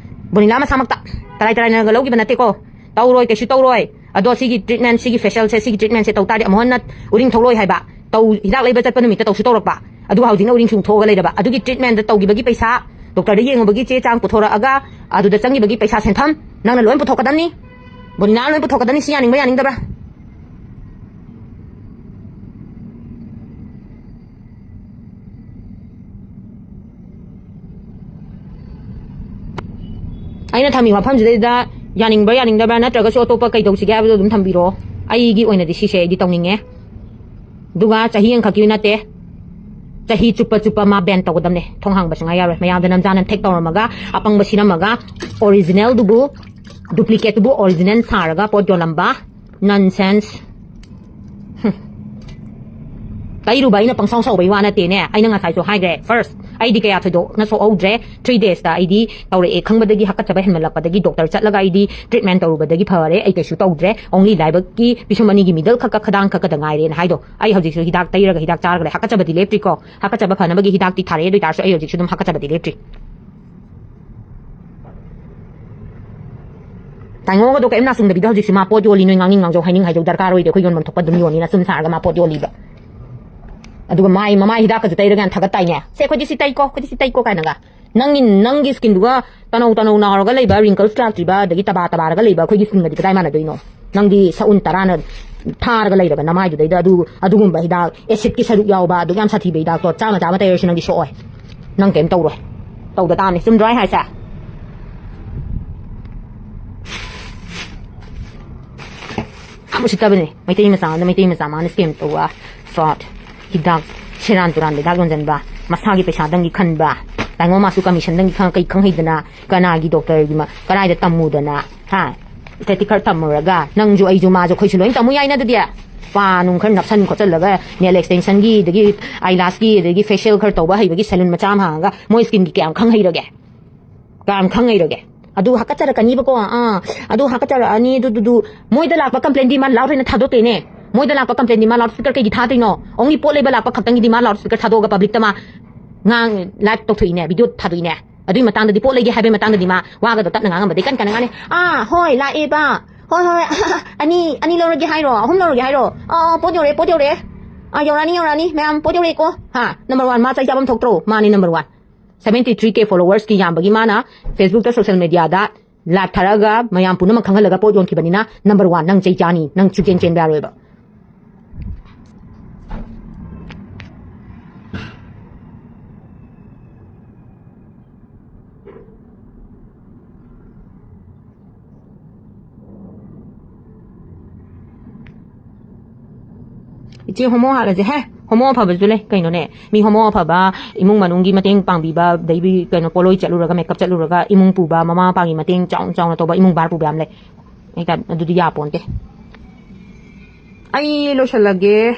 ꯕꯣꯅꯤꯂꯥ ꯃꯁꯥꯃꯛꯇ ꯇꯔꯥꯏ ꯇꯔꯥꯏꯅꯒ ꯂꯧꯈꯤꯕ ꯅꯠꯇꯦꯀꯣ꯫ ꯇꯧꯔꯣꯏ, ꯀꯩꯁꯨ ꯇꯧꯔꯣꯏ꯫ ꯑꯗꯣ ꯁꯤꯒꯤ ꯇ꯭ꯔꯤꯠꯃꯦꯟ, ꯁꯤꯒꯤ ꯐꯦꯁꯤꯌꯦꯜꯁꯦ, ꯁꯤꯒꯤ ꯇ꯭ꯔꯤꯠꯃꯦꯟꯁꯦ ꯇꯧ ꯇꯥꯔꯗꯤ ꯑꯃꯨꯛ ꯍꯟꯅ ꯎꯔꯤꯡ ꯊꯣꯛꯂꯛꯑꯣꯏ ꯍꯥꯏꯕ꯫ ꯇꯧ, ꯍꯤꯗꯥꯛ ꯂꯩꯕ ꯆꯠꯄ ꯅꯨꯃꯤꯠꯇ ꯇꯧꯁꯨ ꯇꯧꯔꯛꯄ꯫ ꯑꯗꯨꯒ ꯍꯧꯖꯤꯛꯅ ꯎꯔꯤꯡ ꯁꯨꯝ ꯊꯣꯛꯑꯒ ꯂꯩꯔꯕ꯫ ꯑꯗꯨꯒꯤ ꯇ꯭ꯔꯤꯠꯃꯦꯟꯗ ꯇꯧꯈꯤꯕꯒꯤ ꯄꯩꯁꯥ, ꯗꯣꯛꯇꯔꯗ ꯌꯦꯡꯉꯨꯕꯒꯤ ꯆꯦ ꯆꯥꯡ ꯄꯨꯊꯣꯔꯛꯑꯒ ꯑꯗꯨꯗ ꯆꯪꯈꯤꯕꯒꯤ ꯄꯩꯁꯥ ꯁꯦꯟꯐꯝ ꯅꯪꯅ ꯂꯣꯏ ꯄꯨꯊꯣꯛꯀꯗꯕꯅꯤ꯫ ꯕꯣꯅꯤꯅꯥ ꯂꯣꯏ ꯄꯨꯊꯣꯛꯀꯗꯕꯅꯤ꯫ ꯁꯤ ꯌꯥꯅꯤꯡꯕ꯭ꯔꯥ ꯌꯥꯅꯤꯡꯗꯕ꯭ꯔꯥ? ꯑꯩꯅ ꯊꯝꯃꯤ ꯋꯥꯐꯝꯁꯤꯗꯩꯗ ꯌꯥꯅꯤꯡꯕ꯭ꯔꯥ ꯌꯥꯅꯤꯡꯗꯕ꯭ꯔꯥ, ꯅꯠꯇ꯭ꯔꯒꯁꯨ ꯑꯇꯣꯞꯄ ꯀꯩꯗꯧꯁꯤꯒꯦ ꯍꯥꯏꯕꯗꯣ ꯑꯗꯨꯝ ꯊꯝꯕꯤꯔꯣ꯫ ꯑꯩꯒꯤ ꯑꯣꯏꯅꯗꯤ ꯁꯤꯁꯦ ꯑꯩꯗꯤ ꯇꯧꯅꯤꯡꯉꯦ꯫ ꯑꯗꯨꯒ ꯆꯍꯤ ꯑꯃꯈꯛꯀꯤ ꯅꯠꯇꯦ, ꯆꯍꯤ ꯆꯨꯞꯄ ꯆꯨꯞꯄ ꯃꯥ ꯕꯦꯟ ꯇꯧꯒꯗꯕꯅꯦ꯫ ꯊꯣꯡ ꯍꯥꯡꯕ ꯁꯨꯡꯌꯥ ꯌꯥꯔꯣꯏ꯫ ꯃꯌꯥꯝꯗ ꯅꯝꯖꯥꯅ ꯊꯦꯛ ꯇꯧꯔꯝꯃꯒ, ꯑꯄꯪꯕ ꯁꯤꯔꯝꯃꯒ, ꯑꯣꯔꯤꯖꯤꯅꯦꯜꯗꯨꯕꯨ ꯗꯨꯄ꯭ꯂꯤꯀꯦꯠꯇꯨꯕꯨ ꯑꯣꯔꯤꯖꯤꯅꯦꯜ ꯁꯥꯔꯒ ꯄꯣꯠ ꯌꯣꯜꯂꯝꯕ꯫ ꯅꯟꯁꯦꯟꯁ꯫ ꯇꯩꯔꯨꯕ ꯑꯩꯅ ꯄꯪꯁꯥꯎ ꯁꯥꯎꯕꯩ ꯋꯥ ꯅꯠꯇꯦꯅꯦ꯫ ꯑꯩꯅ ꯉꯁꯥꯏꯁꯨ ꯍꯥꯏꯈ꯭ꯔꯦ꯫ ꯐꯥꯔꯁ, ꯑꯩꯗꯤ ꯀꯌꯥ ꯊꯣꯏꯗꯣꯛꯅ ꯁꯣꯛꯍꯧꯗ꯭ꯔꯦ꯫ ꯊ꯭ꯔꯤ ꯗꯦꯖꯇ ꯑꯩꯗꯤ ꯇꯧꯔꯛꯑꯦ ꯈꯪꯕꯗꯒꯤ, ꯍꯥꯀꯠꯆꯕ ꯍꯦꯟꯃꯜꯂꯛꯄꯗꯒꯤ ꯗꯣꯛꯇꯔ ꯆꯠꯂꯒ ꯑꯩꯗꯤ ꯇ꯭ꯔꯤꯠꯃꯦꯟ ꯇꯧꯔꯨꯕꯗꯒꯤ ꯐꯔꯦ꯫ ꯑꯩ ꯀꯩꯁꯨ ꯇꯧꯗ꯭ꯔꯦ꯫ ꯑꯣꯡꯂꯤ ꯂꯥꯏꯕꯛꯀꯤ ꯄꯤꯁꯨꯝ ꯑꯅꯤꯒꯤ ꯃꯤꯗꯜ ꯈꯛꯀ, ꯈꯗꯥꯡ ꯈꯛꯀꯗ ꯉꯥꯏꯔꯦꯅ ꯍꯥꯏꯗꯣ꯫ ꯑꯩ ꯍꯧꯖꯤꯛꯁꯨ ꯍꯤꯗꯥꯛ ꯇꯩꯔꯒ ꯍꯤꯗꯥꯛ ꯆꯥꯔꯒ ꯂꯩ꯫ ꯍꯥꯀꯠꯆꯕꯗꯤ ꯂꯦꯞꯇ꯭ꯔꯤꯀꯣ꯫ ꯍꯥꯀꯠꯆꯕ ꯐꯅꯕꯒꯤ ꯍꯤꯗꯥꯛꯇꯤ ꯊꯥꯔꯛꯑꯦ꯫ ꯑꯗꯨ ꯑꯣꯏꯇꯥꯔꯁꯨ ꯑꯩ ꯍꯧꯖꯤꯛꯁꯨ ꯑꯗꯨꯝ ꯍꯥꯀꯠꯆꯕꯗꯤ ꯂꯦꯞꯇ꯭ꯔꯤ꯫ ꯇꯥꯏꯉꯣꯒꯗꯣ ꯀꯔꯤꯝ ꯅꯥꯆꯨꯡꯗꯕꯤꯗ ꯍꯧꯖꯤꯛꯁꯨ ꯃꯥ ꯄꯣꯠ ꯌꯣꯜꯂꯤ꯫ ꯅꯣꯏ ꯉꯥꯡꯅꯤꯡ ꯉꯥꯡꯖꯧ, ꯍꯥꯏꯅꯤꯡ ꯍꯥꯏꯖꯧ, ꯗꯔꯀꯥꯔ ꯑꯣꯏꯗꯦ꯫ ꯑꯩꯈꯣꯏ ꯌꯣꯟꯐꯝ ꯊꯣꯛꯄ ꯑꯗꯨꯝ ꯌꯣꯜꯂꯤ꯫ ꯅꯆꯨꯝ ꯁꯥꯔꯒ ꯃꯥ ꯄꯣꯠ ꯌꯣꯜꯂꯤꯕ꯫ ꯑꯗꯨꯒ ꯃꯥꯏ, ꯃꯃꯥꯏ ꯍꯤꯗꯥꯛꯀꯁꯨ ꯇꯩꯔꯒ ꯌꯥꯝ ꯊꯥꯒꯠꯇꯥꯏꯅꯦ꯫ "ꯁꯦ, ꯑꯩꯈꯣꯏꯗꯤ ꯁꯤ ꯇꯩꯀꯣ, ꯑꯩꯈꯣꯏꯗꯤ ꯁꯤ ꯇꯩꯀꯣ" ꯀꯥꯏꯅꯒ꯫ ꯅꯪꯒꯤ, ꯅꯪꯒꯤ ꯁ꯭ꯀꯤꯟꯗꯨꯒ ꯇꯅꯧ ꯇꯅꯧ ꯅꯥꯎꯔꯒ ꯂꯩꯕ, ꯔꯤꯡꯀꯜꯁ ꯂꯥꯛꯇ꯭ꯔꯤꯕ, ꯑꯗꯒꯤ ꯇꯕꯥ ꯇꯕꯥꯔꯒ ꯂꯩꯕ ꯑꯩꯈꯣꯏꯒꯤ ꯁ꯭ꯀꯤꯟꯒꯗꯤ ꯀꯗꯥꯏ ꯃꯥꯟꯅꯗꯣꯏꯅꯣ? ꯅꯪꯗꯤ ꯁꯛꯎꯟ ꯇꯔꯥꯅ ꯊꯥꯔꯒ ꯂꯩꯔꯕ ꯅꯃꯥꯏꯗꯨꯗꯩꯗ ꯑꯗꯨ, ꯑꯗꯨꯒꯨꯝꯕ ꯍꯤꯗꯥꯛ, ꯑꯦꯁꯤꯠꯀꯤ ꯁꯔꯨꯛ ꯌꯥꯎꯕ, ꯑꯗꯨꯛ ꯌꯥꯝ ꯁꯥꯊꯤꯕ ꯍꯤꯗꯥꯛꯇꯣ ꯆꯥꯝꯃ ꯆꯥꯝꯃ ꯇꯩꯔꯁꯨ ꯅꯪꯗꯤ ꯁꯣꯛꯑꯣꯏ꯫ ꯅꯪ ꯀꯩꯝ ꯇꯧꯔꯣꯏ꯫ ꯇꯧꯗ ꯇꯥꯕꯅꯤ꯫ ꯆꯨꯝꯗ꯭ꯔꯣ ꯑꯩ ꯍꯥꯏꯁꯦ? ꯌꯥꯝ ꯎꯁꯤꯠꯇꯕꯅꯦ꯫ ꯃꯩꯇꯩ ꯃꯆꯥ ꯑꯃꯅ ꯃꯩꯇꯩ ꯃꯆꯥ ꯃꯥꯅ ꯁ꯭ꯀꯦꯝ ꯇꯧꯕ, ꯐ꯭ꯔꯣꯗ, ꯍꯤꯗꯥꯛ, ꯁꯦꯔꯥꯟ ꯇꯨꯔꯥꯟꯕ ꯍꯤꯗꯥꯛ ꯌꯣꯟꯁꯤꯟꯕ, ꯃꯁꯥꯒꯤ ꯄꯩꯁꯥꯗꯪꯒꯤ ꯈꯟꯕ, ꯇꯥꯏꯉꯣ ꯃꯥꯁꯨ ꯀꯃꯤꯁꯟꯗꯪꯒꯤ ꯈꯪ-, ꯀꯩ ꯈꯪꯍꯩꯗꯅ, ꯀꯅꯥꯒꯤ ꯗꯣꯛꯇꯔꯒꯤ ꯃ-, ꯀꯗꯥꯏꯗ ꯇꯝꯃꯨꯗꯅ, ꯍꯥ? ꯏꯁꯇꯦꯇꯤꯛ ꯈꯔ ꯇꯝꯃꯨꯔꯒ, ꯅꯪꯁꯨ ꯑꯩꯁꯨ ꯃꯥꯁꯨ ꯑꯩꯈꯣꯏꯁꯨ ꯂꯣꯏ ꯇꯝꯃꯨ ꯌꯥꯏꯅ ꯑꯗꯨꯗꯤ? ꯄꯥ ꯅꯨꯡ ꯈꯔ ꯅꯞꯁꯟ ꯈꯣꯠꯆꯜꯂꯒ, ꯅꯦꯜ ꯑꯦꯛꯁꯇꯦꯟꯁꯟꯒꯤ, ꯑꯗꯒꯤ ꯑꯥꯏꯂꯥꯁꯀꯤ, ꯑꯗꯒꯤ ꯐꯦꯁꯤꯌꯦꯜ ꯈꯔ ꯇꯧꯕ ꯍꯩꯕꯒꯤ ꯁꯦꯂꯨꯟ ꯃꯆꯥ ꯑꯃ ꯍꯥꯡꯉꯒ, ꯃꯣꯏ ꯁ꯭ꯀꯤꯟꯒꯤ ꯀꯌꯥꯝ ꯈꯪ ꯍꯩꯔꯒꯦ? ꯀꯌꯥꯝ ꯈꯪ ꯍꯩꯔꯒꯦ? ꯑꯗꯨ ꯍꯥꯀꯠꯆꯔꯛꯀꯅꯤꯕꯀꯣ, ꯑꯥ, ꯑꯗꯨ ꯍꯥꯀꯠꯆꯔꯛꯑꯅꯤ, ꯑꯗꯨꯗꯨꯗꯨ꯫ ꯃꯣꯏꯗ ꯂꯥꯛꯄ ꯀꯝꯄ꯭ꯂꯦꯟꯗꯤ ꯃꯥ ꯂꯥꯎꯠ ꯑꯣꯏꯅ ꯊꯥꯗꯣꯛꯇꯦꯅꯦ꯫ ꯃꯣꯏꯗ ꯂꯥꯛꯄ ꯀꯝꯄ꯭ꯂꯦꯟꯗꯤ ꯃꯥ ꯂꯥꯎꯠ ꯁ꯭ꯄꯤꯀꯔ ꯀꯩꯒꯤ ꯊꯥꯗꯣꯏꯅꯣ? ꯑꯣꯡꯂꯤ ꯄꯣꯠ ꯂꯩꯕ ꯂꯥꯛꯄ ꯈꯛꯇꯪꯒꯤꯗꯤ ꯃꯥ ꯂꯥꯎꯠ ꯁ꯭ꯄꯤꯀꯔ ꯊꯥꯗꯣꯛꯑꯒ ꯄꯕ꯭ꯂꯤꯛꯇ ꯃꯥ ꯉꯥꯡ-, ꯂꯥꯏꯚ ꯇꯧꯊꯣꯛꯏꯅꯦ, ꯚꯤꯗꯤꯑꯣ ꯊꯥꯗꯣꯛꯏꯅꯦ꯫ ꯑꯗꯨꯏ ꯃꯇꯥꯡꯗꯗꯤ, ꯄꯣꯠ ꯂꯩꯒꯦ ꯍꯥꯏꯕꯒꯤ ꯃꯇꯥꯡꯗꯗꯤ ꯃꯥ ꯋꯥꯒꯗꯣ ꯇꯞꯅ ꯉꯥꯡꯉꯝꯕꯗꯤ ꯀꯟ ꯀꯟꯅ ꯉꯥꯡꯅꯤ꯫ "ꯑꯥ, ꯍꯣꯏ, ꯂꯥꯛꯑꯦꯕ꯫ ꯍꯣꯏ, ꯍꯣꯏ, ꯑꯅꯤ, ꯑꯅꯤ ꯂꯧꯔꯒꯦ ꯍꯥꯏꯔꯣ? ꯑꯍꯨꯝ ꯂꯧꯔꯒꯦ ꯍꯥꯏꯔꯣ? ꯑꯥ, ꯑꯥ, ꯄꯣꯠ ꯌꯧꯔꯛꯑꯦ, ꯄꯣꯠ ꯌꯧꯔꯛꯑꯦ꯫ ꯑꯥ, ꯌꯧꯔꯛꯑꯅꯤ, ꯌꯧꯔꯛꯑꯅꯤ, ꯃꯌꯥꯝ, ꯄꯣꯠ ꯌꯧꯔꯛꯑꯦꯀꯣ꯫" ꯍꯥ, ꯅꯝꯕꯔ ꯋꯥꯟ, ꯃꯥ ꯆꯩ ꯆꯥꯐꯝ ꯊꯣꯛꯇ꯭ꯔꯣ? ꯃꯥꯅꯤ ꯅꯝꯕꯔ ꯋꯥꯟ꯫ ꯁꯚꯦꯟꯇꯤ ꯊ꯭ꯔꯤ ꯀꯦ ꯐꯣꯂꯣꯋꯔꯁꯀꯤ ꯌꯥꯝꯕꯒꯤ ꯃꯥꯅ ꯐꯦꯁꯕꯨꯛꯇ, ꯁꯣꯁꯦꯜ ꯃꯦꯗꯤꯌꯥꯗ ꯂꯥꯏꯚ ꯊꯥꯔꯛꯑꯒ ꯃꯌꯥꯝ ꯄꯨꯝꯅꯃꯛ ꯈꯪꯍꯜꯂꯒ ꯄꯣꯠ ꯌꯣꯟꯈꯤꯕꯅꯤꯅ, ꯅꯝꯕꯔ ꯋꯥꯟ, ꯅꯪ ꯆꯩ ꯆꯥꯅꯤ, ꯅꯪ ꯁꯨꯛꯆꯦꯟ ꯆꯦꯟꯕ ꯌꯥꯔꯣꯏꯕ꯫ ꯏꯆꯦ, ꯍꯣꯃꯣ ꯍꯥꯠꯂꯁꯦ꯫ ꯍꯦ, ꯍꯣꯃꯣ ꯑꯐꯕꯁꯨ ꯂꯩ ꯀꯩꯅꯣꯅꯦ꯫ ꯃꯤ ꯍꯣꯃꯣ ꯑꯐꯕ, ꯏꯃꯨꯡ ꯃꯅꯨꯡꯒꯤ ꯃꯇꯦꯡ ꯄꯥꯡꯕꯤꯕ, ꯑꯗꯩꯗꯤ ꯀꯩꯅꯣ, ꯄꯣꯠꯂꯣꯏ ꯆꯠꯂꯨꯔꯒ, ꯃꯦꯀꯞ ꯆꯠꯂꯨꯔꯒ, ꯏꯃꯨꯡ ꯄꯨꯕ, ꯃꯃꯥ ꯃꯄꯥꯒꯤ ꯃꯇꯦꯡ ꯆꯥꯎꯅ ꯆꯥꯎꯅ ꯇꯧꯕ, ꯏꯃꯨꯡ ꯕꯥꯔ ꯄꯨꯕ ꯌꯥꯝ ꯂꯩ꯫ ꯍꯦꯛꯇ ꯑꯗꯨꯗꯤ ꯌꯥꯄꯣꯟꯇꯦ꯫ ꯑꯩ ꯂꯣꯏꯁꯜꯂꯒꯦ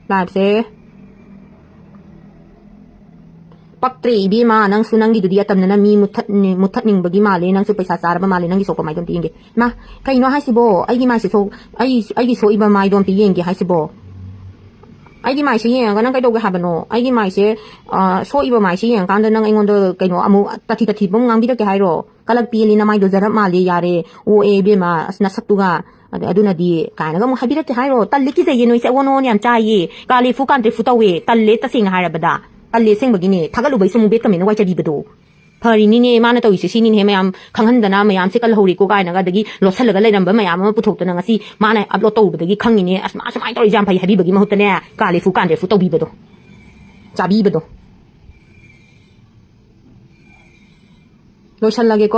ꯂꯥꯏꯐꯁꯦ꯫ ꯄꯛꯇ꯭ꯔꯦ ꯏꯕꯦꯝꯃ, ꯅꯪꯁꯨ ꯅꯪꯒꯤꯗꯨꯗꯤ ꯑꯇꯝꯅꯅ ꯃꯤ ꯃꯨꯠꯊꯠꯅꯤ-, ꯃꯨꯠꯊꯠꯅꯤꯡꯕꯒꯤ ꯃꯥꯜꯂꯦ꯫ ꯅꯪꯁꯨ ꯄꯩꯁꯥ ꯆꯥꯔꯕ ꯃꯥꯜꯂꯦ꯫ ꯅꯪꯒꯤ ꯁꯣꯛꯄ ꯃꯥꯏꯗꯣ ꯑꯝꯇ ꯌꯦꯡꯒꯦ꯫ ꯃꯥ, ꯀꯩꯅꯣ ꯍꯥꯏꯁꯤꯕꯣ? ꯑꯩꯒꯤ ꯃꯥꯏꯁꯦ ꯁꯣꯛ-, ꯑꯩ, ꯑꯩꯒꯤ ꯁꯣꯛꯏꯕ ꯃꯥꯏꯗꯣ ꯑꯝꯇ ꯌꯦꯡꯒꯦ ꯍꯥꯏꯁꯤꯕꯣ? ꯑꯩꯒꯤ ꯃꯥꯏꯁꯦ ꯌꯦꯡꯉꯒ ꯅꯪ ꯀꯩꯗꯧꯒꯦ ꯍꯥꯏꯕꯅꯣ? ꯑꯩꯒꯤ ꯃꯥꯏꯁꯦ, ꯑ, ꯁꯣꯛꯏꯕ ꯃꯥꯏꯁꯦ ꯌꯦꯡꯉꯀꯥꯟꯗ ꯅꯪ ꯑꯩꯉꯣꯟꯗ ꯀꯩꯅꯣ ꯑꯃꯨꯛ ꯇꯥꯊꯤ ꯇꯥꯊꯤꯕ ꯑꯃꯨꯛ ꯉꯥꯡꯕꯤꯔꯛꯀꯦ ꯍꯥꯏꯔꯣ? "ꯀꯂꯛ ꯄꯦꯜꯂꯤ, ꯅꯃꯥꯏꯗꯣ ꯖꯔꯞ ꯃꯥꯜꯂꯤ, ꯌꯥꯔꯦ, ꯑꯣꯛꯑꯦ ꯏꯕꯦꯝꯃ, ꯑꯁ, ꯅꯁꯛꯇꯨꯒ꯫ ꯑꯗ-, ꯑꯗꯨꯅꯗꯤ" ꯀꯥꯏꯅꯒ ꯑꯃꯨꯛ ꯍꯥꯏꯕꯤꯔꯛꯀꯦ ꯍꯥꯏꯔꯣ? ꯇꯜꯂꯤ, ꯀꯤꯖꯩꯌꯦ, ꯅꯣꯏꯁꯦ ꯑꯑꯣꯟ ꯑꯑꯣꯟ ꯌꯥꯝ ꯆꯥꯏꯌꯦ꯫ ꯀꯥꯂꯦꯐꯨ ꯀꯥꯟꯇ꯭ꯔꯦꯐꯨ ꯇꯧꯋꯦ꯫ ꯇꯜꯂꯦ, ꯇꯁꯦꯡꯅ ꯍꯥꯏꯔꯕꯗ꯫ ꯇꯜꯂꯦ, ꯑꯁꯦꯡꯕꯒꯤꯅꯦ꯫ ꯊꯥꯒꯠꯂꯨꯕꯩꯁꯨ ꯑꯃꯨꯛ ꯕꯦꯠ ꯀꯃꯦꯟꯅ ꯋꯥꯏ ꯆꯕꯤꯕꯗꯣ꯫ ꯐꯔꯤꯅꯤꯅꯦ, ꯃꯥꯅ ꯇꯧꯔꯤꯁꯦ ꯁꯤꯅꯤꯅꯦ, ꯃꯌꯥꯝ ꯈꯪꯍꯟꯗꯅ ꯃꯌꯥꯝꯁꯦ ꯀꯜꯍꯧꯔꯦꯀꯣ ꯀꯥꯏꯅꯒ, ꯑꯗꯒꯤ ꯂꯣꯠꯁꯜꯂꯒ ꯂꯩꯔꯝꯕ ꯃꯌꯥꯝ ꯑꯃ ꯄꯨꯊꯣꯛꯇꯅ ꯉꯁꯤ ꯃꯥꯅ ꯑꯞꯂꯣꯗ ꯇꯧꯔꯨꯕꯗꯒꯤ ꯈꯪꯉꯤꯅꯦ, "ꯑꯁ, ꯃꯥ ꯁꯨꯃꯥꯏꯅ ꯇꯧꯔꯤꯁꯦ ꯌꯥꯝ ꯐꯩ" ꯍꯥꯏꯕꯤꯕꯒꯤ ꯃꯍꯨꯠꯇꯅꯦ, ꯀꯥꯂꯦꯐꯨ ꯀꯥꯟꯇ꯭ꯔꯦꯐꯨ ꯇꯧꯕꯤꯕꯗꯣ, ꯆꯥꯕꯤꯕꯗꯣ꯫ ꯂꯣꯏꯁꯜꯂꯒꯦꯀꯣ꯫